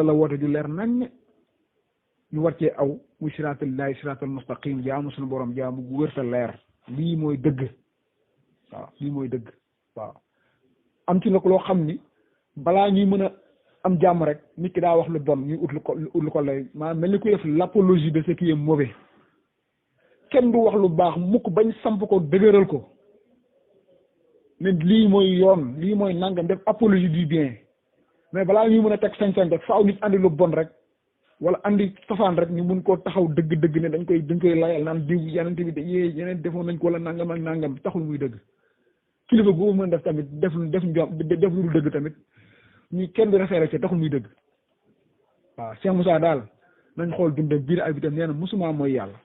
la woote ju leer nañ ñu war cee aw muy siraatullahi siraatul mustaqim jaamu suñu borom jaamu gu wér te leer lii mooy dëgg waaw am ci nag loo xam ni balaa ñuy mën a am jàmm rek nit ki daa wax lu bon ñuy ut lu ko lay maanaam mel ni ku def l'apologie de ce qui est mauvais kenn du wax lu baax mukk bañ samp ko dëgëral ko ne lii mooy yoon lii mooy nangam def apologie du bien mais balaa ñuy mën a teg sañ-sañ rek faaw nit andi lu bon rek wala andi safaan rek ñu mun koo taxaw dëgg ne dañ koy layal naan diw yeneen bi yeneen defoon nañ ko wala nangam ak nangam taxul muy dëgg kilifa boobu mën def tamit def lu dul dëgg tamit ñu kenn du référé ci taxul muy dëgg waaw Cheikh Moussa daal nañ xool dundam biir ay bitam nee na musuma mooy yàlla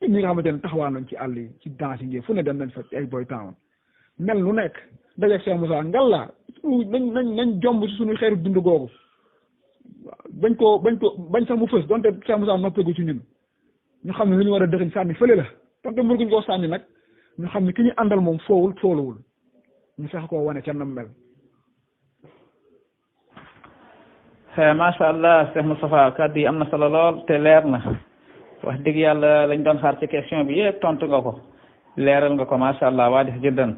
ñun ñi nga xamante ne taxawaan nañ ci àll yi ci danse yi fu ne dem nañ fa ay boy town mel lu nekk dajeeg Cheikh Moussa ngalla nañ jomb ci suñu xeeru dund googu bañ sax mu fës donte Cheikh Moussa noppeegu ci ñun ñu xam ne lu ñu war a dëxiñ sànni fële la donte mënuñ koo sànni nag ñu xam ne ki ñu àndal moom fooluwul ñu fexe koo wane ca nam mel. macha allah Cheikh Moustapha kàddu yi am na solo lool te leer na wax dëgg yàlla lañ doon xaar ci question bi yëpp tontu nga ko leeral nga ko macha allah waa def jëddan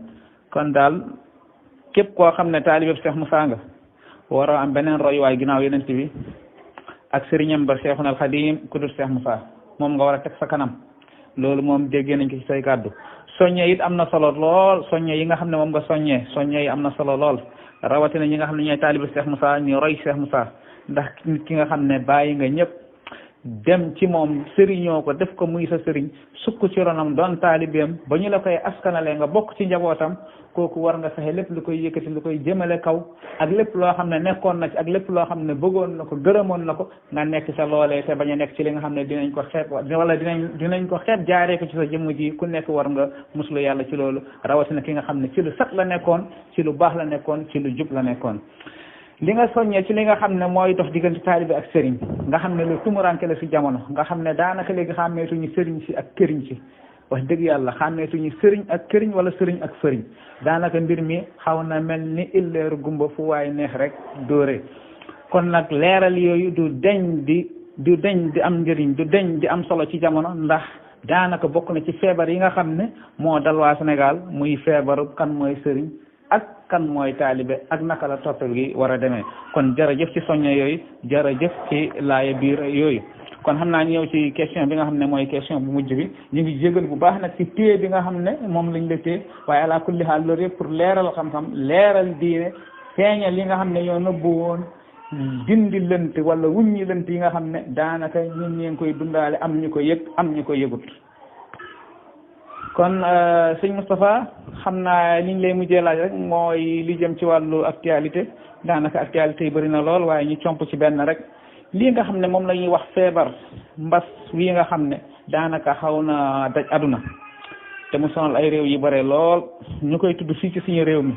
kon daal képp koo xam ne taalibe Cheikh Moussa nga waroo am beneen royuwaay ginnaaw yeneen bi ak sëriñam ba Cheikhuna al Xadim ku dul Cheikh Moussa moom nga war a teg sa kanam loolu moom déggee nañ ko ci say kàddu soññe it am na solo lool soññe yi nga xam ne moom nga soññe yi am na solo lool rawatina ñi nga xam ne ñooy taalibe Cheikh Moussa ñu roy Cheikh Moussa ndax nit ki nga xam ne bàyyi nga ñëpp dem ci moom sëriñoo ko def ko muy sa sëriñ sukk ci ronam doon taalibeem ba ñu la koy askanale nga bokk ci njabootam kooku war nga fexe lépp lu koy yëkkati lu koy jëmale kaw ak lépp loo xam ne nekkoon na ci ak lépp loo xam ne bëggoon na ko gërëmoon na ko nga nekk sa loolee te bañ a nekk ci li nga xam ne dinañ ko xeeb wala dinañ ko xeeb jaaree ko ci sa jëmm ji ku nekk war nga muslu yàlla ci loolu rawatina ki nga xam ne ci lu sat la nekkoon ci lu baax la nekkoon ci lu jub la nekkoon. li nga soññee ci li nga xam ne mooy dox diggante taalibe ak sëriñ nga xam ne lu tumuranke la si jamono nga xam ne daanaka léegi xàmmeetuñu sëriñ si ak këriñ si wax dëgg yàlla xàmmeetuñu sëriñ ak këriñ wala sëriñ ak fëriñ daanaka mbir mi xaw na mel ni illeeru gumba fu waaye neex rek dóore kon nag leeral yooyu du deñ di am njëriñ du deñ di am solo ci jamono ndax daanaka bokk na ci feebar yi nga xam ne moo dal waa Sénégal muy feebaru kan mooy sëriñ ak kan mooy taalibe ak naka la toppal gi war a demee kon jërëjëf ci soññe yooyu jërëjëf ci laaye biir yooyu kon xam naa ñëw ci question bi nga xam ne mooy question bu mujj bi ñu ngi jégal bu baax nag ci téye bi nga xam ne moom lañ la téye waaye ala kulli haal loolu yëpp pour leeral xam-xam leeral diine feeñal li nga xam ne ñoo nëbbu woon dindi lënt wala wuññi lënt yi nga xam ne daanaka ñun ñi ngi koy dundaale am ñu ko yëg am ñu ko yëgut kon sëñ Moustapha xam naa liñ lay mujjee laaj rek mooy li jëm ci wàllu actualité daanaka actualité yi bëri na lool waaye ñu comp ci benn rek lii nga xam ne moom la ñuy wax feebar mbas wii nga xam ne daanaka xaw na daj aduna te mu sonal ay réew yi bare lool ñu koy tudd fii ci suñu réew mi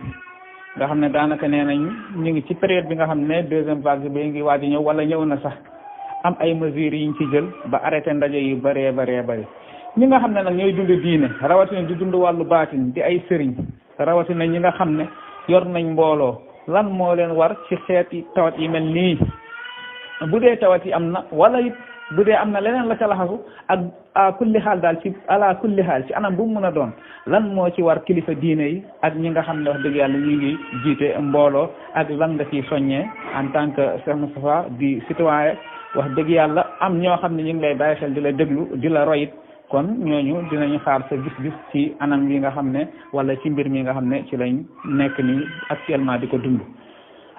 nga xam ne daanaka nee nañ ñu ngi ci période bi nga xam ne deuxième vague bi ngi waaj a ñëw wala ñëw na sax am ay mesures yi ñu ci jël ba arrêté ndaje yu bëree bëri ñi nga xam ne nag ñooy dund diine rawatina di dund wàllu baatin di ay sëriñ rawatina ñi nga xam ne yor nañ mbooloo lan moo leen war ci xeeti tawat yi mel nii bu dee tawat yi am na wala it bu dee am na leneen la ca laxasu ak à kulli xaal daal ci ala kulli xaal ci anam bu mu mën a doon lan moo ci war kilifa diine yi ak ñi nga xam ne wax dëgg yàlla ñu ngi jiite mbooloo ak lan nga ciy soññee en tant que Cheikh Moustapha di citoyen wax dëgg yàlla am ñoo xam ne ñu ngi lay bàyyi xel di la déglu di la royit kon ñooñu dinañu xaar sa gis-gis ci anam yi nga xam ne wala ci mbir mi nga xam ne ci lañ nekk nii actuellement di ko dund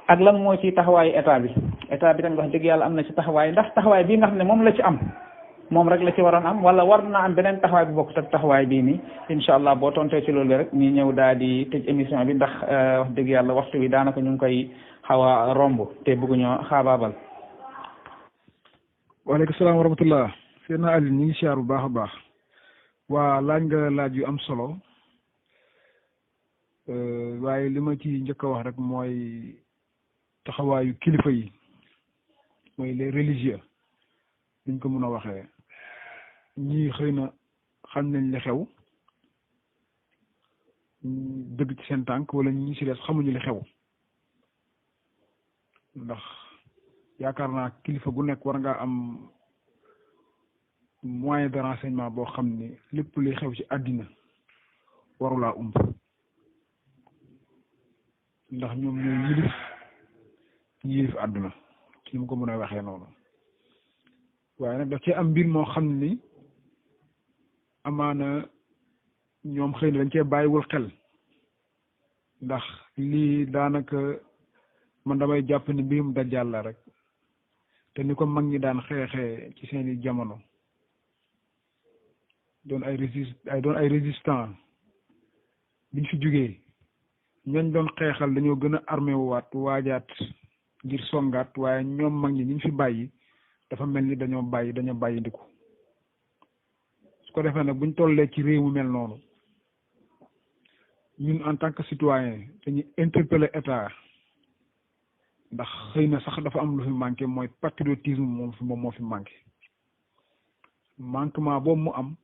ak lan moo ci taxawaayu état bi tamit wax dëgg yàlla am na ci taxawaay ndax taxawaay bii nga xam ne moom la ci am moom rek la ci waroon am wala war na am beneen taxawaay bu bokk ak taxawaay bii nii incha allah boo tontee ci loolu rek ñi ñëw daal di tëj émission bi ndax wax dëgg yàlla waxtu bi daanaka ñu ngi koy xaw a romb te bëgguñoo xaabaabal. waaleykum salaam wa rahmatullah Seydina Aliou ñu ngi siyaar bu baax a baax waa laaj nga laaj yu am solo waaye li ma ci njëkk a wax rek mooy taxawaayu kilifa yi mooy les religieux liñ ko mën a waxee ñii xëy na xam nañ li xew dëgg ci seen tànk wala ñi si des xamuñu li xew ndax yaakaar naa kilifa gu nekk war ngaa am moyen de renseignement boo xam ne lépp luy xew ci àddina warulaa umb ndax ñoom ñooy yilif àdduna ci mu ko mën a waxee noonu waaye nag daf cee am mbir moo xam ni amaana ñoom xëy na dañ cee bàyyiwul xel ndax lii daanaka man damay jàpp ni mbirum dajjal la rek te ni ko mag ñi daan xeexee ci seeni jamono doon ay résistant biñ fi jógee ñooñ doon xeexal dañoo gën a armé waat waajaat ngir songaat waaye ñoom mag ñi ñu fi bàyyi dafa mel ni dañoo bàyyi ndiku su ko defee nag buñ tollee ci réew mu mel noonu ñun en tant que citoyen dañuy interpeller état ndax xëy na sax dafa am lu fi manqué mooy patriotisme moom moo fi manqué manquement boobu mu am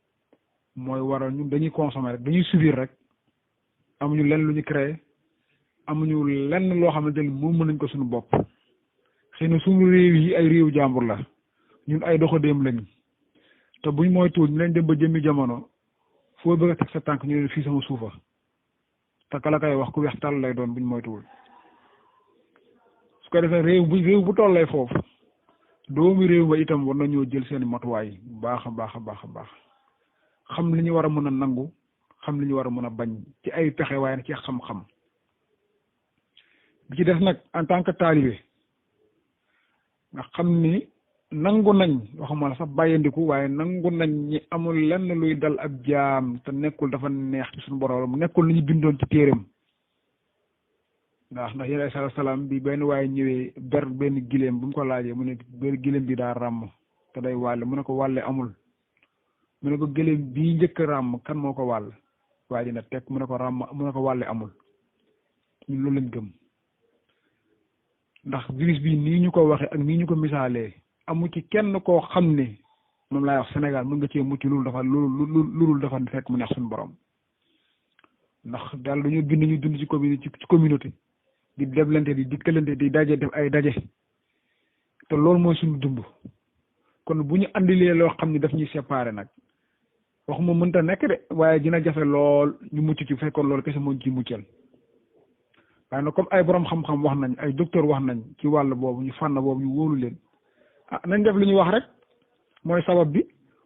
mooy waral ñun dañuy consommer rek dañuy subir rek amuñu lenn lu ñu créé amuñu lenn loo xamante ni moom mën nañ ko suñu bopp xëy na suñu réew yi ay réew jàmbur la ñun ay doxandéem lañu te buñ moytuwul ñu leen dem ba jëmmi jamono foo bëgg a teg sa tànk ñu ne fii sama suufa te kala kay wax ku weex tàll lay doon buñ moytuwul su ko defee réew bu tollee foofu doomu réew ba itam war nañoo jël seen matuwaay bu baax a baax a baax a baax xam li ñu war a mën a nangu xam li ñu war a mën a bañ ci ay pexe waaye nag ci xam-xam bi ci des nag en tant que talibé nga xam ni nangu nañ waxuma la sax bàyyandiku waaye nangu nañ ñi amul lenn luy dal ab jaam te nekkul dafa neex ci suñu borom nekkul lu ñu bindoon ci téeram ndax yéen ay salaam bi benn waaye ñëwee ber benn gileem bu mu ko laajee mu ne benn gileem bi daa ràmm te day wàlle mu ne ko wàlle amul mu ne ko gileem bii njëkk ràmm kan moo ko wàll waaye dina teg mu ne ko wàlle amul ñun loolu lañ gëm ndax virus bi nii ñu ko waxee ak nii ñu ko misaalee amu ci kenn koo xam ne moom laay wax Sénégal mën nga cee mucc loolu dafa fekk mu neex suñu borom ndax daal dañoo bind ñu dund ci communauté di deblante di dikkalante di daje def ay daje te loolu mooy suñu dund kon bu ñu andilee loo xam ne daf ñuy séparé nag waxuma mënta nekk de waaye dina jafe lool ñu mucc ci fekkoon loolu kese moo ci muccal waaye nag comme ay borom xam-xam wax nañ ay docteur wax nañ ci wàll boobu ñu fànn boobu ñu wóolu leen nañ def li ñu wax rek mooy sabab bi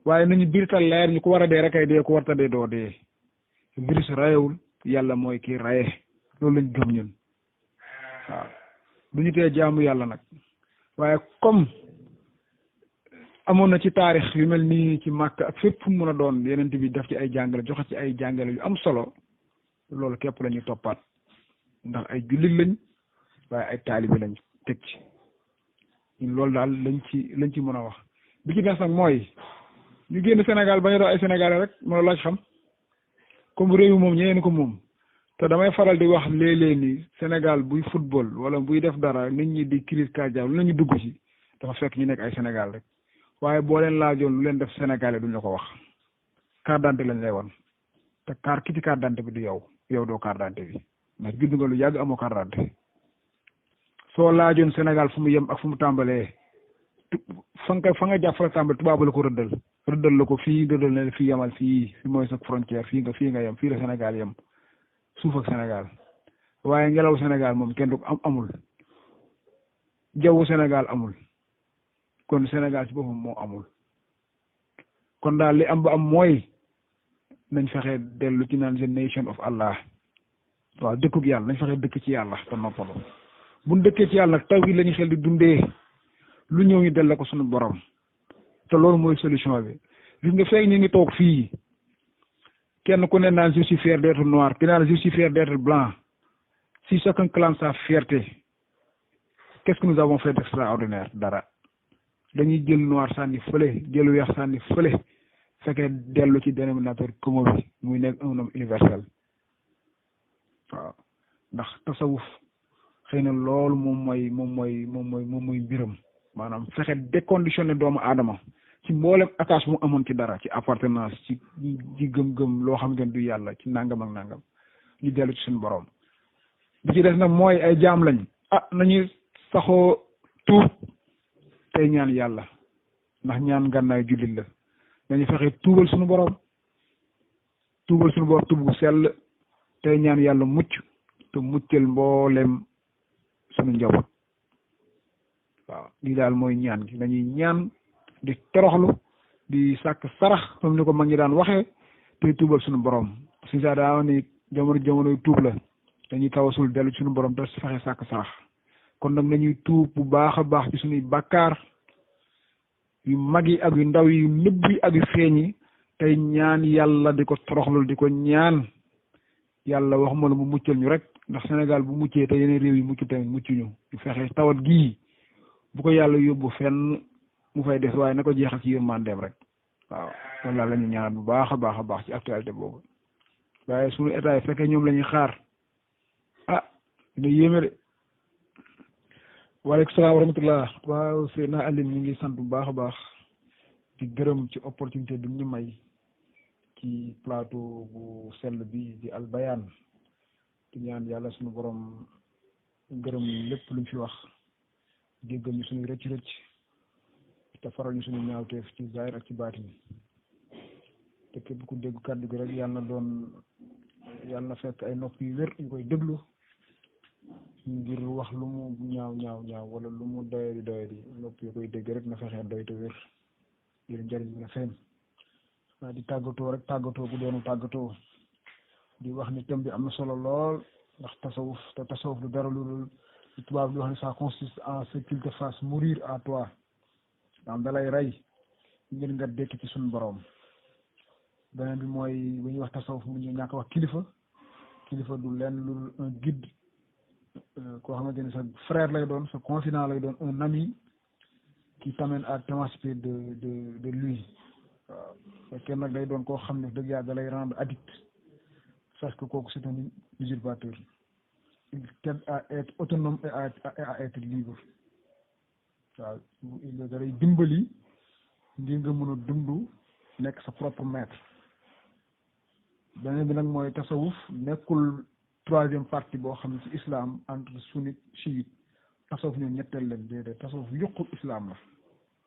waaye nañu birital leer ñu ko war a dee rek ay dee ko warta dee doo dee virus rayewul yàlla mooy kii raye loolu lañ gëm ñun waaw du ñu tee jaamu yàlla nag waaye comme amoon na ci taarix yu mel nii ci màkk ak fépp fu mu mën a doon yeneen bi def ci ay jàngale joxe ci ay jàngale yu am solo loolu képp la ñuy toppaat ndax ay jullit lañ waaye ay taalibe lañ teg ci ñun loolu daal lañ ci mën a wax bi ci des nag mooy ñu génn Sénégal bañ a doon ay sénégalais rek moo laaj xam comme réew moom ñeneen ko moom te damay faral di wax léeg-léeg ni Sénégal buy football wala buy def dara nit ñi di crise cardiaque lu nañu dugg ci dafa fekk ñu nekk ay Sénégal rek waaye boo leen laajoon lu leen def sénégalais duñ la ko wax carte d'identité lañ lay wan te ki ci carte d'identité bi du yow doo carte d'identité bi ndax judd nga lu yàgg amoo carte d'identité soo laajoon Sénégal fu mu yem ak fu mu tàmbalee fa nga jàpp fa la tàmbale tubaab la ko rëddal la ko fii rëddal ne fii yemal fii mooy sa frontière fii nga yem fii la Sénégal yem suuf ak Sénégal waaye ngelaw Sénégal moom kenn du amul jawwu Sénégal amul kon Sénégal ci boppam moo amul kon daal li am ba am mooy nañ fexe dellu ci naan the nation of Allah waaw dëkkub yàlla nañ fexe dëkk ci yàlla te noppalu buñ dëkkee ci yàlla nag taw gi la ñu xel di dundee lu ñëw ñu dell ko suñu borom te loolu mooy solution bi gis nga fekk ñu ngi toog fii kenn ku ne naan je suis fier d'être noir ki naan je suis fier d'être blanc si chacun clame sa fierté qu'est-ce que nous avons fait d'extraordinaire dara dañuy jël noir sànni fële jël weex sànni fële fekkee dellu ci dénominateur commun bi muy nekk un homme universel waaw ndax tasawuf xëy na loolu moom mooy mbiram maanaam fexe déconditionné doomu aadama ci mboolem attache mu amoon ci dara ci appartenance ci gëm-gëm loo xam ne du yàlla ci nangam ak nangam ñu dellu ci suñu borom bi ci des nag mooy ay jaam lañ nañu saxoo tuub tey ñaan yàlla ndax ñaan gànnaay jullit la dañu fexe tuubal suñu borom tuub gu sell tey ñaan yàlla mucc te muccal mboolem suñu njaboot waaw lii daal mooy ñaan gi dañuy ñaan di toroxlu di sàkk sarax comme ni ko mag ñi daan waxee tey tuubal suñu borom si saa daa ni jamonoy tuub la dañuy tawasul dellu ci suñu borom te fexe sàkk sarax kon nag nañuy tuub bu baax a baax ci suñuy bàkkaar yu mag yi ak yu ndaw yi yu nëbb yi ak yu feeñ yi tey ñaan yàlla di ko toroxlul di ko ñaan yàlla waxuma la mu muccal ñu rek ndax Sénégal bu muccee te yeneen réew yi mucc tamit muccuñu ñu fexe tawat gii bu ko yàlla yóbbu fenn mu fay des waaye na ko jeexal ci yërmandeem rek waaw loolu daal la ñu ñaan bu baax a baax ci actualité boobu waaye suñu état yi fekkee ñoom la ñuy xaar dina yéeme de. waaleykum salaam wa rahmatullah waaw Seydina Alioune ñu ngi sant bu baax a baax di gërëm ci opportunité bi ñu may ci plateau bu sell bi di Al Bayane di ñaan yàlla suñu borom gërëm lépp luñ fi wax jéggal ñu suñu rëcc te faral ñu suñu ñaawteef ci zahir ak ci baatin te képp ku dégg kàddu gi rek yàlla na fekk ay nopp yu wér ñu koy déglu ngir wax lu mu ñaaw wala lu mu doyadi nopp yi koy dégg rek na fexe doy te wér ngir njëriñ la feeñ waa di tàggatoo bu doonu tàggatoo di wax ni thème bi am na solo lool ndax tasawuf lu dara lu tubaab di wax ni ça consiste en ce qu'il te fasse mourir à toi daam dalay rey ngir nga dekk ci suñu borom beneen bi mooy bu ñuy wax tasawuf mu ñu ñàkk wax kilifa du lenn lu un guide koo xamante ni sa frère lay doon sa confident lay doon un ami qui t'amène à t'émanciper de lui waaw fekkee nag day doon koo xam ne dëgg yàlla da lay rendre addict parce que kooku c'est un usurpateur il t'aide à être autonome et à être libre waaw da lay dimbali ngir nga mën a dund nekk sa propre maître beneen bi nag mooy tasawuf nekkul troisième partie boo xam ne ci islam entre sunnite chiite tasawuf ñoom ñetteel leen déedéet tasawuf yuqul islam la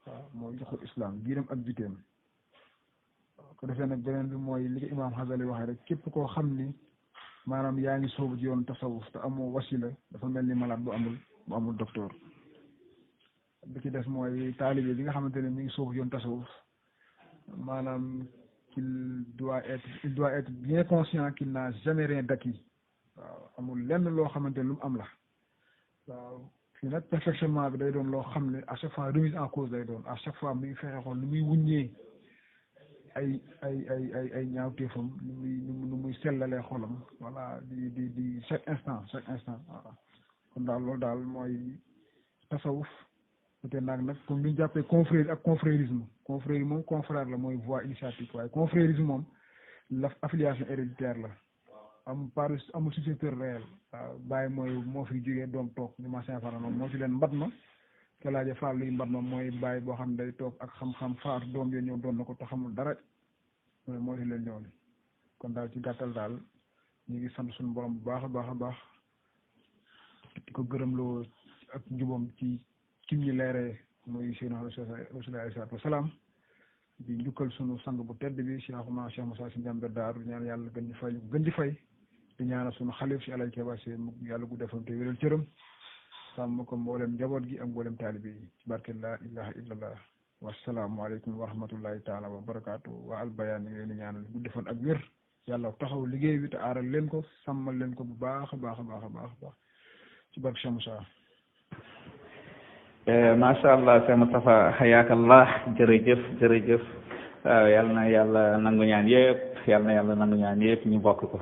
waaw mooy yuqul islam biiram ak biteem ko defee nag beneen bi mooy li ko imaam Xasali waxee rek képp koo xam ni maanaam yaa ngi soobu ci yoon tasawuf te amoo wasila dafa mel ni malade bu amul docteur bi ci des mooy taalibe bi nga xamante ne mi ngi soobu ci yoon tasawuf maanaam il doit être bien conscient qu'il n'a jamais rien d'acquis waaw amul lenn loo xamante ne lu mu am la waaw fii nag perfectionnement bi day doon loo xam ne à chaque fois remise en cause day doon à chaque fois mi ngi fexe xool nu muy wuññee ay ñaawteefam nu muy sellalee xolam voilà di chaque instant voilà kon daal loolu daal mooy tasawuf peut-être nag comme li ñu jàppee confrérie ak confrérisme confrérie moom confrère la mooy voie initiatique waaye confrérisme moom la affiliation héréditaire la amul successeur réel waaw bàyyi mooy moo fi jógee doom toog ñu ma Saint Fara moom moo ci leen mbat ma te laaje faal luy mbat ma mooy bàyyi boo xam ne day toog ak xam-xam faatu doom yo ñëw doon na ko te xamul dara moo ci leen ñëw kon daal ci gàttal daal ñu ngi sant suñu borom bu baax a baax a baax di ko gërëmloo ak njubam ci kim ñi leeree muy Seydina Rasulullah alayhi salaatu wasalaam di njukkal sunu sang bu tedd bi Cheikh Moussa Sy Ndiamber Daaru ñaan yàlla gën di fay di ñaanal sunu xalif si Alaaji Keba Sy mu yàlla gu defam te wéral cëram sàmm ko mboolem njaboot gi ak mboolem taalibe yi ci barke laa ilaha illallah wasalaamualeykum wa rahmatullahi taala wa barakaatu waa Al Bayaan ñu ngi leen di ñaanal gu defan ak wér yàlla taxaw liggéey bi te aaral leen ko sàmmal leen ko bu baax a baax a baax a baax a baax ci barke Cheikh Moussa macha allah Cheikh Moustapha xayaakallah jërëjëf waaw yal na yàlla nangu ñaan yëpp ñu bokk ko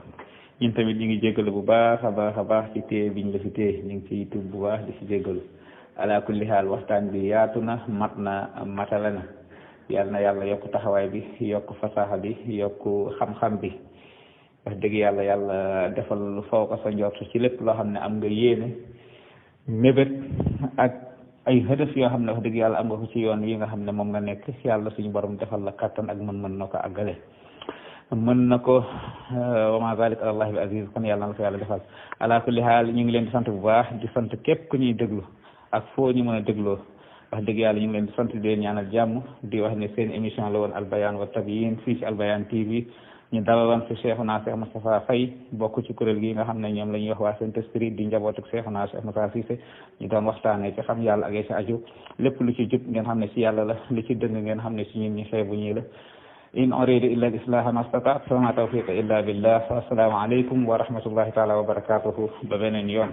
ñun tamit ñu ngi jéggalu bu baax a baax ci téye biñ la fi téye ñu ngi ciy tub bu baax di ci jéggalu ala kulli xaal waxtaan bi yaatu na mat na matale na yal na yàlla yokk taxawaay bi yokk fasaxa bi yokk xam-xam bi wax dëgg yàlla defal lu faw ko sa njort ci lépp loo xam ne am nga yéene mébét ak ay hëdëf yoo xam ne wax dëgg yàlla am nga ko ci yoon yi nga xam ne moom nga nekk yàlla suñu borom defal la kattan ak mën na ko àggale mën na ko wa ma zalik alallahi bi aziz kon yàlla na ko yàlla defal ala kulli haal ñu ngi leen di sant bu baax di sant képp ku ñuy déglu ak foo ñu mën a dégloo wax dëgg yàlla ñu ngi leen di sant di leen ñaanal jàmm di wax ne seen émission la woon Al Bayaan wa Tabyin fii ci Al Bayaan TV ñu dalaloon fi Cheikhuna Cheikh Moustapha Faye bokk ci kuréel gi nga xam ne ñoom la ñuy wax waa Saint-Esprit di njabootu Cheikhuna Cheikh Moustapha Cissé ñu doon waxtaanee ci xam yàlla ak ci aju lépp lu ci jub ngeen xam ne ci yàlla la lu ci dëng ngeen xam ne ci ñun ñi xeebu ñii la in uridu illa al-islaha ma stata'tu wa ma tawfiqi illa billah wa assalaamu aleykum wa rahmatullahi taala wa barakatuhu ba beneen yoon